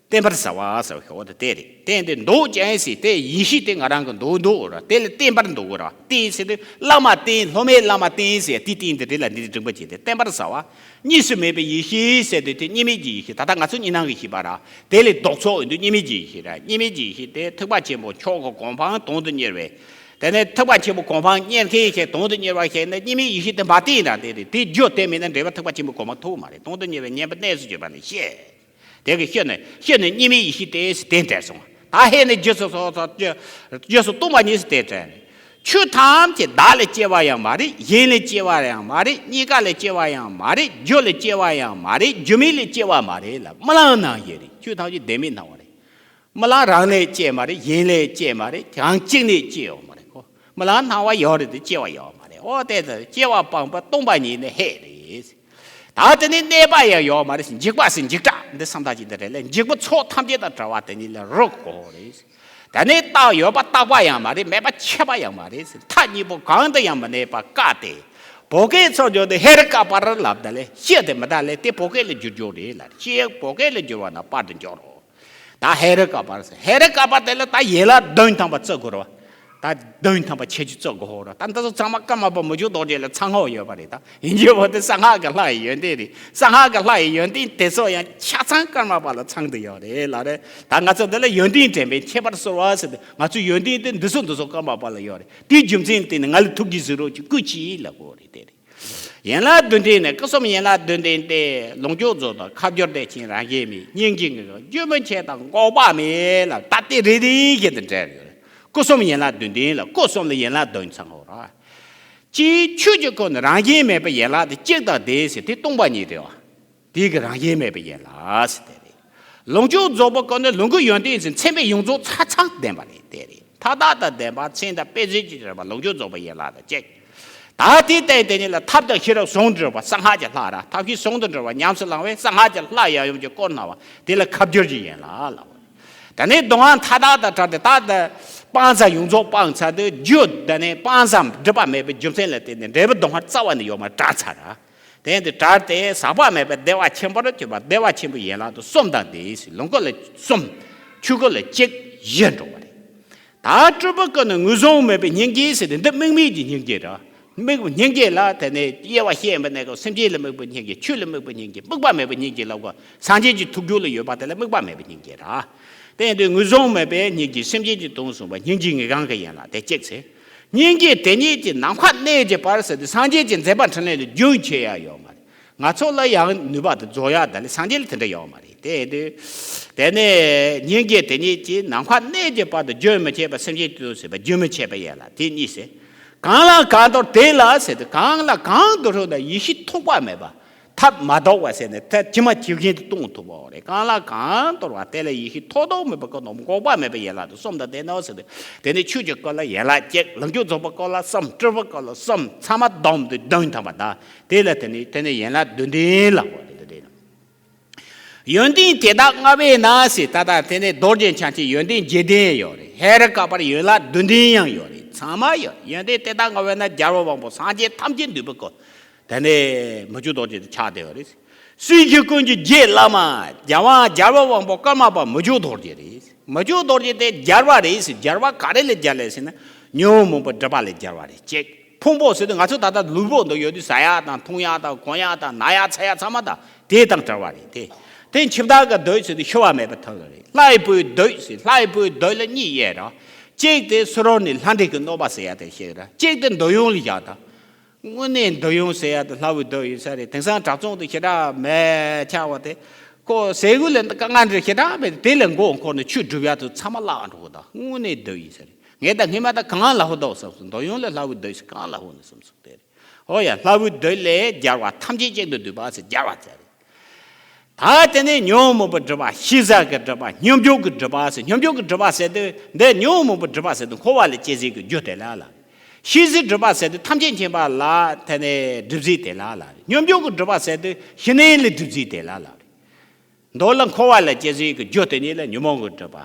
བརྟན་པར་བྱ་བ་ཟེར་བ་ཞིག་འོ་དེ་དེ་རེད། བརྟན་དེ་འདུག་ཅན་ཟེར་དེ་ཡེ་ཤེས་དེ་ང་རང་གི་འདུག་འདུག་ར། དེ་ལ་བརྟན་པར་འདུག་ར། བརྟན་ཟེར་དུས་བླ་མ་བསྟེན། སློབ་མའི་བླ་མ་བསྟེན་ཟེར་དེ་བསྟེན་དེ་རེད་ལ། འདི་འདྲ་འགྲེལ་པ་བྱེད་དེ་བརྟན་པར་བྱ་བ། གཉིས་སུ་མེད་པའི་ཡེ་ཤེས་ཟེར་དུས་དེ་གཉིས་མེད་ཀྱི་ཡེ་ཤེས། ད་ལྟ་ང་ཚོ་གཉིས་སྣང་གི་ཤེས་པ་ར། དེ་ལས་ལྡོག་ཕྱོགས་ཡིན་དུས་གཉིས་མེད་ཀྱི་ཡེ་ཤེས་ར། གཉིས་མེད་ཀྱི་ཡེ་ཤེས་དེ་ཐེག་པ་ཆེན་པོ་མཆོག་གི་གོ་འཕང་དོན་དུ་གཉེར་བའི། དེ་ནས་ཐེག་པ་ཆེན་པོ་གོ་འཕང་གཉེར་མཁན་ཞིག་དོན་དུ་གཉེར་བ་ཞིག་ནི་གཉིས་མེད་ཡེ་ཤེས་དེ་མ་བསྟེན་ར། དེ་རེད། དེ་རྒྱུ་དེ་མེད་ན་འབྲེལ་བ་ཐེག་པ་ཆེན་པོའི་གོ་འཕང་ཐོབ་མ་རེད། དོན་དུ་གཉེར་བའི་གཉེན་པོ་གནས་སུ་གྱུར་པ་ནི་ཤེས། དེ་གི་ཤི་ནི་ཤི་ནི་གཉིས་མེད་ཡེ་ཤེས་ཏེ་ཟེར་དེ་འགྲེལ་སོང་། ད་ཧེ་ནི་རྒྱུ་ཚོགས་སོ་སོ་རྒྱུ་ཚོགས་སྟོང་པ་ཉིད་ཟེར་དེ་འགྲེལ་ནས། ཆོས་ཐམས་ཅད་བདག་ལས་སྐྱེ་བ་ཡང་མ་རེད། གཞན་ལས་སྐྱེ་བ་ཡང་མ་རེད། རྙེད་དཀའ་ལས་སྐྱེ་བ་ཡང་མ་རེད། རྒྱུ་ལས་སྐྱེ་བ་ཡང་མ་རེད། རྒྱུ་མེད་ལས་སྐྱེ་བ་མ་རེད་ལ། རྨི་ལམ་སྣང་བཞིན་རེད། ཆོས་ཐམས་ཅད་བདེན་མེད་སྣང་བ་རེད། རྨི་ལམ་རང་ལས་སྐྱེ་མ་རེད། གཞན་ལས་སྐྱེ་མ་རེད། གང་གཅིག་ནས་སྐྱེ་ཡོད་མ་རེད་གོ། རྨི་ལམ་སྣང་བ་ཡོད་རེད་དེ་སྐྱེ་བ་ཡོད་མ་རེད། འོ་དེ་ལྟར་སྐྱེ་བ་སྤངས་པ་སྟོང་པ་ཉིད་ནི་ཧེ་རེད། ད་དེ་ནི་གནས་པ་ཡང་ཡོད་མ་རེད། འཇིག་པ་ཟེར་འཇིག་སྐྲག་འདི་བསམ་ཐག་ཅིག་འདི་རེད་ལས། འཇིག་པ་ཚོགས་ཐམས་ཅད་དང་བྲལ་བ་དེ་ཉིད་ལ་རོ་གོ་རེད། ད་ནི་རྟགས་ཡོད་པ་རྟག་པ་ཡང་མ་རེད། མེད་པ་ཆད་པ་ཡང་མ་རེད་ཟེར། མཐའ་གཉིས་པོ་གང་དུ་ཡང་མི་གནས་པ་བཀག་སྟེ། བོད་སྐད་ཚོགས་འཇོག་དེ་ཧེ་རུ་ཀ་པར་ལབ་ད་ལེ་ཤེས་དེ་མི་ད་ལེ་དེ་བོད་སྐད་ལ་བསྒྱུར་རྒྱུ་རེད་ལ། ཤེས་བོད་སྐད་ལ་བསྒྱུར་བ་ན་པར་དུ་འཇོག་རོགས། ད་ཧེ་རུ་ཀ་པར་ཟེར། ཧེ་རུ་ཀ་པར་དེ་ལ་ད་ཡན་ལག་བདུན་ཐམ་པ་བརྩི་དགོས་རོགས། ད་བདུན་ཐམ་པ་ཁྱད་ཆོས་བརྩི་དགོས་རོགས། ད་འདི་ཚོ་ཚང་མ་ཀརྨ་པ་མི་འཇུག་རྡོ་རྗེ་ལ་ཚང་ཧོ་ཡོད་པ་རེད། ད་ཡིན་གྱི་བོ་དེ་གསང་སྔགས་ཀྱི་ལྷ་ཡི་ཡོན་ཏན་རེད། གསང་སྔགས་ཀྱི་ལྷ་ཡི་ཡོན་ཏན་དེ་ཚོ་ཡང་ཆ་ཚང་ཀརྨ་པ་ལ་ཚང་དུ་ཡོད་རེད་ལ་རེད། ད་ང་ཚོ་འདི་ལ་ཡོན་ཏན་དྲན་པའི་ཁྱད་པར་གསོལ་བ་ཟེར་ཏེ། ང་ཚོའི་ཡོན་ཏན་དེ་འདི་ཚོ་འདི་ཚོ་ཀརྨ་པ་ལ་ཡོད་རེད། དེའི་རྒྱུ་མཚན་ལ་བརྟེན་ནས་ང་ལ་ཐུགས་ཀྱི་གཟིགས་རོགས་ཀྱི་སྐུ་མཁྱེན་ལབ་དགོས་རེད། དེ་རེད། ཡན་ལག་བདུན་ལྡན་ནི། སྐུ་གསུམ་ཡན་ལག་བདུན་ལྡན་ཏེ། ལོངས་སྤྱོད་རྫོགས་དང་ཁ་སྦྱོར་དེ་ཕྱིན་རང་བཞིན་མེད། སྙིང་རྗེ་ངེས་འབྱུང་རྒྱུན་མི་འཆད་དང་འགོག་པ་མེད་ལ། ད་དེ་རེ་རེ་བཞིན་དུ་འགྲེལ་ཡོད་རེད། སྐུ་གསུམ་ཡན་ལག་བདུན་ལྡན་ལ། སྐུ་གསུམ་ལ་ཡན་ལག་བདུན་ཚང་ཡོད་རེད། སྤྱིའི་ཆོས་ཀྱི་སྐུ་ནི་རང་བཞིན་མེད་པའི་ཡན་ལག་དེ་གཅིག་དང་དེ་ཟེར་དེ་སྟོང་པ་ཉིད་རེད་བ། དེ་གི་རང་བཞིན་མེད་པའི་ཡན་ལག་ཟེར་དེ་རེད། ལོངས་སྤྱོད་རྫོགས་པའི་སྐུ་ནི་ལོངས་སྐུ་ཡོན་ཏན་ཟེར་མཚན་དཔེ་ཡོངས་རྫོགས་ཚང་ཚང་ལྡན་པ་རེད། དེ་རེད། མཐའ་དག་དང་ལྡན་པ། མཚན་དང་དཔེ་བྱད་ཀྱིས་བརྒྱན་པ། ལོངས་སྤྱོད་རྫོགས་པའི་ཡན་ལག་དང་གཅིག་ད་དེ་ལྟའི་དེ་ཉིད་ལ་ཐབས་དང་ཤེས་རབ་ཟུང་དུ་འབྲེལ་བ། གསང་སྔགས་ཀྱི་ལྷ་ར་ཐབས་ཤེས་ཟུང་དུ་འབྲེལ་བ་ཉམས་སུ་བླང་བས་གསང་སྔགས་ཀྱི་ལྷ་ཡབ་ཡུམ་གྱི་སྐུར་སྣང་བ། དེ་ལ་ཁ་སྦྱོར་གྱི་ཡན་ལག་ལབ། ད་ནི་སྡུག་བསྔལ་མཐའ་དག་དང་བྲལ་ཏེ། ད་ལྟ་སྤང་བྱ་ཡོངས་རྫོགས་སྤངས་ཚར་དུས། རྒྱུ་ད་ནི་སྤང་བྱ་སྒྲིབ་པ་མེད་པའི་རྒྱུ་མཚན་ལ་བརྟེན་ནས་འབྲས་བུ་སྡུག་བསྔལ་རྩ་བ་ནས་ཡོད་མ་བྲལ་ཚར་ར། དེ་ཡང་དེ་བྲལ་ཏེ་ཟག་པ་མེད་པའི་བདེ་བ་ཆེན་པོར་གྱུར་པ། བདེ་བ་ཆེན་པོའི་ཡན་ལག་ཏུ་གསུམ་དང་ལྡན་ཞིང་། ལོངས་སྐུ་ལ་གསུམ། ཆོས་སྐུ་ལ་གཅིག་བཞི་འགྲོ་བ་རེད། ད་སྤྲུལ་པའི་སྐུ་ནི་ངོས་བཟུང་མེད་པའི་སྙིང་རྗེ་ཟེར་ཏེ། འདི་དམིགས་མེད་ཀྱི་སྙིང་རྗེ་རེད། དམིགས་པའི་སྙིང་རྗེ་ལ་དེ་ནས་དབྱེ་བ་བཤད་པ་ནས་ཀོ། སེམས་ཅན་ལ་དམིགས་པའི་སྙིང་རྗེ། ཆོས་ལ་དམིགས་པའི་སྙིང་རྗེ། དམིགས་པ་མེད་པའི་སྙིང་རྗེ་ལ་ཀོ། སངས་རྒྱས་ཀྱི་ཐུགས་རྒྱུད་ལ་ཡོད་པ་དེ་ལ་དམིགས་པ་མེད་པའི་སྙིང་རྗེ་རེད། དེ་ཡིན་དུས་ངོས་བཟུང་མེད་པའི་སྙིང་རྗེ། སེམས་ཅན་གྱི་དོན་བཟུང་བ། སྙིང་རྗེ་ངེས་གང་གི་ཡན་ལག་དེ་གཅིག་ཟེར། སྙིང་རྗེ་དེ་ཉིད་ཀྱིས་ནམ་མཁའ་གནས་ཀྱི་བར་ཟེར་དུས། སངས་རྒྱས་ཀྱི་མཛད་པ་འཕྲིན་ལས་ལ་རྒྱུན་ཆད་ཡ་ཡོད་མ་རེད། ང་ཚོ་ལ་ཡང་ནུས་པ་དེ་རྫོགས་ཡ་ད་ལེ། སངས་རྒྱས་ལ་དེ་འདྲ་ཡོད་མ་རེད། དེ་དུས་དེ་ནས་སྙིང་རྗེ་དེ་ཉིད་ཀྱིས་ནམ་མཁའ་གནས་ཀྱི་བར་དུ་རྒྱུན་མི་ཆད་པ། སེམས་ཅན་དེ་དོན་བྱེད་པ་རྒྱུན་མི་ཆད་པ་ཡན་ལག་དེ་གཉིས་ཟེར། གང་ལ་གང་འདུལ་དེ་ལ་ཟེར་དུས། གང་ལ་གང་འདུལ་རུང་ད་ཡེ་ཤེས་ཐོགས་པ་མེད་པ། ཐབས་མ་ལྡོག་པ་ཟེར་ནས་ཐབས་ཇི་མ་ཇི་བཞིན་དུ་སྟོན་ཐུབ་པའོ་རེད། གང་ལ་གང་འདུལ་བ་དེ་ལ་ཡེ་ཤེས་ཐོགས་ཐོགས་མེད་པ་ཀུན་ཏུ་འགོག་པ་མེད་པའི་ཡན་ལག་ཏུ་གསུམ་དང་ལྡན་ནོ་ཟེར་ཏེ། དེ་ནི་ཆོས་ཀྱི་སྐུ་ལ་ཡན་ལག་གཅིག་ལོངས་སྤྱོད་རྫོགས་པའི་སྐུ་ལ་གསུམ། སྤྲུལ་པའི་སྐུ་ལ་གསུམ། ཚང་མ་བསྡོམས་ཏེ་བདུན་ཐམ་པ་དང་། དེ་ལ་དེ་ནི་དེ་ནི་ཡན་ལག་བདུན་ལྡན་ལ་གོ་རེད། དེ་ནི་ཡོན་ཏན་དེ་དག་མངའ་བས་ན་ཟེར། ད་ལྟ་དེ་ནི་རྡོ་རྗེ་འཆང་ཆེན་ཡོན་ཏན་བརྒྱད་ལྡན་ཡོད་རེད། ཧེ་རུ་ཀ་པར་ཡན་ལག་བདུན་ལྡན་ཡང་ཡོད་རེད། ཚང་མ་ཡོད། ཡོན་ཏན་དེ་དག་མངའ་བས་ན། རྒྱལ་བའི་དབང་པོ་སངས་རྒྱས་ཐམས་ཅད་འདུས་པའི་སྐུ། དེ་ནས་མི་བསྐྱོད་རྡོ་རྗེ་དེ་ཆགས་བསྡད་ཡོད་རེད། སྲིད་ཞིའི་ཀུན་གྱི་རྗེ་བླ་མ་རྒྱལ་དབང་རྒྱལ་བའི་དབང་པོ་ཀརྨ་པ་མི་བསྐྱོད་རྡོ་རྗེ་རེད། མི་བསྐྱོད་རྡོ་རྗེ་དེ་རྒྱལ་བ་རེད་ཟེར། རྒྱལ་བ་ག་རེ་ལས་རྒྱལ་ལས་ཟེར་ན། ཉོན་མོངས་པའི་སྒྲིབ་པ་ལས་རྒྱལ་བ་རེད། གཅིག་ཕུང་པོ་ཟེར་དུས་ང་ཚོ་ད་ལྟ་ལུས་པོ་འདི་ཡོད་དུས། ཟ་ཡག་དང་འཐུང་ཡག་དང་གོན་ཡག་དང་ན་ཡག་ཚ་ཡག་ཚང་མ་དང་དེ་དང་བྲལ་བ་རེད་དེ། དེ་འཆི་བདག་གི་བདུད་ཟེར་དུས་འཆི་བ་མེད་པའི་ཐབས་ལ་རེད། ལྷའི་བུའི་བདུད་ཟེར། ལྷའི་བུའི་བདུད་ལ་གཉིས་དབྱེ་ར། གཅིག་དེ་སུ་རོ་ནི་ལྷ་འདྲེ་གི་གནོད་པ་ཟེར་ཡ་དེ་ཞིག་ར། གཅིག་དེ་འདོད་ཡོན་ལ་བཞག་དང་། དངོས་གནས་འདོད་ཡོན་ཟེར་ཡ་དེ་ལྷ་བུའི་བདུད་ཡིན་ས་རེད། དེང་སང་དྲ་ཚོང་དུ་ཞེ་དྲག་མེད་ཆགས་པ་དེ། ཁོ་ཟས་གོས་ལ་དཀའ་ངལ་འདྲ་ཞེ་དྲག་མེད། དེ་ལས་མགོ་འཁོར་ནས་ཆོས་སྒྲུབ་ཡ་དེ་ཚང་མ་བརླག་འགྲོ་གི། ད་དངོས་གནས་བདུད་ཡིན་ས་རེད། ངས་ད་སྔོན་མ་ད་གང་ལ་ཧོ་འདུག་བསམ་སོང་། འདོད་ཡོན་ལ་ལྷ་བུའི་བདུད་ཟེར་གང་ལ་ཧོ་ནས་བསམ་སོང་། དེ་རེད། ཨོ་ཡ། ལྷ་བུའི་བདུད་ལས་རྒྱལ་བ་ཐམས་ཅད་གཅིག་ཏུ་འདུས་པ་ཟེར་རྒྱལ་བ་ཟེར་རེད། ད་དེ་ནས་ཉོན་མོངས་པའི་སྒྲིབ་པ། ཤེས་བྱ་གི་སྒྲིབ་པ། སྙོམས་འཇུག་གི་སྒྲིབ་པ་ཟེར། སྙོམས་འཇུག་གི་སྒྲིབ་པ་ཟེར་དུས་འདི་ཉོན་མོངས་པའི་སྒྲིབ་པ་ཟེར་དུས་འཁོར་བ་ལ་སྐྱེ་སའི་གི་རྒྱུ་དེ་ལ་ལ། ཤེས་བྱའི་སྒྲིབ་པ་ཟེར་དུས་ཐམས་ཅད་མཁྱེན་པ་ལ་དེ་ནས་སྒྲིབ་བྱེད་དེ་ལ་ལ། སྙོམས་འཇུག་གི་སྒྲིབ་པ་ཟེར་དུས་ཞི་གནས་ལ་སྒྲིབ་བྱེད་དེ་ལ་ལ། མདོར་ན་འཁོར་བ་ལ་སྐྱེ་སའི་གི་རྒྱུ་དེ་ཉིད་ལ་ཉོན་མོངས་ཀྱི་སྒྲིབ་པ།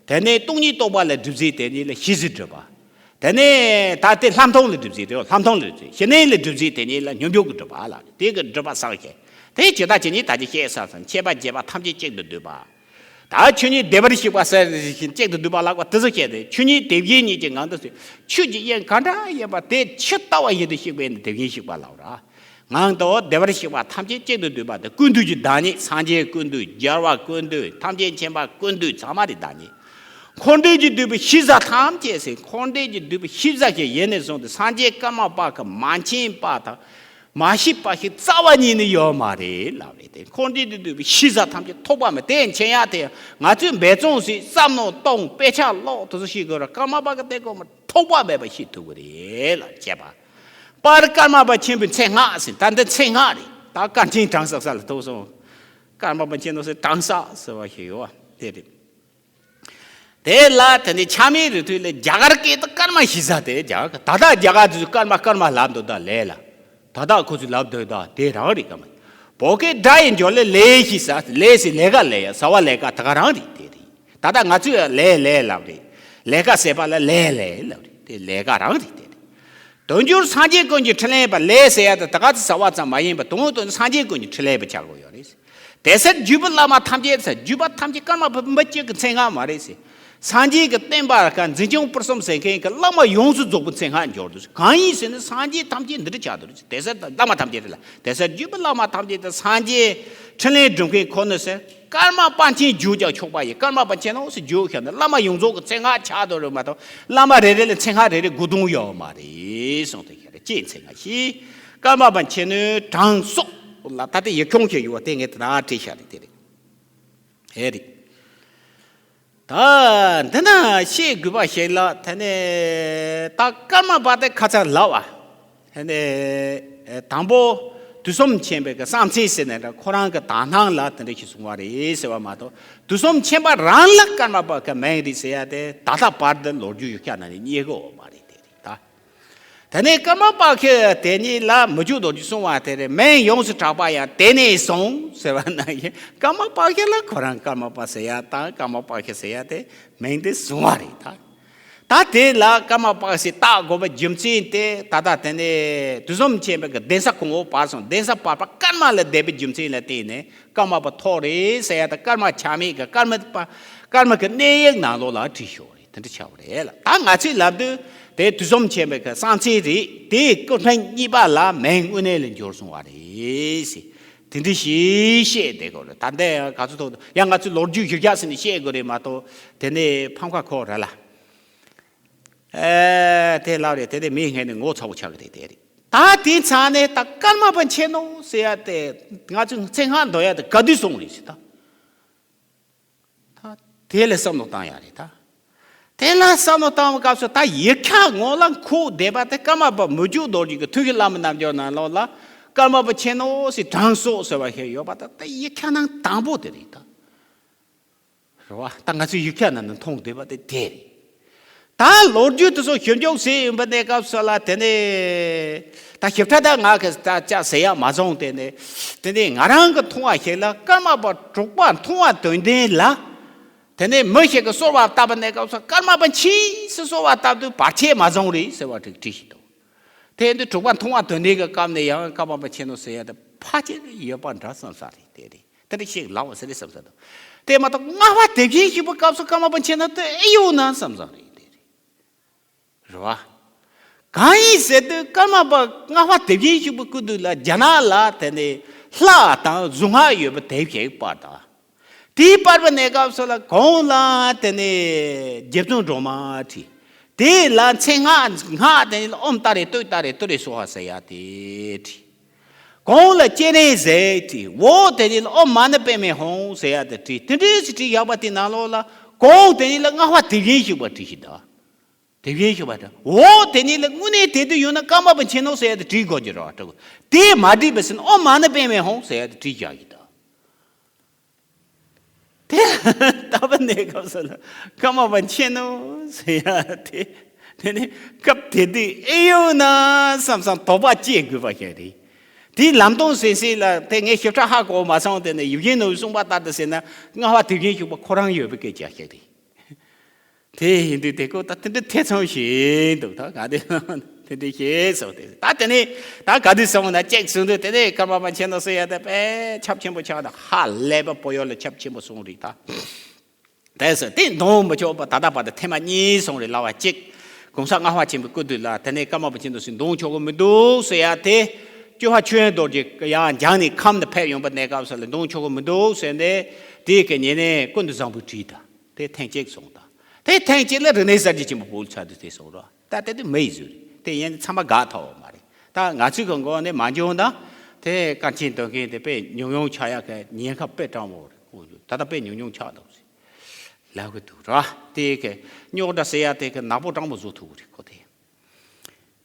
དེ་ནས་སྟོང་ཉིད་རྟོགས་པ་ལ་སྒྲིབ་བྱེད་དེ་ཉིད་ལ་ཤེས་བྱའི་སྒྲིབ་པ། དེ་ནས་ད་དེ་ལྷག་མཐོང་ལ་སྒྲིབ་བྱེད་དེ་ལྷག་མཐོང་ལ་སྒྲིབ་བྱེད། ཞི་གནས་ལ་སྒྲིབ་བྱེད་དེ་ཉིད་ལ་སྙོམས་འཇུག་གི་སྒྲིབ་པ་ལ། དེ་གི་སྒྲིབ་པ་བསགས་བྱས། དེ་ཇི་ལྟ་ཇི་སྙེད་ད་ཅི་བཤད་ས་སམ། མཆེད་པ་བརྒྱད་པ་ཐམས་ཅད་གཅིག་ཏུ་བསྡུས་པ། ད་ཆོས་ཉིད་བདེ་བར་གཤེགས་པ་ཟེར་བཞིན་གཅིག་ཏུ་བསྡུས་པ་ལགས་པ་དེ་ཚོ་བཤད་དེ། ཆོས་ཉིད་དེ་བཞིན་ཉིད་ཀྱི་ངང་དུ་ཟེར། ཆོས་ཀྱི་དབྱིངས་ག་འདྲ་ཡིན་པ་དེ་ཇི་ལྟ་བ་བཞིན་དུ་གཤེགས་པས་ན་དེ་བཞིན་གཤེགས་པ་ལབ་ར། ངང་དུ་བདེ་བར་གཤེགས་པ་ཐམས་ཅད་གཅིག་ཏུ་བསྡུས་པ་དེ་ཀུན་འདུས་ཀྱི་བདག་ཉིད། སངས་རྒྱས་ཀུན་འདུས། རྒྱལ་བ་ཀུན་འདུས། ཐམས་ཅད་མཁྱེན་པ་ཀུན་འདུས། ཚང་མ་དེ་བདག་ཉིད། འཁོར་འདས་ཀྱིས་བསྡུས་པའི་ཤེས་བྱ་ཐམས་ཅད་ཟེར། འཁོར་འདས་ཀྱིས་བསྡུས་པའི་ཤེས་བྱ་ཞིག་ཡེ་ནས་བཟུང་སྟེ་སངས་རྒྱས་ཀརྨ་པ་གིས་མ་མཁྱེན་པ་དང་མ་ཤེས་པ་ཞིག་རྩ་བ་ཉིད་ནས་ཡོད་མ་རེད་ལབ་རེད་དེ། འཁོར་འདས་ཀྱིས་བསྡུས་པའི་ཤེས་བྱ་ཐམས་ཅད་ཐོགས་པ་མེད། དེ་མཁྱེན་ཡ་དེ་ང་ཚོས་འབད་བརྩོན་ཞིག་བསམ་མནོ་གཏོང་། དཔེ་ཆ་ཀློག་དེ་ཚོ་ཤེས་དགོས་ར། ཀརྨ་པ་གིས་དེ་ཀོ་མ་ཐོགས་པ་མེད་པ་ཤེས་ཐུབ་ཀྱི་རེད་ལ་བྱས་པ། པར་ཀརྨ་པ་ཆེན་པོའི་མཚན་སྔགས་ཟེར། ད་འདི་མཚན་སྔགས་རེད། ད་བཀའ་དྲིན་གྲངས་བསགས་ས་ལ་ཐུག་སོང་། ཀརྨ་པ་ཆེན་པོ་ཟེར་གྲངས་བསགས་ཟེར་བ་ཞིག་ཡོད་བ་དེ་རེད། དེ་ལ་དེ་ནི་ཆ་མེད་རི་ཐོས་ལས་རྒྱ་གར་སྐད་དུ་ཀརྨ་ཞེས་བྱ་དེ་རྒྱ་གར་ད་ལྟ་རྒྱ་གར་དུ་ཀརྨ་ཀརྨ་ལབ་འདུག་ད་ལས་ལ། ད་ལྟ་ཁོ་ཚོས་ལབ་འདུག་ད་དེ་རང་རེད་ཀརྨ། བོད་སྐད་སྒྲ་ཡི་འཇོག་ལས་ལས་ཞེས་བྱ། ལས་ཟེར་ལས་ཀ་ལས་ཡ་བྱ་བ་ལས་ཀ་ད་ག་རང་རེད་དེ་རེད། ད་ལྟ་ང་ཚོས་ལས་ལས་ལབ་རེད། ལས་ཀ་ཟེར་བ་ལ་ལས་ལས་ལབ་རེད། དེ་ལས་ཀ་རང་རེད་དེ། དལ་འབྱོར་སངས་རྒྱས་ཀུན་གྱི་འཕྲིན་ལས་པ། ལས་ཟེར་ཡ་དེ་ད་ག་ཚོད་ཟ་བ་ཙམ་མ་ཡིན་པ། དོན་དུ་སངས་རྒྱས་ཀུན་གྱི་འཕྲིན་ལས་པ་ཆགས་དགོས་ཡོད་རེད། དེ་ཟེར་བརྒྱུད་པའི་བླ་མ་ཐམས་ཅད་ཟེར། བརྒྱུད་པ་ཐམས་ཅད་ཀརྨ་པ་མི་གཅིག་གི་མཚན་སྔགས་མ་རེད་ཟེར། སངས་རྒྱས་ཀྱི་བསྟན་པ་ཀ་འཛིན་སྐྱོང་སྤེལ་གསུམ་ཟེར་མཁན་གྱི་བླ་མ་ཡོངས་སུ་རྫོགས་པའི་མཚན་སྔགས་འབྱོར་འདུག་གང་ཡིན་ཟེར་ན། སངས་རྒྱས་ཐམས་ཅད་འདི་འདྲ་ཆགས་འདུག་དེ་ཟེར་བླ་མ་ཐམས་ཅད་རེད་ལ། དེ་ཟེར་བརྒྱུད་པའི་བླ་མ་ཐམས་ཅད་དེ་སངས་རྒྱས་འཕྲིན་ལས་སྒྲུབ་མཁན་ཁོ་ན་ཟེར། ཀརྨ་པ་མཁྱེན་བརྗོད་ཀྱང་ཆོག་པ་ཡིན། ཀརྨ་པ་མཁྱེན་ནོ་ཟེར་བརྗོད་ཤག་ན་བླ་མ་ཡོངས་རྫོགས་ཀྱི་མཚན་སྔགས་ཆགས་འདུག་རེད་མ་གཏོགས། བླ་མ་རེ་རེ་ལ་མཚན་སྔགས་རེ་རེ་དགོས་དོན་ཡོད་མ་རེད་གསུངས་ཏེ། ཤེས་རེད། ཅེས་མཚན་སྔགས་ཤིག་ཀརྨ་པ་མཁྱེན་ནོ་དྲང་སྲོང་ལ། ད་ལྟ་ཡིག་ཆུང་ཞིག་ཡོད་པ་དེ་ངས་ད་ལྟ་བྲིས་བཞག་རེད། དེ་རེད། ཨེ་རེད། ད་འདི་ན་ཤེས་དགོས་པ་ཞིག་ལ། དེ་ནས་ད་ཀརྨ་པ་དེ་ཁ་ཚ་ལབ་པ། དེ་ནས་དང་པོ་དུས་གསུམ་མཁྱེན་པའི་གི་གསང་ཚིག་ཟེར་ནས་འདྲ། ཁོ་རང་གི་དག་སྣང་ལ་དེ་འདྲ་ཞིག་གསུངས་པ་རེད་ཟེར་བ་མ་གཏོགས། དུས་གསུམ་མཁྱེན་པ་རང་ལ་ཀརྨ་པ་གི་མིང་རེད་ཟེར་ཡ་དེ་ད་ལྟ་བར་དུ་ལོ་རྒྱུས་ཡིག་ཆ་ནང་ནས་རྙེད་གི་ཡོད་མ་རེད། དེ་རེད་ད། དེ་ནས་ཀརྨ་པ་ཁྱེད་དེ་ཉིད་ལ་མི་འཇུག་རྡོ་རྗེ་གསུངས་པ་དེ་རེད། མིང་ཡོངས་སུ་གྲགས་པ་ཡང་དེ་ནས་བྱུང་ཟེར་བ་ན་ཡིན། ཀརྨ་པ་ཁྱེད་ལ་ཁོ་རང་ཀརྨ་པ་ཟེར་ཡ་དང་ཀརྨ་པ་ཁྱེད་ཟེར་ཡ་དེ་མིང་དེ་བྱུང་བ་རེད་ད། ད་དེ་ལ་ཀརྨ་པ་ཞེས་བཏགས་དགོས་པའི་རྒྱུ་མཚན་དེ། ད་ལྟ་དེ་ནས་དུས་གསུམ་མཁྱེན་པའི་གི་གདན་ས་གོང་འོག་བར་གསུམ། གདན་ས་བར་པ་ཀརྨ་ལ་བསྡད་པའི་རྒྱུ་མཚན་ལ་བརྟེན་ནས་ཀརྨ་པ་ཐོགས་རེད་ཟེར་ཡ་དང་། ཀརྨ་ཆགས་མེད་ཀྱི་ཀརྨ་པ་ཀརྨ་གི་གནས་ཡིག་ནང་ལོགས་ལ་བྲིས་ཤོག་རེད། དེ་འདྲ་ཆགས་པ་རེད་ལ། ད་ང་ཚོས་ལབ་དུས་དེ་དུས་གསུམ་མཁྱེན་པའི་གི་གསང་ཚིག་རེད། དེའི་སྐུ་ཕྲེང་གཉིས་པ་ལ་མིང་དངོས་གནས་ལ་འགྱུར་སོང་བ་རེད་ཟེར། དེ་འདྲ་ཞིག་བཤད་བསྡད་དགོས་རེད། ད་ལྟ་ཡང་ག་ཚོད་ཐུག་ཡང་ང་ཚོས་ལོ་རྒྱུས་ཞིབ་ཆ་ཟིན་ནས་བཤད་དགོས་རེད་མ་གཏོགས། དེ་ནས་ཕམ་ཁ་ཁོག་རེད་ལ། ཨེ་དེ་ལབ་རེད། དེ་དེ་མི་ངན་ནི་ངོ་ཚ་པོ་ཆགས་ཀྱི་རེད། དེ་རེད། ད་དེ་ཚང་ནས་ད་ཀརྨ་པ་མཁྱེན་ནོ་ཟེར་ཡ་དེ། ང་ཚོས་མཚན་སྔགས་འདོན་ཡ་དེ་ག་དུས་སོང་རེད་ཟེར་ད། ད་དེ་ལ་བསམ་བློ་བཏང་ཡ་རེད་ད། དེ་ལ་བསམ་བློ་བཏང་བའི་སྐབས་སུ་ད་ཡིག་ཆ་ངོ་ལ་འཁོད་བསྡད་པ་དེ། ཀརྨ་པ་མི་འཇུག་རྡོ་རྗེ་གི་ཐུགས་ཀྱི་བླ་མའི་རྣལ་འབྱོར་ནང་ལོགས་ལ་ཀརྨ་པ་མཁྱེན་ནོ་ཞེས་དྲང་སྲོང་ཟེར་བ་ཞིག་ཡོད་པ་དང་། དེ་ཡིག་ཆ་ནང་དང་པོ་དེ་རེད་ད། རེད་བ། ད་ང་ཚོས་ཡིག་ཆ་ནང་ནས་མཐོང་བསྡད་པ་དེ་དེ་རེད། ད་ལོ་རྒྱུས་དེ་ཚོ་ཞིབ་འཇུག་བྱས་ཡོང་པ་ནས་སྐབས་སུ་ལ། དེ་ནས་ད་ཞིབ་ཕྲ་ད་ང་གིས་ད་ཅག་ཟེར་ཡ་མ་བྱུང་། དེ་ནས་དེ་ནས་ང་རང་གི་མཐོང་བ་ཞིག་ལ། ཀརྨ་པ་དྲུག་པ་མཐོང་བ་དོན་ལྡན་ལ། དེ་ནས་མི་ཞིག་གིས་གསོལ་བ་བཏབ་པ་ནས་སྐབས་སུ་ཀརྨ་པ་མཁྱེན་ཟེར་གསོལ་བ་བཏབ་དུས་བར་ཆད་མ་བྱུང་རེད་ཟེར་བ་ཅིག་བྲིས་ཤིག་འདུག་དེ་ཡིན་དུས་དྲུག་པ་མཐོང་བ་དོན་ལྡན་གྱི་སྐབས་ནས་ཡང་ཀརྨ་པ་མཁྱེན་ནོ་ཟེར་ཡ་དེ་ཕལ་ཆེར་ཡོད་པ་འདྲ་བསམ་ས་རེད། དེ་རེད། དེ་འདྲ་ཞིག་ལབ་པ་ཟེར་རེད་བསམ་ས་འདུག་དེ་མ་གཏོགས་ལྔ་པ་དེ་བཞིན་གཤེགས་པའི་སྐབས་སུ་ཀརྨ་པ་མཁྱེན་ནོ་དེ་ཨེ་ཡོད་ན་བསམ་ས་རེད། དེ་རེད། རེད་བ། གང་ཡིན་ཟེར་དུས་ཀརྨ་པ་ལྔ་པ་དེ་བཞིན་གཤེགས་པའི་སྐུ་དུས་ལ་རྒྱ་ནག་ལ་དེ་ནས་ལྷ་དང་གཟུངས་སྔགས་ཡོད་པ་དེ་བཞིན་པར་དང་། དེའི་བར་པ་ནས་སྐབས་སུ་ལ་གོང་ལ་དེ་ནས་རྗེ་བཙུན་སྒྲོལ་མ་བྲིས། དེ་ལ་མཚན་སྔགས་སྔགས་དེ་ནས་ཨོཾ་ཏཱ་རེ་ཏུཏྟཱ་རེ་ཏུ་རེ་སྭཱ་ཧཱ་ཟེར་ཡ་དེ་བྲིས། གོང་ལ་སྤྱན་རས་གཟིགས་བྲིས། འོག་དེ་ནས་ཨོཾ་མ་ཎི་པདྨེ་ཧཱུྃ་ཟེར་ཡ་དེ་བྲིས། དེ་འདྲས་སུ་བྲིས་བཞག་པ་དེ་ནང་ལོགས་ལ་གོང་དེ་ནས་ལ་ལྔ་པ་དེ་བཞིན་གཤེགས་པ་བྲིས་ཤིག་ད། དེ་བཞིན་གཤེགས་པ་དང་། འོ་དེ་ནི་ལ་དངོས་གནས་དེ་དུས་ཡོད་ན་ཀརྨ་པ་མཁྱེན་ནོ་ཟེར་ཡ་དེ་བྲིས་དགོས་ཀྱི་རེད་བ། དེ་མ་བྲིས་པ་ཟིན་ཨོཾ་མ་ཎི་པདྨེ་ཧཱུྃ་ཟེར་ཡ་དེ་བྲིས་བཞག་གི་ད། དེ་ལྟ་བུ་གནས་སྐབས་སུ་ལ་ཀརྨ་པ་མཁྱེན་ནོ་ཟེར་ཡ་དེ། དེ་ནི་སྐབས་དེ་དུས་ཨེ་ཡོད་ན་བསམ་བསམ་དོགས་པ་སྐྱེ་དགོས་པ་ཞིག་རེད། དེའི་ལམ་སྟོན་ཟེར་ཟེར་ལ་དེ་ངས་ཞིབ་ཕྲ་ཧ་གོ་མ་སོང་། དེ་ནི་ཡིད་བཞིན་ནོར་བུས་གསུངས་པ་ལྟར་དུ་ཟེར་ན་ལྔ་པ་དེ་བཞིན་གཤེགས་པ་ཁོ་རང་ཡོད་པའི་སྐད་ཆ་ཞིག་རེད། དེ་ཡིན་དུས་དེ་ཀོ་ད་དེ་འདྲ་ཐེ་ཚོམ་ཞིག་འདུག་ད་ག་དེ་དེ་འདྲ་ཞིག་སོགས་དེ། ད་དེ་ནས་ད་ག་དུས་སོང་ན་ཅེག་སོང་དུས་དེ་ནས་ཀརྨ་པ་མཁྱེན་ནོ་ཟེར་ཡ་དེ་དཔེ་ཁྱབ་ཆེན་པོ་ཆགས། ད་ཧ་ལས་པ་པོ་ཡོ་ལ་ཁྱབ་ཆེན་པོ་སོང་རེད་ད། དེ་སོ་དེ་འདོན་མི་ཆོག་པ་ད་ལྟ་བར་དུ་ཐེངས་མ་གཉིས་སོང་རེད། ལབ་པ་གཅིག་གོང་ས་ལྔ་པ་ཆེན་པོའི་སྐུ་དུས་ལ་དེ་ནས་ཀརྨ་པ་མཁྱེན་ནོ་ཟེར་འདོན་ཆོག་གི་མི་འདུག་ཟེར་ཡ་དེ། སྐྱོབ་པ་ཆོས་དབྱིངས་རྡོ་རྗེ་ཡང་རྒྱང་ནས་ཁམས་ནས་ཕེབས་ཡོང་པ་གནས་སྐབས་སུ་ལ་འདོན་ཆོག་གི་མི་འདུག་ཟེར་ནས་དེའི་གི་ཉེ་གནས་ཀུན་ཏུ་བཟང་པོས་བྲིས་ད། དེ་ཐེངས་གཅིག་སོང་ད། དེ་ཐེངས་གཅིག་ལ་རིག་གནས་གསར་བརྗེ་ཆེན་པོ་བོད་ལ་ཚར་དུས་དེ་སོང་རོ། ད་དེ་དུས་མི་ཡི་ཟུར་རེད། དེ་ཡན་ཚང་མ་དགག་ཐུབ་པ་མ་རེད། ད་ང་ཚོའི་གི་མགོ་ནས་མ་འཇོན་ད། དེ་དཀའ་ཆེན་འདོན་མཁན་དེ་དཔེ་ཉུང་ཉུང་ཆགས་ཡག་གི་ཉེན་ཁ་དཔེ་དྲང་པོ་རེད། ད་ལྟ་དཔེ་ཉུང་ཉུང་ཆགས་འདུག་ཟེར་ལབ་གི་འདུག་ར། དེ་གི་རྙོག་དྲ་ཟེར་ཡག་དེ་གི་ནག་པོ་དྲང་པོ་བཟོ་ཐུབ་གི་རེད་ཁོ་དེ།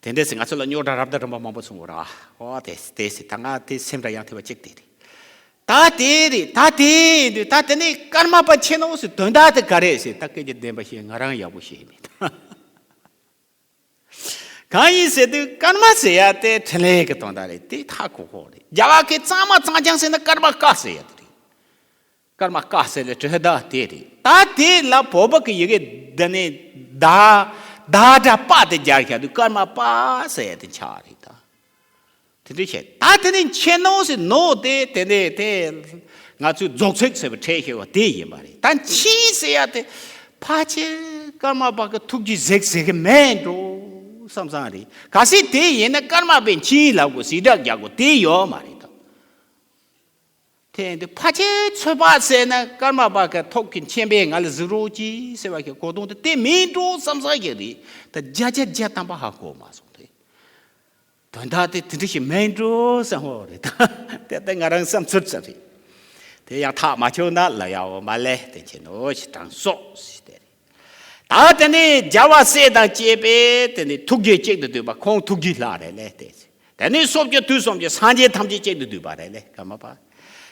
དེ་འདྲས་སེ་ང་ཚོ་ལ་རྙོག་དྲ་རབ་དང་རིམ་པ་མང་པོ་བྱུང་བ་ར། ཨོ་དེ་དེ་སེ་ད་ང་དེ་སེམས་ལ་ཡང་ཐེབས་པ་གཅིག་དེ་རེད། ད་དེ་རེད། ད་དེ་ཡིན་དུས་ད་དེ་ནས་ཀརྨ་པ་མཁྱེན་ནོ་ཟེར་དོན་དག་དེ་ག་རེ་ཟེར། ད་སྐད་ཆ་བདེན་པ་བཤད་ང་རང་ཡག་པོ་ཤེས་མེད། གང་ཡིན་ཟེར་དུས་ཀརྨ་ཟེར་ཡ་དེ་འཕྲིན་ལས་ཀྱི་དོན་དག་རེད། དེ་ཧ་གོ་གོ་རེད། རྒྱ་གར་གྱི་གཙང་མ་གཙང་རྐྱང་ཟེར་ན་ཀརྨ་ཀ་ཟེར་ཡ་དེ་རེད། ཀརྨ་ཀ་ཟེར་ལེ་བྲིས་ད་དེ་རེད། ད་དེ་ལ་བོད་པ་གི་ཡི་གེ་འདི་ནས་ད་ད་དྲ་པ་དེ་སྦྱར་ཤག་དུས་ཀརྨ་པ་ཟེར་དེ་ཆགས་རེད་ད། དེ་འདྲ་བྱས་ད་དེ་ནས་མཁྱེན་ནོ་ཟེར་ནོ་དེ་དེ་ནས་དེ་ང་ཚོས་རྫོགས་ཚིག་ཟེར་བ་བྲིས་ཤེས་པ་དེ་ཡིན་པ་རེད། ད་མཁྱེན་ཟེར་ཡ་དེ་ཕལ་ཆེར་ཀརྨ་པ་གི་ཐུགས་རྗེ་གཟིགས་ཟེར་གི་མེད་འགྲོ་བསམ་བསམ་རེད། ག་ཟེ་དེ་ཡིན་ན་ཀརྨ་པས་མཁྱེན་ལབ་དགོས་ཟེར་སྒྲ་རྒྱག་དགོས་དེ་ཡོད་མ་རེད་ད། དེ་འདི་ཕལ་ཆེར་ཚོད་དཔག་ཟེར་ན་ཀརྨ་པ་གི་ཐུགས་ཀྱི་མཁྱེན་པས་ང་ལ་གཟིགས་རོགས་གྱིས་ཟེར་བ་གི་གོ་དོན་དེ་དེ་མིན་འགྲོ་བསམ་ས་ཞིག་རེད། ད་བརྒྱ་ཆ་བརྒྱ་ཐམ་པ་ཧ་གོ་མ་སོང་དེ། དོན་དག་དེ་དེ་འདྲ་ཞིག་མིན་འགྲོ་བསམ་བོ་རེད་ད། དེ་ལྟ་ང་རང་བསམ་ཚུལ་ཙམ་རེད། དེ་ཡང་ཐག་མ་ཆོད་ན་ལ་ཡག་པོ་མ་ལས་དེ་ཁྱེད་ནོ་ཞིག་དྲང་སོགས་ཞིག་དེ་རེད། ད་དེ་ནས་རྒྱལ་བ་སྲས་དང་བཅས་པས་དེ་ནས་ཐུགས་རྗེ་གཅིག་ཏུ་བསྡུས་པ་ཁོང་ཐུགས་རྗེ་ལྷ་རེད་ལས་དེ། དེ་ནས་སོ་བརྒྱད་དུས་གསུམ་གྱི་སངས་རྒྱས་ཐམས་ཅད་གཅིག་ཏུ་བསྡུས་པ་རེད་ལས་ཀརྨ་པ།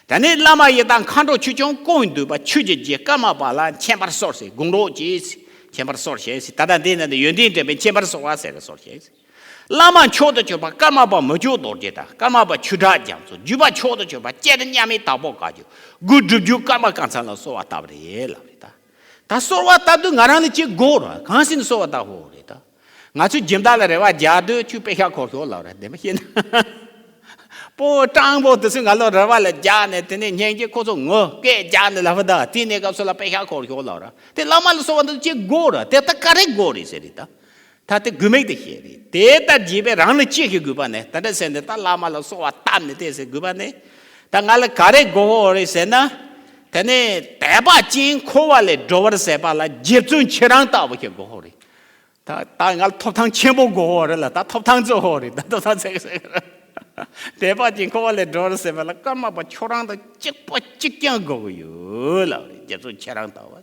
དེ་ནས་བླ་མ་ཡི་དམ་མཁའ་འགྲོ་ཆོས་སྐྱོང་ཀུན་འདུས་པ་ཆོས་ཀྱི་རྗེ་ཀརྨ་པ་ལ་མཁྱེན་པར་གསོལ་ཞེས་དགོངས་རོགས་གྱིས། མཁྱེན་པར་གསོལ་ཞེས་ད་ལྟ་འདི་ནས་ཡོན་ཏན་འདྲེན་པའི་མཁྱེན་པར་གསོལ་བ་ཟེར་གསོལ་ཞེས། བླ་མ་མཆོག་ཏུ་གྱུར་པ་ཀརྨ་པ་མི་བསྐྱོད་རྡོ་རྗེ་དང་ཀརྨ་པ་ཆོས་གྲགས་རྒྱ་མཚོ། བརྒྱུད་པ་མཆོག་ཏུ་གྱུར་པ་སྐྱེས་རབས་མཉམ་མེད་དྭགས་པོ་བཀའ་བརྒྱུད། སྒོས་སྒྲུབ་བརྒྱུད་ཀརྨ་ཀཾ་ཚང་ལ་གསོལ་བ་བཏབ་རེད་ལབ་རེད་ད། ད་གསོལ་བ་བཏབ་དུས་ང་རང་ལ་ཅིག་དགོས་ར། གང་ཟེར་ནས་གསོལ་བ་བཏབ་དགོས་རེད་ད། ང་ཚོས་སྦྱིན་བདག་ལ་རེ་བ་རྒྱག་དུས་ཁྱོད་པེ་ཤག་འཁོར་ཤོག་ལབ་ར། བདེན་པ་བཤད་ན། པོ་སྤྲང་པོ་དེ་ཚོས་ང་ལ་རེ་བ་ལ་རྒྱག་ནས་དེ་ནས་ཉན་གྱི་ཁོ་ཚོ་ངོ་སྐད་རྒྱག་ནས་ལབ་ད། དེ་ནས་སྐབས་སུ་ལ་པེ་ཤག་འཁོར་ཤོག་ལབ་ར། དེ་བླ་མ་ལ་གསོལ་བ་འདི་ཅིག་དགོས་ར། དེ་ད་ག་རེ་དགོས་རེད་ཟེར་རེད་ད། ད་དེ་དགོས་མེད་དེ་བཤད་རེད། དེ་ལྟར་བགྱིས་པས་རང་ལ་ཅི་ཞིག་དགོས་པ་ནས་ད་འདྲ་ཟེར་ནས་ད་བླ་མ་ལ་གསོལ་བ་བཏབ་ནས་དེ་ཟེར་དགོས་པ་ནས། ད་ང་ལ་ག་རེ་དགོས་ཧོ་རེད་ཟེར་ན། དེ་ནས་དད་པ་ཅན་འཁོར་བ་ལས་སྒྲོལ་བར་མཛད་པ་ལ་རྗེ་བཙུན་ཁྱེད་རང་ལྟ་བུ་ཞིག་དགོས་ཧོ་རེད། ད་ད་ང་ལ་ཐོབ་ཐང་ཆེན་པོ་དགོས་ཧོ་རེད་ལ། ད་ཐོབ་ཐང་ཚོ་ཧོ་རེད། ད་ཐོབ་ཐང་ཚེ་ཟེར། དད་པ་ཅན་འཁོར་བ་ལས་སྒྲོལ་བར་མཛད་པ་ལ་ཀརྨ་པ་ཁྱོད་རང་དང་གཅིག་པ་གཅིག་རྐྱང་དགོས་ཀྱི་ཡོད་ལབ་རེད། རྗེ་བཙུན་ཁྱེད་རང་ལྟ་བུ།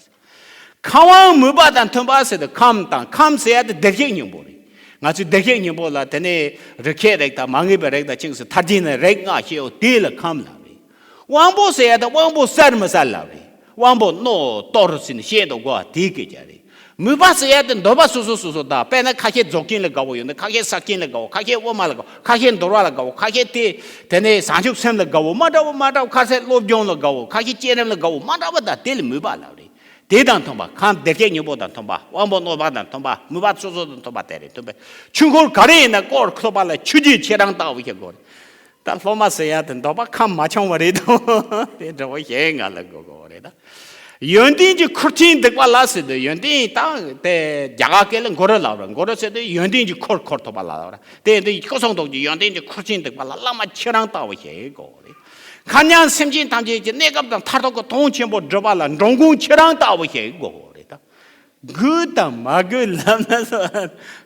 ཁམས་དབང་མོས་པ་དང་མཐུན་པ་ཟེར་དུས་ཁམས་དང་ཁམས་ཟེར་ཡ་དེ་བདེ་གཤེགས་སྙིང་པོ་རེད། ང་ཚོའི་བདེ་གཤེགས་སྙིང་པོ་ལ་དེ་ནས་རིགས་ཆད་རིགས་དང་མ་ངེས་པའི་རིགས་དང་ཆིངས་སུ་མཐར་ཕྱིན་ནས་རིགས་ལྔ་ཤེས་ཡོད་དེ་ལ་ཁམས་ལབ་རེད། དབང་པོ་ཟེར་ཡ་དེ་དབང་པོ་གསལ་མི་གསལ་ལབ་རེད། དབང་པོ་རྣོ་གཏོར་ཟིན་ཤེས་དང་གོ་བ་དེའི་སྐད་ཆ་རེད། མོས་པ་ཟེར་ཡ་དེ་འདོད་པ་སོ་སོ་སོ་སོ་དང་། དཔེར་ན་ཁ་ཤས་རྫོགས་ཆེན་ལ་དགའ་བོ་ཡོད་ན། ཁ་ཤས་ཟབ་ཆེན་ལ་དགའ་བོ། ཁ་ཤས་དབུ་མ་ལ་དགའ་བོ། ཁ་ཤས་འདུལ་བ་ལ་དགའ་བོ། ཁ་ཤས་དེ་དེ་ནས་བྱང་ཆུབ་སེམས་ལ་དགའ་བོ། མ་འདྲ་བོ་མ་འདྲ་བོ། ཁ་ཤས་སློབ་སྦྱོང་ལ་དགའ་བོ། ཁ་ཤས་བསྐྱེད་རིམ་ལ་དགའ་བོ། མ་འདྲ་བོ་དང་དེ་ལ་མོས་པ་ལབ་རེད། དེ་དང་མཐུན་པ། ཁམས་བདེ་གཤེགས་སྙིང་པོ་དང་མཐུན་པ། དབང་པོ་རྣོ་བ་དང་མཐུན་པ། མོས་པ་སོ་སོ་དང་མཐུན་པ་དེ་རེད། མཐུན་པའི་ཆོས་འཁོར་ག་རེ་ཡིན་ན་བསྐོར་ཁོ་པ་ལ་ཆོས་རྗེ་ཁྱེད་རང་ལྟ་བུ་ཞིག་དགོས་རེད། ད་སློབ་མ་ཟེར་ཡ་དེ་འདོད་པ་ཁམས་མ་ཆུང་བ་རེད་དོ། དེ་འདྲ་བོ་ཞིག་ང་ལ་དགོས་དགོས་རེད་ད། ཡོན་ཏན་གྱི་ཁུར་ཆེན་སྡིག་པ་ལ་ཟེར་དུས་ཡོན་ཏན་ད་དེ་རྒྱ་གར་སྐད་ལ་མགོ་རུ་ལབ་ར། མགོ་རུ་ཟེར་དུས་ཡོན་ཏན་གྱི་ཁུར་འཁུར་ཐུབ་པ་ལ་ལབ་ར། དེ་ཡིན་དུས་སྐུ་གསུང་ཐུགས་ཀྱི་ཡོན་ཏན་གྱི་ཁུར་ཆེན་སྡིག་པ་ལ་བླ་མ་ཁྱེད་རང་ལྟ་བུ་ཞིག་དགོས་རེད། མཁའ་མཉམ་སེམས་ཅན་ཐམས་ཅད་ཀྱི་གནས་སྐབས་དང་མཐར་ཐུག་གི་དོན་ཆེན་པོ་སྒྲུབ་པ་ལ་འགྲོ་མགོན་ཁྱེད་རང་ལྟ་བུ་ཞིག་དགོས་རེད་ད། དགོས་དང་མ་དགོས་ལབ་ན་སོ།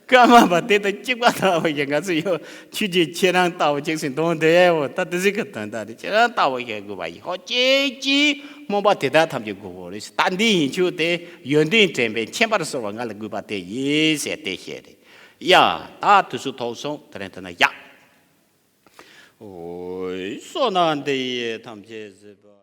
ཀརྨ་པ་དེ་དང་གཅིག་པ་ལྟ་བུ་ཞིག་ང་ཚོ་ཡོད། ཆོས་རྗེ་ཁྱེད་རང་ལྟ་བུ་ཅིག་ཟེར་དོན་དེ་འོ་ད་དེ་ཟིག་གི་དོན་དག་རེད། ཁྱེད་རང་ལྟ་བུ་ཞིག་དགོས་པ་ཡིན། ཧོ་ཅིག་ཅིག་སྨོན་པ་དེ་དག་ཐམས་ཅད་དགོས་པོ་རེད། ད་འདི་ཡིན་ཆོས་དེ་ཡོན་ཏན་དྲན་པས་མཁྱེན་པར་གསོལ་བ་ང་ལ་དགོས་པ་དེ་ཡིན་ཟེར་དེ་བཤད་རེད། ཡ་ད་དུས་ཚོད་ཐོག་སོང་། དེ་རིང་ཐོན་ན་ཡག། འོ་བསོད་ནམས་འདི་ཡིས་ཐམས་ཅད་གཟིགས་པ།